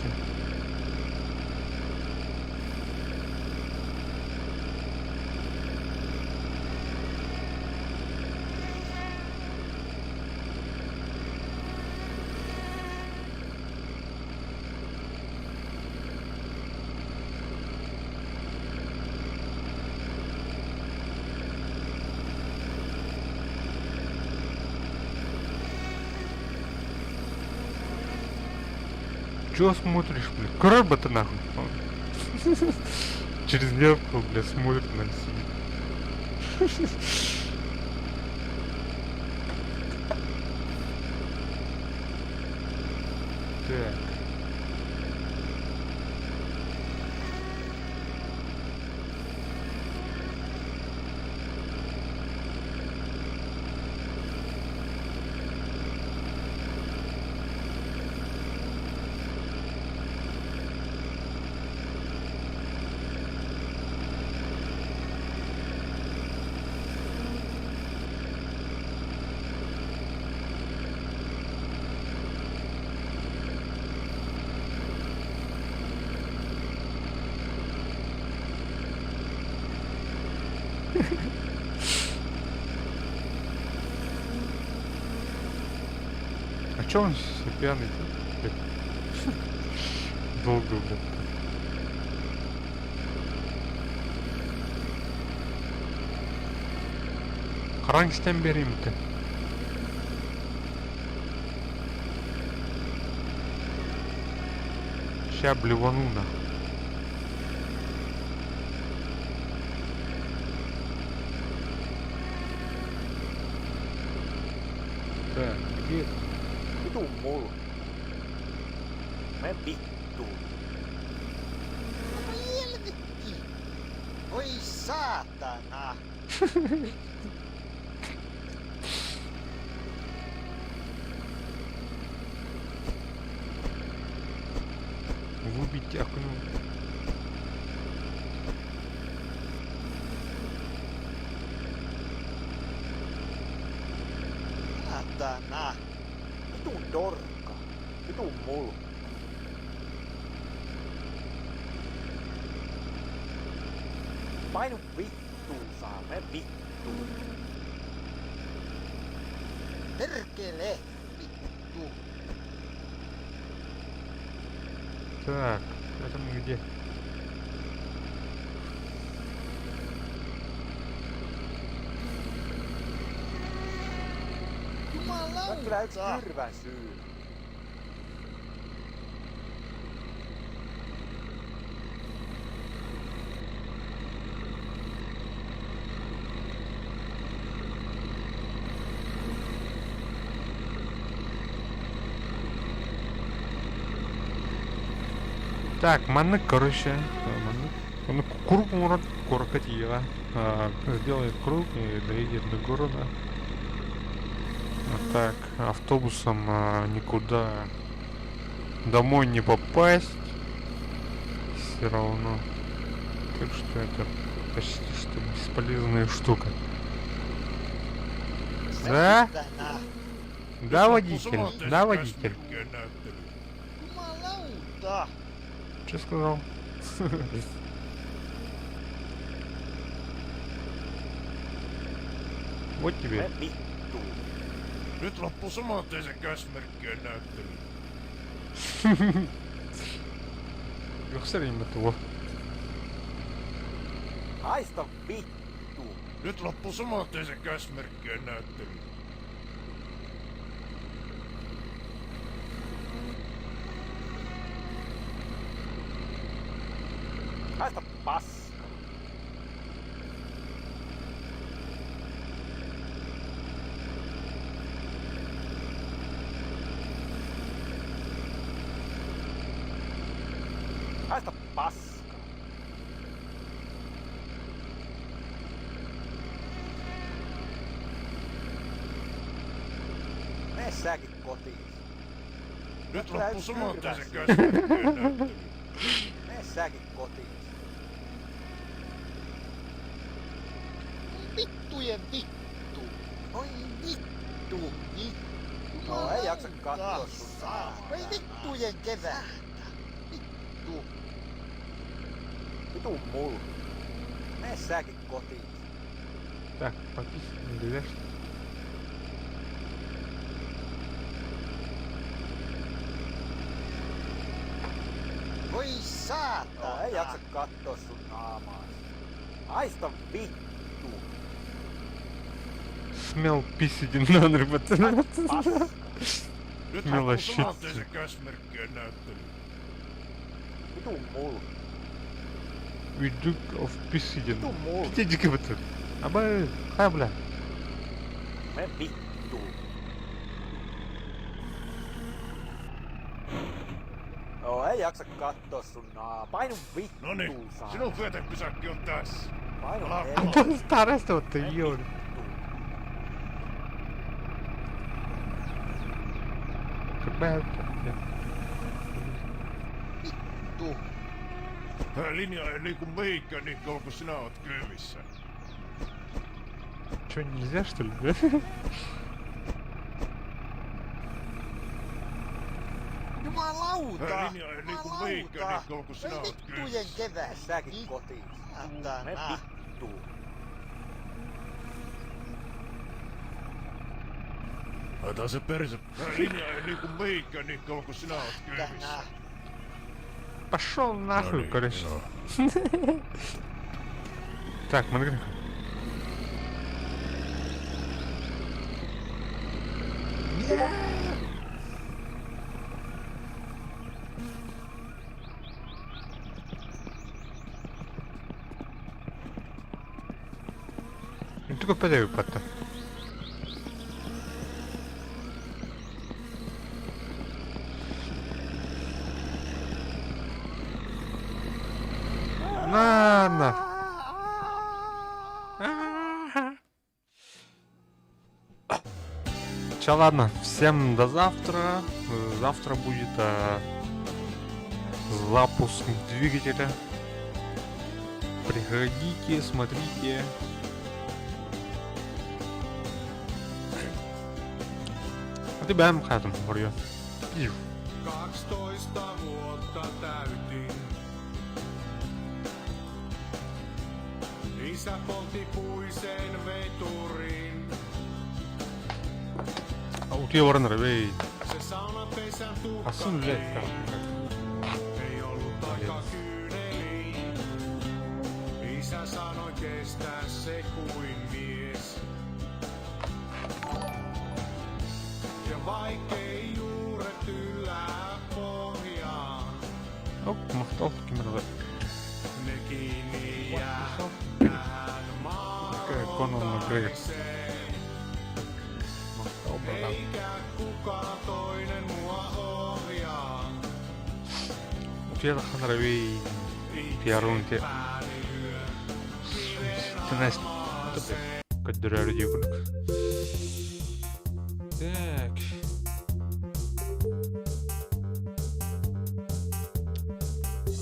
Чё смотришь, блядь? Корабль-то нахуй. Через зеркало, блядь, смотрит на сидит. Так. А чё он все пьяный-то? Долго, блядь. Хараҥ беримте. Ща блевану нахуй. Так, где это? Vitun mulkku. Mee vittuun. No helvetti! Voi saatana! Выбить окно. Saatana! Vitun dorkka. Vitun mulkku. Painu vittuun saa, mee vittuun. Perkele! Vittu! Так, это мы где? Sä oot kyllä yks Jumalauta! kyrvän syy. Так, маннык, короче, маннык. Ну, круг может куркатила. Сделает круг и доедет до города. А так, автобусом никуда домой не попасть. Все равно. Так что это почти что бесполезная штука. Да? Saatana! Да, водитель? Да, водитель? Jumalauta! Че сказал? Вот тебе. Me vittuun. Nyt loppuu saman tien se käsmerkkien näyttely. Yoksa benim tuo. Haista vittu. Nyt loppuu saman tien se käsmerkkien näyttely. Haista paska. Haista paska. Mene säkin kotiin. Nyt Kyllä loppuu yksi saman tien se kylmä. käsmerkkien näyttely. Mene säkin kotiin. Vittujen vittu! Oi vittu! Vittu! No ei jaksa katsoa sun naamaa. Oi vittujen kevättä! Vittu! Vitun mulkku. Mene säkin kotiin. Так, пописать нельзя, что ли? Voi No saatana! ei jaksa katsoa sun naamaa. Haista vittu. Смел писать на Paska. Nyt loppuu Мелощица. saman tien se käsmerkkien näyttely. Vitun mulkku. We Duke of Pissidin. Vitun mulkku. Птичка вот. Аба, хабля. Mene vittuun. No ei jaksa katsoa sun naamaa. Painu vittuun No niin, saatana. sinun vyötepysäkki on tässä. Painu Ala helvettiin. Староста вот Mene ты, vittuun. Какая Vittu! Hää, Linja ei liiku mihinkään niin kauan kuin sinä oot kyyvissä. Че, нельзя что ли? Jumalauta! Hää, linja ei liiku mihinkään niin kauan kuin sinä Oi oot vittujen kyyvissä. kevät! Mene säkin kotiin. Mene Saatana! vittuun. Ota se perse. Hää, linja ei liiku mihinkään niin kauan kuin sinä oot kyyvissä. Saatana! Пошел нахуй, No niin, короче. joo. Так, смотри. Nyt kun pätevypatta. На, на. Че, ладно, всем до завтра. Завтра будет запуск двигателя. Приходите, смотрите. А ты бэм хатом, говорю. 12 vuotta täytin. Isä poltti puisen veturin. А у тебя Warner, эй. Se saunapesän tuhka А сын, блядь, там. ei ollut aika kyyneliin. Isä sanoi kestää se kuin mies. Ja vaikkei juuret yllä pohjaan, Оп, махтал кемерді. ne kiinni jää tähän Такая Конан Макгрегор. maanrotaiseen. Махтал, братан. Eikä kukaan toinen mua ohjaa. Утуйа ханравей пиарунте. Pääni lyö Тенес. Көддөрөр диэкурдук. Так.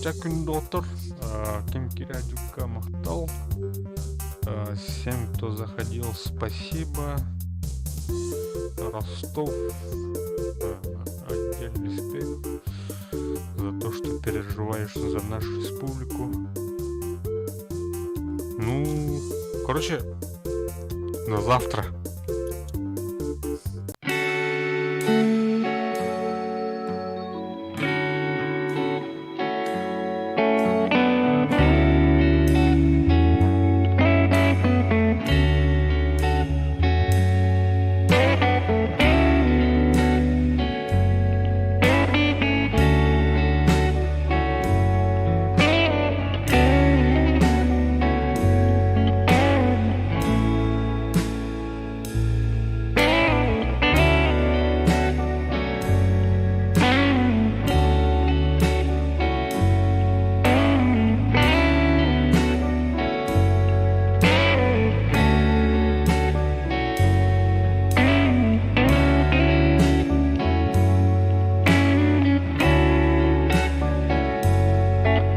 Чэ күн доҕоттор. Ким киирбиккэ махтал. Всем, кто заходил, спасибо. Ростов. Отдельный респект. за то, что переживаешь за нашу республику. Ну, короче, до завтра.